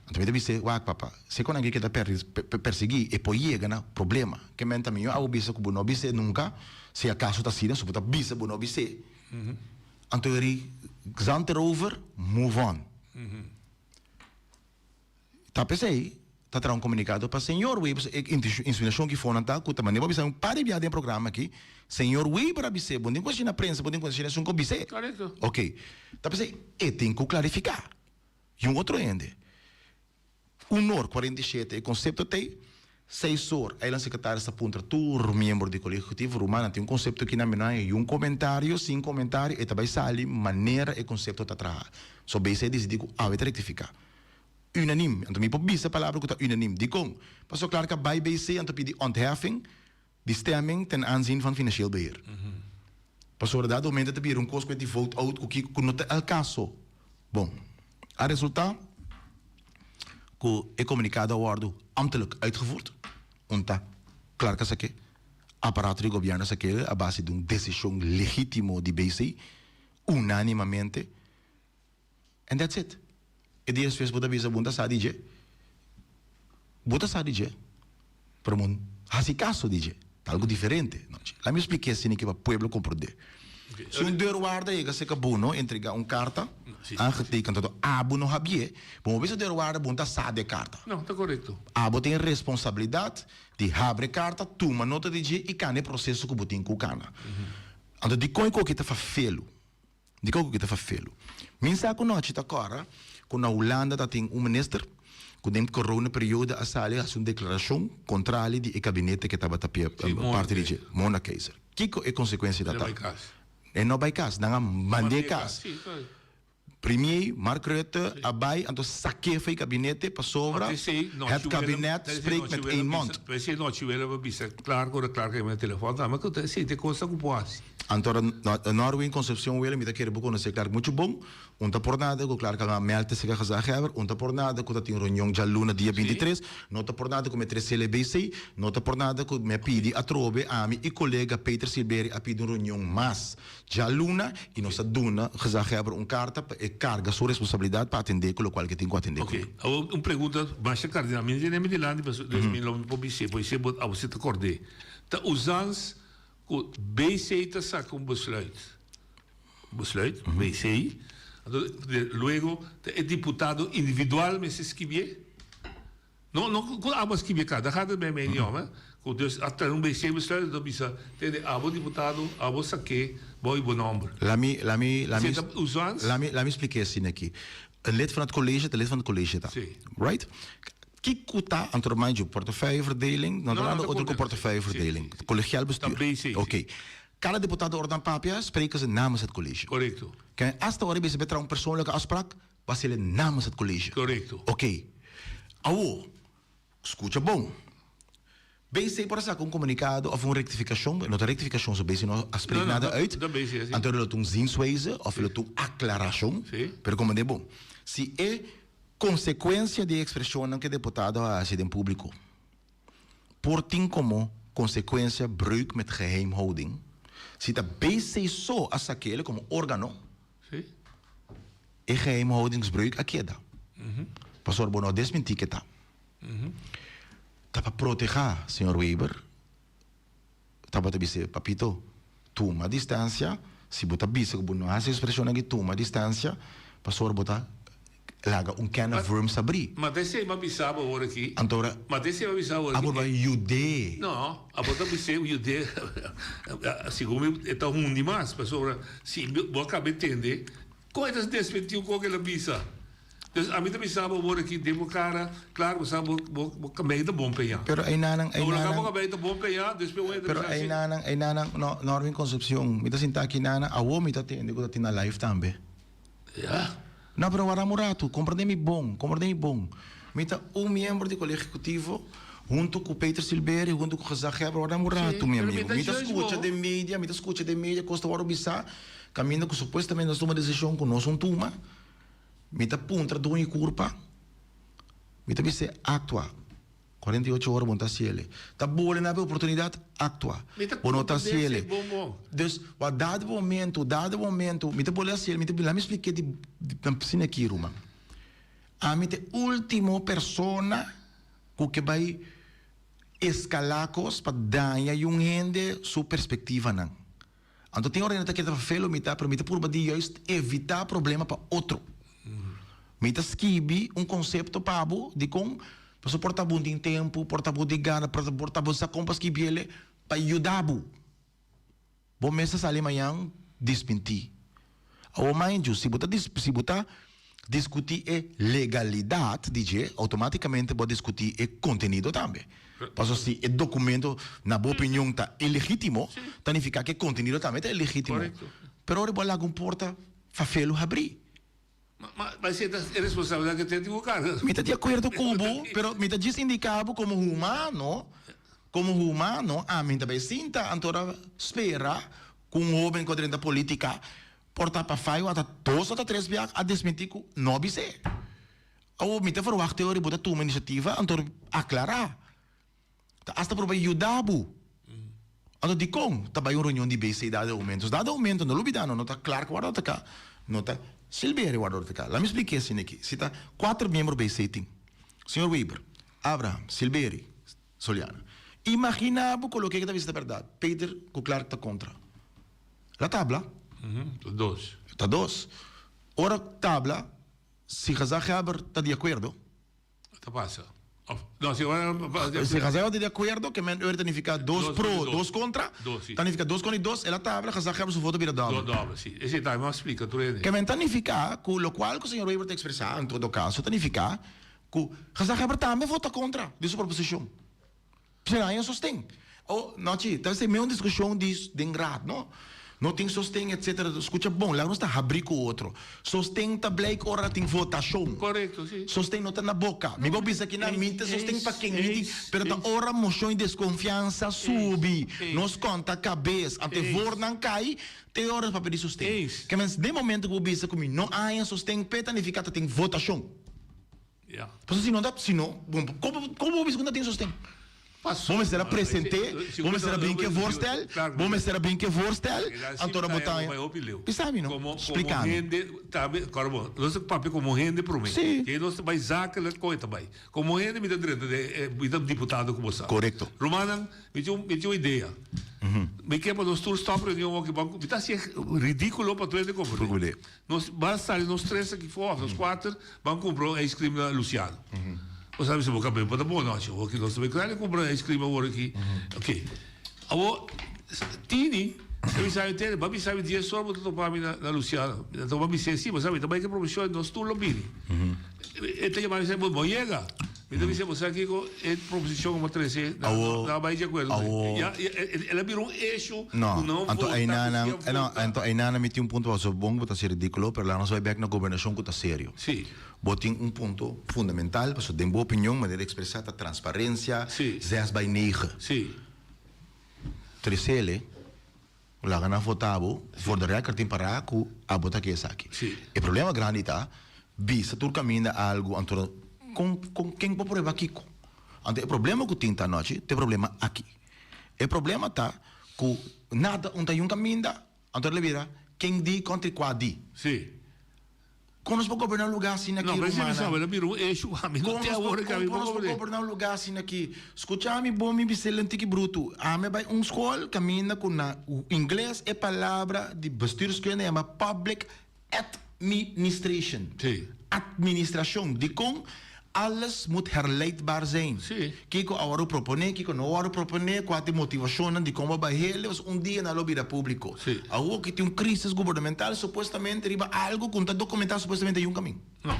Anto mi ta bis'é, Wak papa, si kon anke keda persiguí, e por yega na problema. Ke men ta mió abo bisa ku bo no bis'é nunka, si akaso ta asina, so bo ta bisa bo no bis'é. Anto e ri, zand erover, move on. Ta p'esei ta traha un komunikado pa señor Weber, e insinuashon ki fonan ta ku ta manera bo a bisa un par di bia den e programa aki, señor Weber a bis'é, bo no tin ku hasi na prensa, bo tin ku hasi na esun ku a bis'é. Korekto. Oke. Ta p'esei e tin ku klarifiká. I un otro hende, un or 47 e konsepto t'ei, seis or eilandsekretaris ta puntra tur miembro di Kolegio Ehekutivo, Rumannan tin un konsepto ki nan mi no haña i un komentario, sin komentario e ta bai sali manera e konsepto ta traha. So BC a disidí ku awe ta rektifiká. Unanim, anto mi por bisa palabra ku ta unanim. Dikon? Pasobra klar ku a bai BC anto pidi ontheffing di stemming ten aanzien van financieel beheer. Pasobra dado momento ta bira un kos ku e di vote out ku kiko ku no ta el kaso. Bon, a resultá ku e komunikado a wòrdu ambtelijk uitgevoerd, un ta klar ku esaki aparato di gobièrnu esaki a base di un desishon legítimo di BC, unánimamente, and that's it. E dia despues bo ta bisa bo no ta sa di dje, bo ta sa di dje, pero bo no hasi kaso di dje, ta algu diferente. Laat mi splika esei pa pueblo komprondé. Si un deurwaarder yega serka bo no entrega un karta aangetekend anto abo no habié, bo no bisa deurwaarder bo no ta sa di e karta. No, ta korekto. Abo tin responsabilidat di habri e karta, tuma nota di dje i kana e proseso ku bo tin ku kana. Anto dikon e koki ta fafelu? Dikon ku ki ta fafelu? Mi sa ku nochi ta kòrda ku na Hulanda ta tin un minister ku den corona periode a sali hasi un deklarashon kontrali di e kabinete ke tabata parti di dje, Mona Keizer. Kiko e konsekuensia ta ta? E no bai kas, nan a mand'é kas. Premier Mark Rutte a bai anto sak'é for e kabinete pasobra het kabinet spreekt met één mond. P'esei nochi Willem a bisa Clark ora Clark a yama na telefòn tambe ku ta esei ta e kosnan ku por hasi. Anto Norwin Concepcion Willem mi ta kere bo konosé Clark muchu bon. Un ta por nada ku Clark a mèlta serka gezaghebber, un ta por nada ku ta tin reunion djaluna dia 23, no ta por nada ku mi a trese LBC, no ta por nada ku mi a pidi atrobe ami i kolega Peter Silberie a pidi un reunion mas djaluna i nos a duna gezaghebber un karta pa e karga su responsabilidat pa atendé ku lokual ke tin ku atendé ku. Oke, awor un pregunta masha kardinal. Mi no tene mi dilanti pasobra mi lo por bis'é, por esei bo abo si ta kord'é. Ta usans Ku BC ta saka un besluit, besluit, BC, anto luego ta e diputado individual mester skibié. No, no ku abo a skibié ka, da gaat het bij mij niet om, hè. Ku dus a traha un BC besluit anto bisa, tende abo diputado, abo sak'é bou di bo nòmber. La mi, la mi, la mi, Esei ta usans? la mi, la mi spliké asina aki. Een lid van het college ta lid van het college ta. Sí. Right? Kiko ta anto manju portefeuilleverdeling? No ta nada otro ku portefeuilleverdeling. Collegiaal bestuur. Oké. Kada deputado ora nan papia, spreken ze namens het college. Korekto. Ken hasta ora bisa traha un persoonlijke afspraak, was ele namens het college. Korekto. Oké. Awo, skucha bon. BC por a saka un komunikado òf un rektifikashon, no ta rektifikashon so BC no a spreek nada uit, anto lo ta un zienswijze òf lo ta un aklarashon, pero komprendé bon, si e konsekuensia di e ekspreshonnan ku e deputado a hasi den públiko por tin komo konsekuensia breuk met geheimhouding, si ta BC so a sak'el komo órgano, e geheimhoudingsbreuk a keda, pasobra bo no a desmentí ke ta. Ta pa protehá señor Weber tabata bis'é, Papito, tuma distansia, si bo ta bisa ku bo no hasi ekspreshon aki, tuma distansia, pasobra bo ta laga un can of worms abrí. Ma ta esei mi a bisa bo awor aki. Anto ora Ma ta esei mi a bisa awor aki. Abo bai yud'é. No, abo ta bis'é yud'é, segun mi e ta hundi mas, pasobra si bo a kaba e tende, kon e ta desmentí un kos ku el a bisa? Dus ami ta bisa bo awor aki den bo kara, klaar bo sa bo bo bo kabei ta bon peña. Pero einanan, Bo einanan. bo kabei ta bon peña, despues bo ta Pero bisa asi. einanan, einanan, no, Norwin Concepcion, mi ta sinta aki nana, awor mi ta tende ku ta tin na live tambe. Ya. No, pero wara un ratu, komprende mi bon, komprende mi bon. Mi ta un miembro di Kolegio Ehekutivo, huntu ku Peter Silberie, huntu ku Gezaghebber, wara un ratu, mi pero mi amigo. ta Mi ta judge skucha bo. den media, mi ta skucha den media kos ta wòrdu bisá, kaminda ku supuestamente nos tuma desishon ku nos un tuma. Mi ta puntra doño curpa, mi ta bis'é actua, 48 ora bo no ta haciele. Ta bole na be oportunidad, actua, Mi ta bo no ta comprende haciele. esei bon bon. Dus, wa dado momento, dado momento, mi ta bole haciele, mi ta laat mi spliké di asina aki ruman. Ami ta e ultimo persona cu ke bay escala cos pa daña yun hende su perspectivanan. Anto tin ora hende ta keda felo mi ta, pero mi ta purba di juist evita problema pa otro. Mi ta skibi un konsepto pa bo dikon, pasobra por ta bo no tin tempu, por ta bo di gana, por ta bo sa kon pa skibi ele, pa yuda bo. Bo mes ta sali mañan dismintí. Awor mind you, si bo ta si bo ta diskutí e legalidat di dje, outomátikamente bo a diskutí e kontenido tambe. Pasobra si e dokumento na bo opinion ta ilegítimo, ta nifiká ku e kontenido tambe ta ilegítimo. Pero ora bo a laga un porta fafelu habrí. Ma esei ta e responsabilidat ku e tin ku karga. Mi ta di akuerdo ku bo, pero mi ta djis indiká bo komo humano, komo humano ami ta bai sinta anto ora spera ku un hóben ku a drenta polítika. Por ta pa fayo ata dos ata tres biaha a desmenti ku no a bis'é. Awor mi ta verwagt te ora bo ta tuma inisiativa anto aklará. Ta asta proba yuda bo. Anto dikon ta bai un reunion di BC dado momento? Dado momento no lubida no, no ta Clark warda ataka, no ta Silberie warda ataka. Laat mi splika esei aki. Si ta kuater miembro BC tin, señor Weber, Abraham, Silberie, Soliana. Imagina bo ku loke ta bisa ta bèrdat, Peter ku Clark ta kontra. La tabla. Ta dos. Ta dos. Ora tabla, si gezaghebber ta di akuerdo. Ta pasa. Of, no, si ora. Si gezaghebber ta di akuerdo, ke men ora ta nifiká dos pro, dos kontra. Dos, si. Ta nifiká dos kontra i dos, e la tabla, gezaghebber su voto bira dòbel. Dòbel, si. Esei ta, mi a splika tur hende. Ke men ta nifiká ku lokual ku señor Wever ta ekspresá, en todo kaso, ta nifiká ku gezaghebber tambe vota kontra di su proposishon. P'esei nan haña sosten. Oh, nochi, ta esei mes un diskushon di den raad, no? No tin sosten, etcetera. Skucha bon, laga nos ta habrí ku otro. Sosten ta blijk ora tin votashon. Korekto, si. Sosten no ta na boka. Mi por bisa kinan mi ta sosten pa ken, mi tin, pero ta ora moshon di deskonfiansa subi, nos konta kabes, ante voornan kai, te ora nos papia di sosten. Ke men, den momento ku bo bisa ku mi no a haña sosten p'e ta nifiká ta tin votashon. Ja. Pasobra si no ta, si no, bon, como, como bo bisa cu no tin sosten? Bo mester a presente, bo mester a bin cu e voorstel, bo mester a bin cu e voorstel, anto ora bo ta haña. Bisa mi no, Como, splica como mi. hende, tambe, kòrda bo, nos ta papia como hende promé. Sí. Ke nos ta bai zakelijk kon e ta bai. Como hende mi ta drenta den e, mi ta diputado ku bo sa. Korekto. Rumannan, mi tin un, mi tin un idea. Mi ke pa nos tur stòp reunion aki, ban, mi ta hasié ridíkulo pa tur hende komprendé. Nos ban sali nos tres aki for of nos kuater ban kumpra un ice cream na Luciano. Bo sa bisa bo kabel por ta bon nochi awor ki nos ta bai kla di kumpra un ice cream awor aki. Ok. Awor Tini ta bisa mi tene ban bisa mi dies ora bo ta topa mi na Luciano. Mi ta bisa si bo sa mi ta bai ku e promoshon nos tur lo bini. E ta yama mi sa bo bo yega. Mi ta bisa bo sa kiko e proposishon ku bo trese nan a bai di akuerdo ku ya el a bira un issue ku No, nan anto vota einan ku si a no, vota. anto einan mi tin un punto pasobra bon ku bo ta hasi ridíkulo pero laga nos bai bèk na gobernashon ku ta serio. Si. Bo tin un punto fundamental pasobra den bo opinion manera di ekspresá ta transparensia Si. zes bai negen. Si. Tresele laga nan vota bo for the record tin pará ku abo ta ke esaki. Si. E problema grandi ta bisa tur kaminda algu anto kon kon ken por prueba kiko? Anto e problema ku tin ta anochi ta e problema aki. E problema ta ku nada un ta yun kaminda anto lo bira ken di kontra kua di. Si. Kon nos por goberná un lugá asina No, aki, pero si mi rumannan? sabe, lo bira un issue pa mi. No Kon te nos por, awor que kon mi por por nos por goberné. goberná un lugá asina aki? Skucha mi bon, mi bis'é lentiki brutu. Ami a bai un skol kaminda ku na ingles e palabra di bestuurskunde yama public administration. Sí. Administrashon. Dikon? Alles moet herleidbaar zijn. Sí. Kiko a wòrdu proponé, kiko no a wòrdu proponé, kua ta e motivashonnan dikon bo a bai hel, pasobra un dia nan lo bira públiko. Sí. Awor ki tin un krísis gubernamental supuestamente riba algu ku no ta dokumentá supuestamente ayun kamin. No.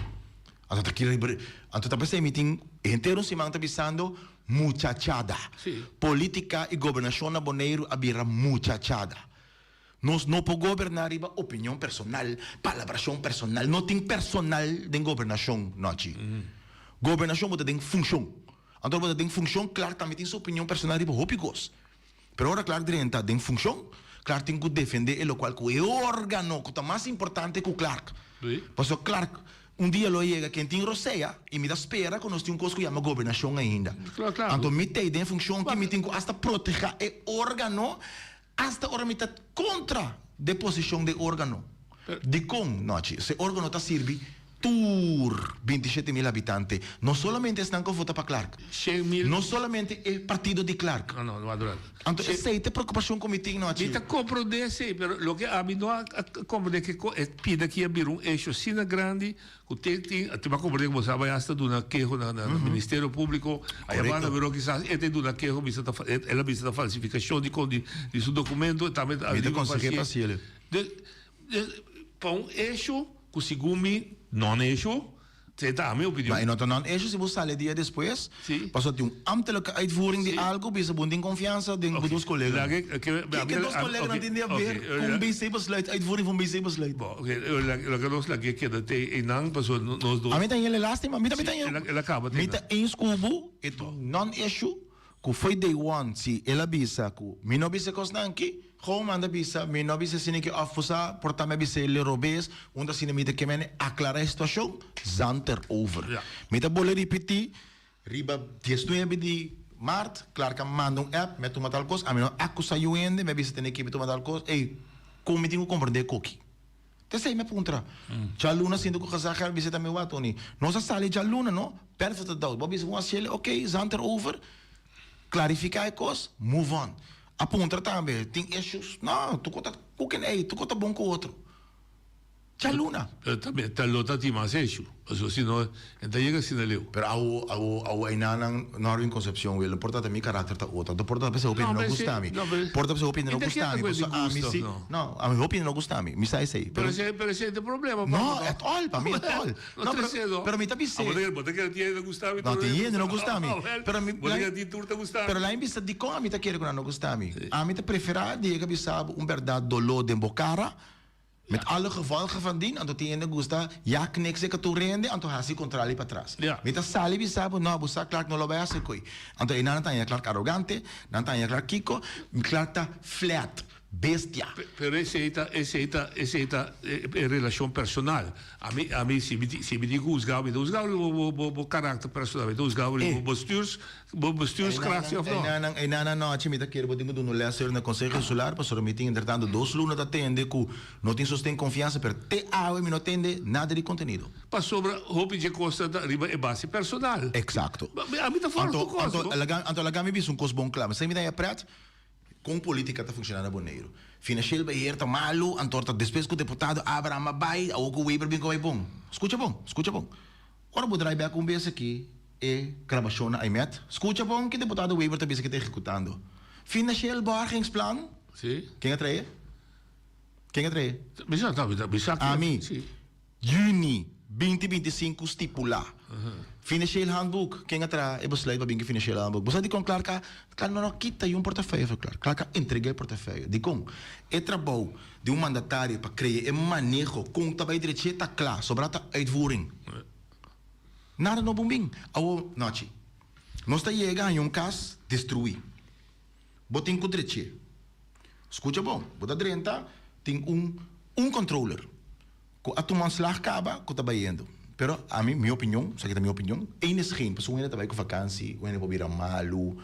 Anto ta kere riba, anto ta p'esei mi tin henter un siman ta bisando muchachada. Sí. Polítika i gobernashon na Boneiru a bira muchachada. Nos no por goberná riba opinion personal, palabrashon personal. No tin personal den gobernashon, Nochi. Gobernashon bo ta den funshon. Anto ora bo ta den funshon, Clark tambe tin su opinion personal riba hopi kos. Pero ora Clark drenta den funshon, Clark tin ku defendé e lokual ku e órgano ku ta mas importante ku Clark. Pasobra Clark un dia lo yega ken tin rosea i mi ta spera ku nos tin un kos ku yama gobernashon ainda. Anto mi t'ei den funshon ki mi tin ku asta protehá e órgano Asta ora mi ta kontra de posishon de organo. Dikon, Nochi? Se organo ta sirbi tur 27 mil habitante, no solamente esnan ku a vota pa Clark, no solamente e partido di Clark. No, no, no a dura. Anto esei ta e preokupashon ku mi tin, Nochi. Mi ta komprondé esei, pero loke ami no a komprondé ke e pida aki a bira un esho asina grandi Cu te tin, te ba comprende cu bo sa bay hasta duna keho na na Ministerio Publico, aya banda pero kisas e te duna keho bisa ta el a bisa ta falsificacion di con di di su documento e tambe Mi ta conseh'é pa haci'el. Dus dus pa un hecho cu segun mi non hecho, esey ta mi opinion. Ma e no ta non hecho si bo sali dia despues, pasobra tin un ambtelijke uitvoering di algo bisa bo no tin confiansa den bo dos coleganan. Kiko dos coleganan tin di haber cu un BC besluit, uitvoering van un BC besluit? Bo, oke, laga nos lag'é keda te einan pasobra nos dos. Ami ta hel e lastima, mi ta mi ta El a kaba te Mi ta eens ku bo, e ta un non-issue, ku fo'i day one si el a bisa ku mi no bisa e kosnan aki. Gewoon manda bisa, mi no bisa asina ke of bosa por ta mi a bisa el robes, unda asina mi ta ke mene aclara e situacion, zand erover. Mi ta bole ripiti, riba diesnuebe di maart, Clark a manda un app, mi a tuma tal cos, ami no a acusa yu hende, mi a bisa tene ke mi tuma tal cos, ey, con mi tin cu comprende e koki? T'esey mi a puntra. Djaluna sinti cu gezaghebber bisa tambe wak Tony, nos a sali djaluna no, benefit of the doubt, bo a bisa cu un ok, zand erover, Klarifiká e kos, move on. A puntra tambe, tin issues? No, tur kos ta cooking ey, tur kos ta bon ku otro. Djaluna. Pero tambe ta lo ta tin mas issue, pasobra si no e ta yega asina leu. Pero awo, awo, awo eynan Norwin Concepcion Willem, por ta ta mi karakter ta otro. Anto por ta p'esei hopi hende no gusta mi. Por ta p'esei hopi hende no gusta mi, pasobra ami si, no, ami hopi hende no gusta mi, mi sa esei. Pero esei, pero esei ta e problema. No, at all, pa mi at all. No, pero, pero mi ta bis'é. Bo ta kere, bo ta kere tin hende gusta mi. No, tin hende no gusta mi. Pero mi. Bo ta kere tin tur ta gusta mi. Pero lain bisa dikon ami ta kere ku nan no gusta mi. Ami ta preferá di yega bisa bo un bèrdat doló den bo kara, met alle gevolgen van dien, anto tin hende gusta ya knik seka tur hende, anto hasi kontrali patras. Mi ta sali bisa bo, no, bo sa Clark no lo bai hasi koe. Anto einan nan ta haña Clark arogante, nan ta haña Clark kiko, Clark ta flat. Bestia. Pero esey ta, esey ta, esey ta e relacion personal. Ami, ami si mi si mi tin cu huzga, mi ta huzga riba bo, bo, bo karakter personal, mi ta huzga riba bo bestuurs, bo bestuurskracht si of no. Eynan, eynan anochi mi ta kere bo tin cu duna un les na Conseho Insular, pasobra mi tin entretanto dos luna ta tende cu no tin sosten confiansa, pero te awe mi no tende nada di contenido. Pasobra hopi dje cosnan ta riba e base personal. Exacto. Ami ta for Anto, cu cos, anto, no? laga, anto laga mi bisa un cos bon cla. Mi sa mi ta haya pret. Kon politica ta funciona na Boneiru? Financieel beheer ta malu, anto ta despues ku deputado Abraham a bai, awor ku Wever bin ku a bai bon. Skucha bon, skucha bon. Ora bo draai bek un bes aki e grabashon na Aimet, skucha bon ke deputado Wever ta bisa ke ta ehekutando. Financieel borgingsplan? Si. Ken a trae? Ken a trae? Bisa ta, bisa, bisa ke. Ami. Si. Juni binti 25 stipulá. Financieel handboek, ken a traha e besluit pa bin ku financieel handboek? Bo sa dikon Clark a, Clark no a kita yun portefeuille for Clark. Clark a entregá e portefeuille. Dikon? E trabou di un mandatario pa krea e maneho kon ta bai drechi ta kla, sobrá ta uitvoering. Nada no bon bin. Awor, nochi, nos ta yega haña un kas destruí. Bo tin ku drechi. Skucha bon, bo ta drenta, tin un un controller. Ku a tuma un slag kaba ku ta bayendo. Pero ami, mi opinion, esaki ta mi opinion, een is geen, pasobra un hende ta bai ku vakansi, un hende por bira malu.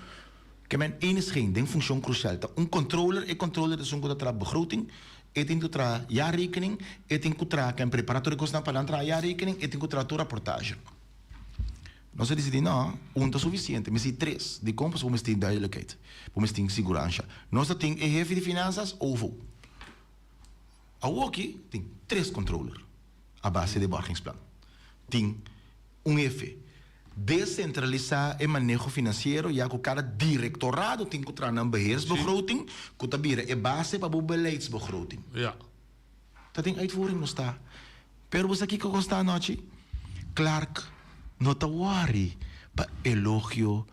Ke men een is geen den funshon krusial ta un controller, e controller ta esun ku ta traha begroting, e tin ku traha jaarrekening, e tin ku traha ken prepara tur e kosnan pa nan traha jaarrekening, e tin ku traha tur raportage. Nos a disidí no, un ta sufisiente, mester tres. Dikon? Pasobra bo mester tin duidelijkheid, bo mester tin siguransha. Nos ta tin e hefe di finansas, OVO. Awoki tin tres controller a base di borgingsplan. Tin un hefe. Decentralisa e maneho financiero ya cu cada directorado tin cu traha nan beheersbegroting cu ta bira e base pa bo beleidsbegroting. Ta den uitvoering nos ta. Pero bo sa kiko ku sta anochi? Clark no ta worry pa elogio.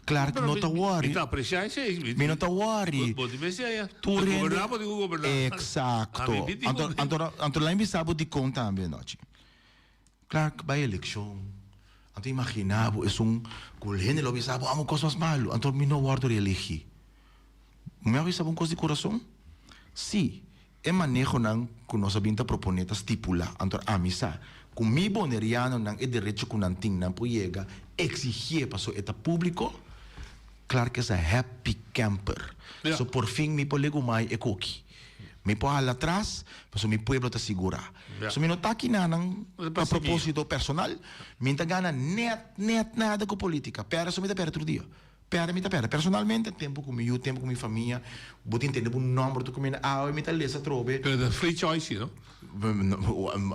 Clark no ta worry. Mi ta aprecia esey. Mi no ta worry. Bo di mester aya. Tur hende. Goberna bo di ku goberna. Exacto. Anto, anto, anto lain bisa bo dikon tambe anochi. Clark bai elekshon. Anto imagina bo esun ku hende lo bisa bo amo kos mas malu. Anto mi no wordo reelegi. Mi a bisa bo un kos di kurason? Si. E manehonan ku nos a bin ta proponé ta stipulá, anto ami sa ku mi bonerianonan e derecho ku nan tin nan por yega eksigié paso e ta públiko, Clark es a happy camper. So por fin mi por legumai e koki. Mi por hala atras paso mi pueblo ta sigurá. So mi no ta aki nanan pa propósito personal, mi ta gana nèt nèt nada ku polítika, pèrdè so mi ta pèrdè tur dia. Perde mi ta perde. Personalmente, tempu ku mi yu, tempu ku mi famia, bo tin tende bo nòmber tur kaminda, awe mi ta lesa atrobe. Pero ta free choice, no?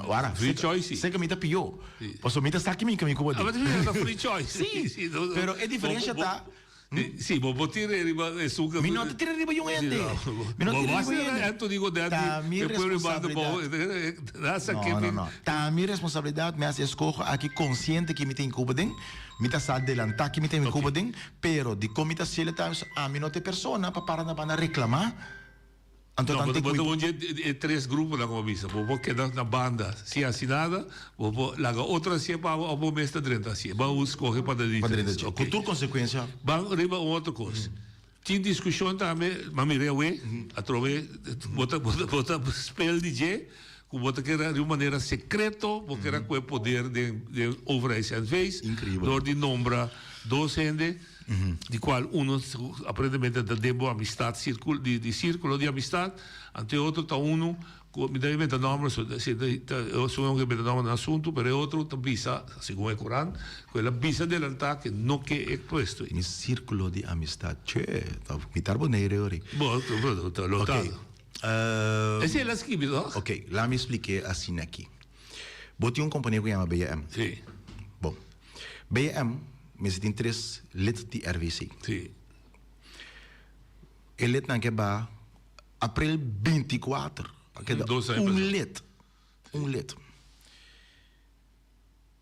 Wara, Free choice. Seka mi ta pió. Pasobra mi ta sa kimi mi ku bo di. Ta free choice. Sí, pero e diferensha ta. Sí, bo por tira riba esun Mi no ta tira riba yun hende. Mi no tira riba yun hende. Ta mi responsabilidat. No, no, no. Ta mi responsabilidat, mi hasi eskoho aki konsiente ki mi tin ku bo den. Mi ta sa delantá ki mi ta mi kuba den, pero dikon mi ta hasiel e ta ami no ta e persona pa para na banda reklamá. Anto No, tan bo te ta kui. un dje e tres gruponan ku bo bisa. Bo por keda na banda sin hasi nada, bo por laga otro hasié pa bo òf bo mes ta drenta hasié. Bo a skohe pa ta di Pa drenta tres. hasié. Ok. Ku tur konsekuensia. Ban riba un otro kos. Tin diskushon tambe, m'a mira awe, atrobe bo ta bo ta spel di dje, ku bo ta keda di un manera sekreto, bo keda ku e poder den den overheids NV's, dor di nombra dos hende, di kual uno aparentemente ta den bo amistad sirkul di di sirkulo di amistad, anto e otro ta unu Ku mi ta inventa nomber, so si ta esun ku inventa nomber na asuntu, pero e otro ta bisa, segun e koran, ku el a bisa adelantá ke no ke e puesto ei. Mi sirkulo di amistad, che, ta mi tar Bonaire ori. Bo, bo ta lo ta. Esei el a skibi, no? Ok, laat mi splik'é asina aki. Bo tin un kompania ku yama BM. Si. Bon, BM mester tin tres lid di RVC. Si. E lidnan ke ba April 24 a keda un lid, un lid.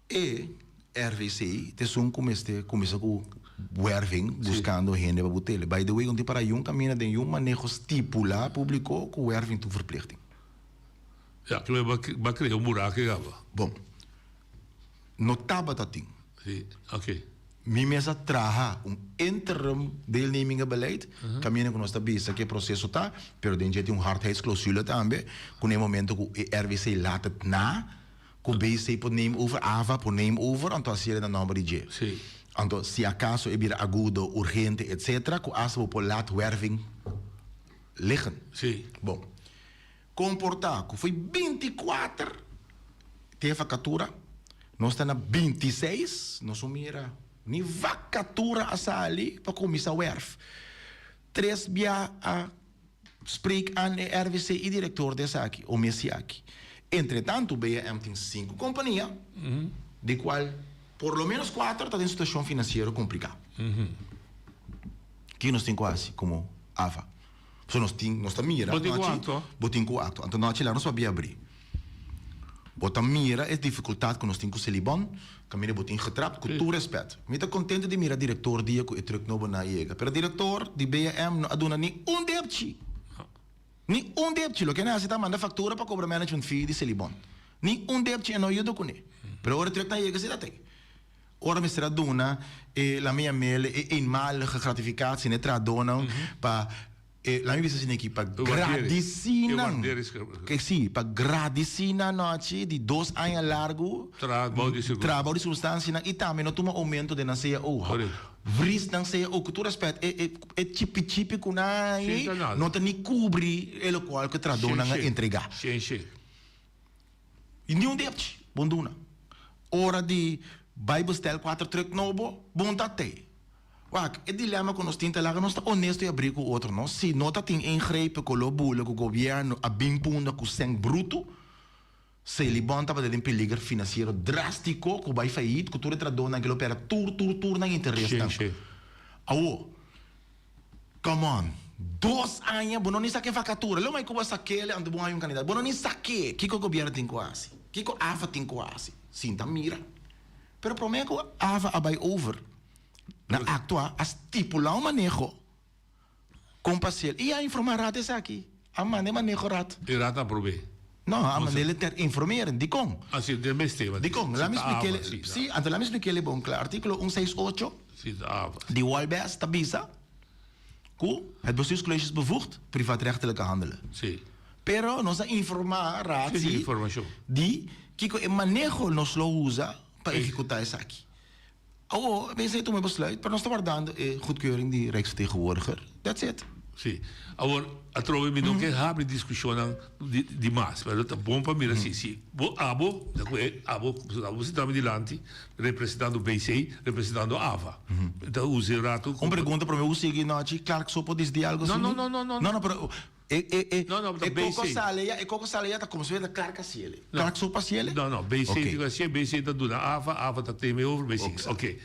E RVC ta esun ku mester kuminsá ku werving buskando hende pa bo tele. By the way, un tin para yun kaminda den yun maneho stipulá públiko ku werving ta un verplichting. Ya, ku bo a krea un burake kaba. Bon, no tabata tin. Sí, ok. Mi mes a traha un interim deelnemingenbeleid, kaminda ku nos ta bisa ke proseso ta, pero den dje tin un hardheidsklausule tambe, ku na e momento ku e RWC laat het na, ku BC por neem over, AVA por neem over, anto a sera na nòmber di dje. Sí. Anto si akaso e bira agudo, urgente, etcetera, ku asta bo por laat werving liggen. Sí. Bon. Komportá ku foi 24 te vakatura, nos ta na 26, nos no mira ni vakatura a sali pa kuminsá wèrf. Tres bia a spreek aan e RVC i direktor di esaki o mesi aki. Entretantu BAM tin sinku kompania, di kual por lo ménos kuater ta den situashon finansiero kompliká. Kiko nos tin ku hasi komo AVA? So nos tin, nos ta mira Bo tin ku nochi, aktua. bo tin ku aktua. Anto nochi la nos pabia abri. Bo ta mira e difikultat ku nos tin ku Selibon, kaminda bo tin getrapt, ku tur rèspèt. Mi ta kontento di mira direktor dia ku e trùk nobo na yega, pero direktor di BAM no a duna ni un depchi. Ni un depchi. Loke nan hasi ta manda faktura pa kobra management fee di Selibon. Ni un depchi e no yuda kuné. Pero ora e trùk na yega si ta tei. Ora mester a duna e la mi yam'el e eenmalige gratificatie n'e trahadónan pa e la mi bisa asina aki pa gradisí nan ke si pa gradisí nan nochi di dos aña largu Traha bou di traha bou di circunstancianan i tambe no tuma aumento den nan cao. Vries nan cao ku tur respet e e e chipi chipi ku nan haña ei no ta ni kubri e lokual ku e trahadónan a entregá. I niun depchi bon duna. Ora di bai bestel kuater truk nobo, bon ta tei. Wak, e dilema ku nos tin ta laga nos ta onesto i abrí ku otro, no? Si no ta tin ingrepen ku lo bula ku gobièrnu a bin punda ku sèn brutu, Selibon tabata den peliger finansiero drástiko ku bai fayit ku tur e tradónan ke lo pèrdè tur tur tur nan interesnan. Awo. Come on. Dos aña bo no ni sa ke vakatura. Lo mai ku bo a sak'el anto bo haña un kandidato. Bo no ni sa ke. Kiko gobièrnu tin ku hasi? Kiko AVA tin ku hasi? Sinta mira. Pero promé ku AVA a bai over na aktua a stipulá un maneho kon pa hasiel i a informá Raad esaki. A manda e maneho Raad. E Raad a aprob'é? No, a mand'é ter informeren. Dikon? Ah si, den mester. Dikon? Si Laat mi ta AVA, splik'é. si. Si, anto laat mi splik'é bon kla. Artíkulo un seis ocho. Si ta AVA. Di Wolbes ta bisa ku het bestuurscollege is bevoegd privaatrechtelijk te handelen. Si. Pero nos a informa Raad Si, si, si informashon. di kiko e maneho nos lo usa pa ehekutá esaki. Awor, mester tuma e besluit, pero nos ta wardando e goedkeuring di Rijksvertegenwoordiger. That's it. Si. Awor, atrobe mi no ke habri diskushonnan di di mas, pero ta bon pa mira si si bo abo, ta ku e abo, pasobra abo sinta mi dilanti representando BC, representando AVA. Ta usa e rato Un pregunta prome ku sigui nochi, Clark so por disdi algo No, así? no, no, no, no. No, no, pero e e e No, no, ta e koko BC. sale ya, e koko sale ya ta komo si fuera Clark a hasiele. No. Clark so pa hasiele? No, no, BC Ok. tin ku hasié, BC ta duna AVA, AVA ta teme over BC. Ok.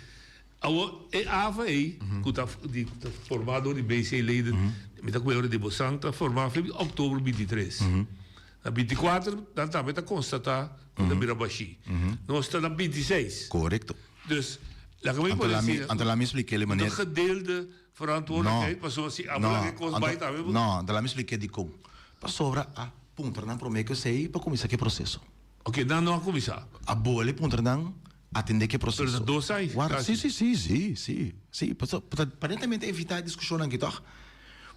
Awor, e AVA ei, ku ta di ta formá dor di BC leden, mi ta kume ora di bosan, ta formá for di òktober bintitres. Na bintikuater nan tambe ta konstatá ku ta bira bashí. Nos ta na bintiseis. Korekto. Dus, laga mi Anto pone la mi, asina, anto la mi splik'é un manera. gedeelde verantwoordelijkheid, pasobra si abo laga e kos bai tambe bo. No, anto la mi splik'é dikon. Pasobra a puntra nan promé ku esei pa kuminsá ku e proseso. Oke, nan no a kuminsá. A bole puntra nan. Atendé ku e proseso. Pero ta dos ai, Warda, kasi. si, si, si, si, si, si. Paso, pa ta aparentemente evitá e diskushonnan aki tòg.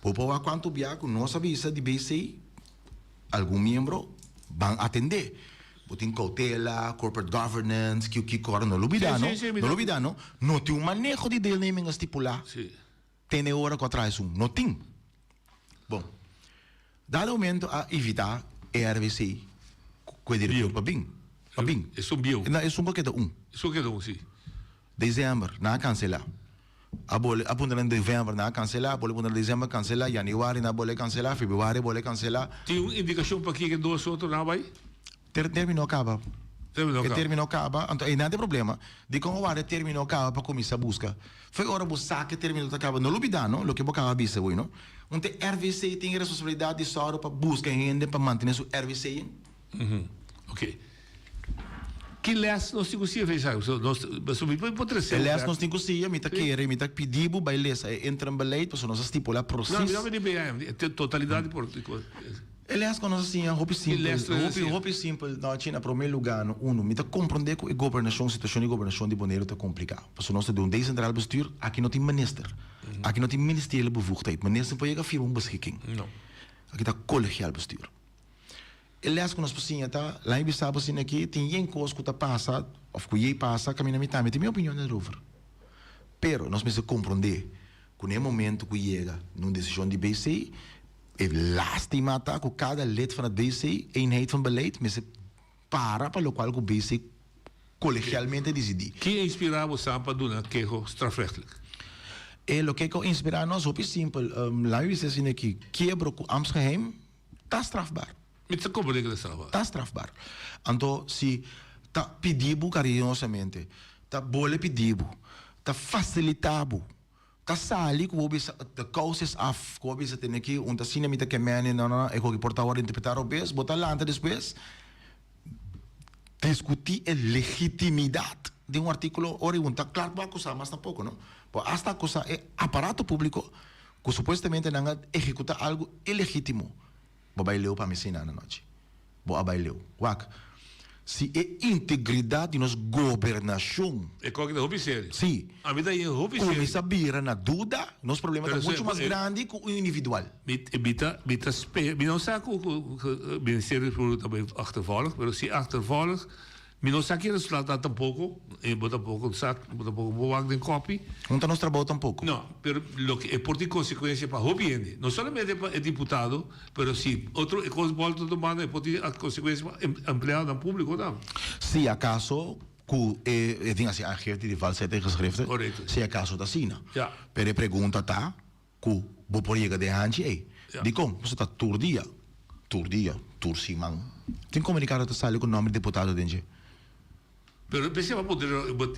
Bo por wak kuantu bia ku nos a bisa di BC, algun miembro ban atendé. Bo tin koutela, corporate governance, kiu kiko, ora no lubidá Si, no, si, si, mi no ta. lubidá no, no tin un maneho di deelneming a stipulá Si. tene ora ku a traha esun. No tin. Bon, dado momento a invitá e RWC ku e direktor pa bin, pa bin. Esun bieu. No, esun ku a keda un. Esun ku a keda un, si. Desèmber, nan a kanselá. A bole, a puntra na novèmber, nan a kanselá, a bole puntra na desèmber, kanselá, yanüari nan a bole kanselá, febrüari a bole kanselá. Tin un indikashon pakiko e dos otro nan a bai? Ter termino kaba. Termino E kaba. termino kaba, anto einan ta e problema. Dikon a warda e termino kaba pa kuminsá buska? Fo'i ora bo sa ku e termino ta kaba, no lubidá no, loke bo kaba bisa awor no. Un ta e RVC tin e responsabilidat di sòru pa buska hende pa mantené su RVC en. Oké. Ki lès nos tin ku siña for esaki? Pasobra nos, pasobra mi por trese E un lès bèk. nos tin ku siña, mi ta kere, mi ta pidi bo bai lesa e interim beleid, pasobra nos a stipulá No, mi presis. no a bini BM, e totalidat di por. E les ku nos a siña hopi simpel, hopi, hopi simpel. No, China, promé lugá, no, uno, mi ta komprondé ku e gobernashon, situashon di gobernashon di Boneiru ta kompliká. Pasobra nos ta den un desentraal bestuur, aki no tin minister. Aki no tin ministeriële bevoegdheid. Minister por yega firma un beschikking. Aki ta kolegiaal bestuur. E les ku nos por siña ta, laat mi bisa bo asina aki, tin yen kos ku ta pasa, òf ku yei pasa, kaminda mi tambe tin mi opinion daarover. Pero nos mester komprondé ku na e momento ku yega na un desishon di BC, E lastima ta ku kada lid van het BC, eenheid van beleid, mester para pa lokual ku BC kolegialmente disidí. Ki a inspirá bo sa pa duna keho strafrechtelijk? E loke ku a inspirá nos hopi simpel. Laat mi bisa asina aki, kiebro ku ambtsgeheim ta strafbaar. Mi ta komprendé ku ta strafbaar. Ta strafbaar. Anto si ta pidi bo kariñosamente, ta bole pidi bo, ta fasilitá bo Ta sali ku bo bisa de kous is af, ku bo bisa tene ki un ta asina mi ta kemeni no no no e koki por ta wòrdu interpretá robes, bo ta lanta despues diskutí e legitimidat di un artíkulo ora i un ta kla bo akusá mas tampoko no, bo asta akusá e aparato públiko ku supuestamente nan a ehekutá algu ilegítimo. Bo bai leu pa mi sina anochi. Bo a bai leu. Wak, si e integridat di nos gobernashon. E koki ta hopi serio. Si. Ami ta yen hopi serio. Kuminsá bira na duda, nos problema ta muchu mas grandi ku un individual. Mi mi ta mi ta spe mi no sa ku ku Ministerio di Públiko ta bai achtervolg, pero si achtervolg Mi no sa ki resultado ta tampoco, e bo tampoco sa, bo tampoco por wak den copy. No ta nos trabou tampoco. No, pero loke e por tin consecuencia pa hopi hende, no solamente pa e diputado, pero si otro e cos bolta otro banda e por tin consecuencia pa empleadonan publico tambe. Si acaso cu e e tin haci aangifte di valsheid en geschriften, Correcto. si acaso ta asina. Ja. Pero e pregunta ta Ku bo por yega den hanchi ei. Ja. Dikon? Pasobra ta tur dia, tur dia, tur siman, tin komunikado ta sali ku nòmber di deputado den dje. Pero p'esei bo por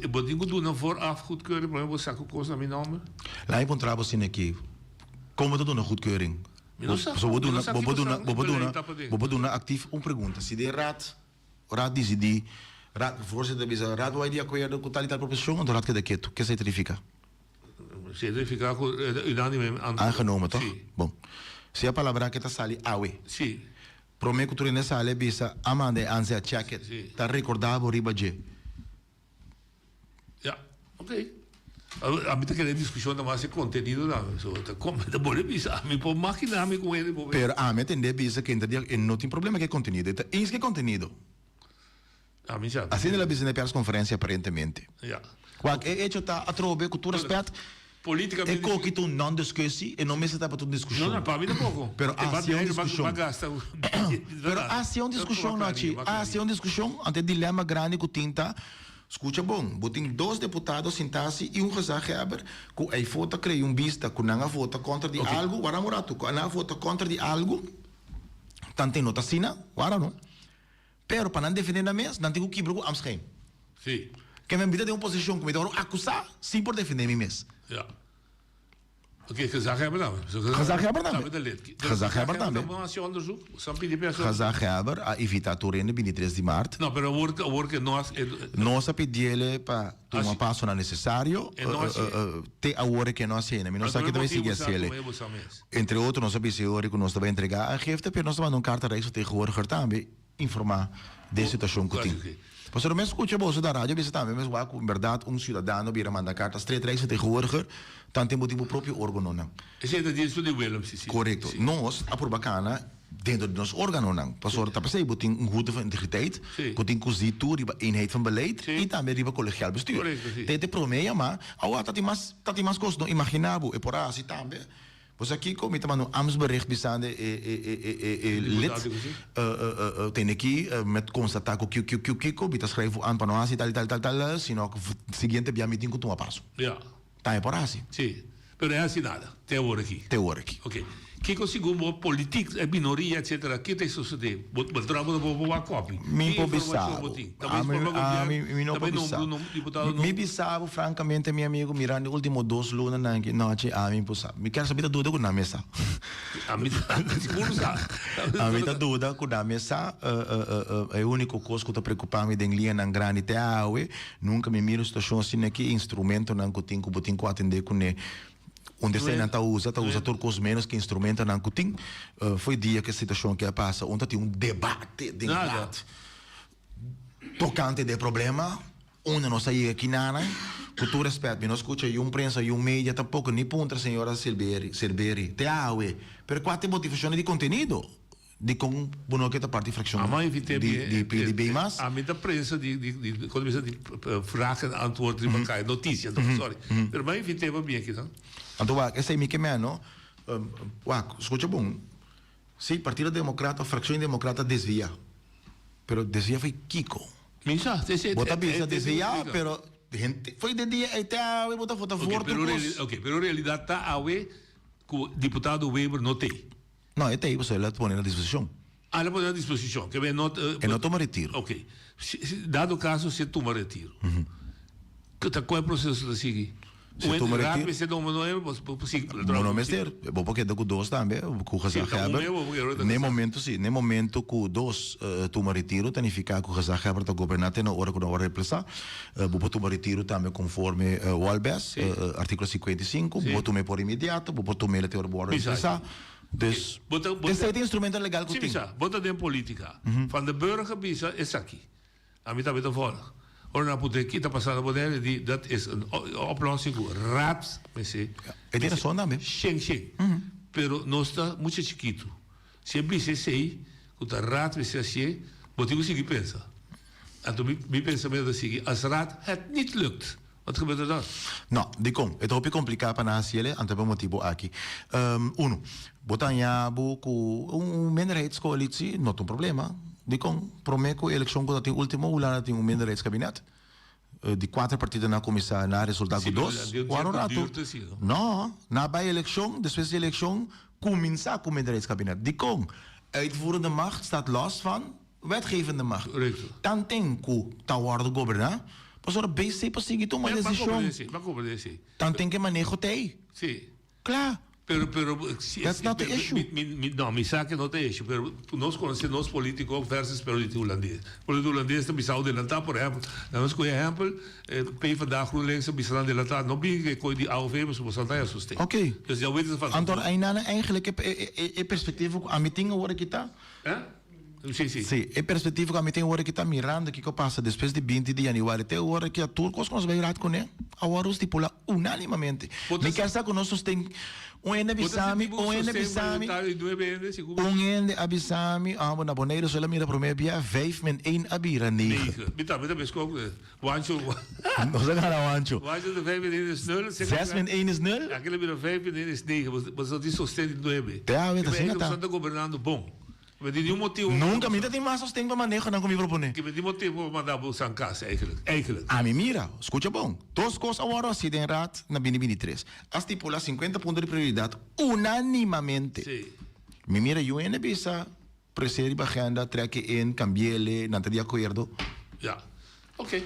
bo tin ku duna vooraf goedkeuring promé bo sa ku kos na mi nòmber? Laat mi puntra bo asina aki, kon bo ta duna goedkeuring? Mi no sa, Pasobra bo mi no duna, sa bo ki por bo duna, sa bo por duna, beleid ta paden. bo por duna aktief un pregunta. Si den raad, raad disidí, raad, voorzitter ta bisa, raad wou di akuerdo ku tal i tal proposishon, anto raad keda ketu. Ke esei ta nifiká? Significa cu unanime Aangenomen, toch? Si. Bon. Si e palabra aki ta sali awe. Si. Prome cu tur hende sali a bisa, a manda e ansia check it. Si. Ta recorda bo riba dje. Ja, ok. Ami ta kere discusion ta mas e contenido tambe. So, ta com, ta bole bisa. Ami por makina mi cu hende por. Pero ami a tende bisa cu henter dia e no tin problema cu e contenido. E ta eens cu e contenido. Ami sa. Asina el a bisa na e persconferencia aparentemente. Ja. Wak, e hecho ta atrobe cu tur respet, Politicamente e koki ta un non-discussie, e no mester ta pa tur discusion. No, no, pa mi tampoco. Pero E haci un discusion. Ba gasta. Pero haci un discusion, Nachi. Haci un discusion, ante e dilema grandi cu tin ta, scucha bon, bo tin dos deputado sinta asi y un gezaghebber cu ey vota crea un bista cu nan a vota contra di algo, wara un rato, cu nan a vota contra di algo, tante no ta asina, wara no. Pero pa nan defendé nan mes, nan tin ku kibra ku ambtsgeheim. Sí. Ke mi bida den un posishon ku mi ta wòrdu akusá sin por defendé mi mes. Ja. Oké, gezaghebber tambe. Gezaghebber tambe. Tambe ta lid. Gezaghebber tambe. Gezaghebber hasi onderzoek? San pidi pe hasi Gezaghebber a invitá tur hende bini tres di mart. No, pero awor, awor ke no Nos a pidiele pa tuma Hasi. pasonan nesesario, E no hasi. te awor ke no hasié. Mi no sa ke ta bai sigui hasié. Entre otro nos a bisa e ora ku nos ta bai entregá aangifte, pero nos ta manda un karta Rijksvertegenwoordiger tambe informá den situashon ku tin. Pasobra mi a skucha boso na radio bisa tambe mes wak ku en bèrdat un siudadano bira manda karta stret Rijksvertegenwoordiger tanten bo tin bo propio organonan. Esei ta di esun di Willem si si. Korekto. Nos a purba kana dentro di nos organonan. Pasobra ta p'esei bo tin un hoede van integriteit ku tin ku zi tur riba eenheid van beleid i tambe riba kolegiaal bestuur. Te te promé yamá awor ta tin mas ta tin mas kos no imaginá bo e por a hasi tambe. Bo sa kiko? Mi ta manda un ambtsbericht bisando e e e e e e lid tene aki met constata cu kiu kiu kiu kiko mi ta schrijf u aan pa no haci tal y tal y tal tal sino siguiente bia mi tin cu tuma paso. Ja. Tambe por haci. Si. Pero no haci nada te awor aki. Te awor aki. Ok. Kiko segun bo politiek e minoria etcetera ke ta sosode? Bo bo tra bo bo wak kopi. Mi Ki por bisa informacion bo bo. tin? Ta bay forma Ami gobierno? mi no Ta por bay bisa. nombra un diputado Mi nobo? bisa bo francamente mi amigo mirando e ultimo dos lunanan aki nochi ami por sa. Mi kier sa mi ta duda cu nan mes sa. Ami ta sigur sa. Ami ta duda cu nan mes sa. E unico cos cu ta preocupa mi den liñanan grandi te awe, nunca mi mira un situacion asina aki, instrumentonan cu tin cu bo tin cu atende cune. Un di eseinan ta usa, ta usa tur kos ménos ku instrumentonan ku tin. Fo'i dia ku e situashon ke a pasa, un ta tin un debate den raad tokante di e problema. Unda nos a yega kinanan, ku tur rèspèt, mi no skucha yun prensa, yun media tampoko, ni puntra señora Silberi, Silberi, te awe. Pero kua ta e motivashonnan di kontenido? Dikon bo no ke ta parti frakshon Ama invité di mi di PDB mas? Ami ta prensa di di di kon bisa di vraag en antwoord riba kaya noticia no sorry pero mi a invité pa bini aki no. Anto wak esei mi ke meno wak skucha bon si partido demokrat of frakshon demokrat a desvia pero desvia fo'i kiko? Mi sa bo ta bisa desvia pero henter fo'i den dia ei te awe bo ta vota voor tur kos. Ok pero realidad ta awe ku diputado Wever no tei. No, e ta ei pasobra el a pone na disposishon. Ah, el a pone na disposishon. Ke men no. E no tuma retiro. Ok. Dado kaso si e tuma retiro, ta kua e proseso ta sigui? Si e tuma retiro. Raad mester noma nuebe, bo por sigui. Bo no mester. Bo por keda ku dos tambe, ku gezaghebber. Na e momento si, na e momento ku dos tuma retiro ta nifiká ku gezaghebber ta goberná te na ora ku nan wòrdu reemplesá. Bo por tuma retiro tambe konforme Wolbes, artíkulo 55. Bo por tum'é por inmediato, bo por tum'é te ora bo wòrdu reemplesá. Dus, esei ta instrumento legal ku tin. Si, bisa, bo ta den polítika. Van der Burg a bisa esaki. Ami tambe ta volg. Ora nan a puntra ki ta pasa na Bonaire, e di, dat is een oplossing ku Raad mester. E tin rason tambe. Shen shen. Pero nos ta mucha chikitu. Si e bisa esei, ku ta Raad mester hasié, bo tin ku sigui pensa. Anto mi mi pensamentu ta sigui, als Raad het niet lukt, wat gebeurt er dan? No, dikon? E ta hopi kompliká pa nan hasi el, anto pa e motibu aki. Unu, bo ta haña bo ku un minderheidskoalitie, no ta un problema. Dikon? Promé ku e elekshon ku ta tin último, Hulanda tin un minderheidskabinet. Di kuater partidonan a kuminsá, nan a resultá ku dos. Wak un ratu. No, nan a bai elekshon, despues di elekshon kuminsá ku minderheidskabinet. Dikon? Uitvoerende macht staat los van Wetgevende macht. Tanten ku ta wòrdu goberná, pasobra BC pa sigui tuma desishon. Tanten ku e maneho ta ei. Kla. Pero, pero, That's not the issue. Mi, mi, no, mi sa ke no ta issue, pero nos konosé nos politiko versus politiko hulandes. Politiko hulandes ta bisa adelantá, por ehèmpel, laat nos kohe ehèmpel, PvdA, GroenLinks ta bisa nan adelantá, no bin ke koe di AOV pasobra boso ta sosten. Oké. Dus ya weten ze van. Anto einan eigenlijk e perspektivo ku ami tin awor aki ta. Sí, sí. Sí, e perspectiva cu ami tin awor aki ta mirando kico pasa despues di binti di januari te awor aki a tur cos cu nos bay raad cune a worde stipula unanimamente. Mi kier sa cu nos sosten un hende a bisa mi, un hende a bisa mi, un hende a bisa mi, amo na Boneiru so el a mira prome bia vijf min een a bira negen. Mi tambe ta mesco cu Wancho. Nos a gana Wancho. Wancho ta vijf min een is nul. Zes min een is nul. Aki el a bira vijf min een is negen, pasobra tin sosten di nuebe. Te awe ta asina ta. Nos ta gobernando bon. Mi tin niun motibu. Nunka mi ta tin mas sosten pa manehonan ku mi proponé. Mi tin motibu pa manda bo san kas eigenlijk, eigenlijk. Ami mira, skucha bon, dos kos a wòrdu hasi den Raad na bini bini tres. A stipulá sinkuenta punto di prioridat unánimamente. Sí. Mi mira yu hende bisa presé riba agenda, trek e in, kambi'ele, nan ta di akuerdo. Ya. Oké.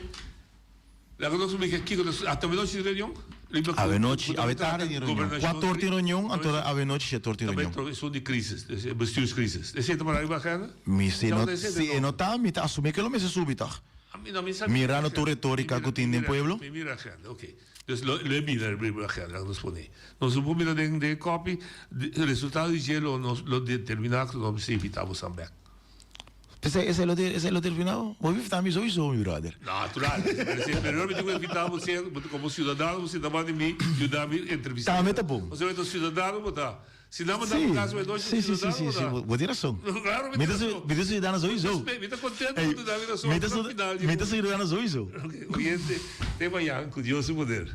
Laga nos publica kiko ta hasta avenochi tin reunion? Riba ku Avenochi, ku ta awe trata tardi tin reunion. gobernashon Kuator tin reunion, anto avenochi shetor tin Tambe reunion. trobe esun di crisis, dus e bestuurscrisis. Esei ta para riba agenda? Mi si no Tabata esei si den e no ta, mi ta asumi ke lo mester subi tòg. Ami no mi sa mira Mirando agenda. tur Mi retorika mira ku mi tin den mira pueblo. mi mira agenda, oké. Dus lo lo e bira riba agenda, laga nos pone. Nos no por mira den den copy, resultado di dje lo nos lo determina ku nos mester invita bosan bèk. Esei, esei lo ter, esei lo terminá. Bo invitá mi sowieso, mi brother. Natural. Pero no mi tin ku invitá bo sea, bo komo siudadano bo sinta banda di mi, yuda mi entrevistá. Tambe ta bon. Pasobra mi ta siudadano bo ta. Si nan manda bo kas bo e nochi Sí, sí, sí, sí, sí, bo tin rason. Claro mi Mi tin ta su, rason. mi ta siudadano sowieso. Mi ta kontento Ey, ku tu da mi rason mi ta hasta su, final di mi ta bo. siudadano sowieso. Oke, oyente, te mañan ku Dios su poder.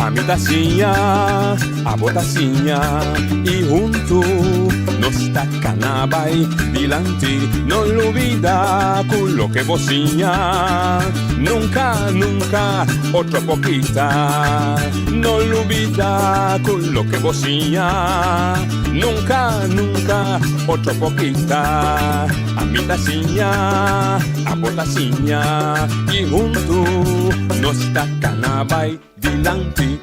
Ami ta siña, abo ta siña y huntu nos ta cana bay dilanti. No lubida cu loke bo siña nunca, nunca otro por kita. No lubida cu loke bo siña nunca, nunca otro por kita. Ami ta siña, abo ta siña y huntu nos ta cana bay dilanti.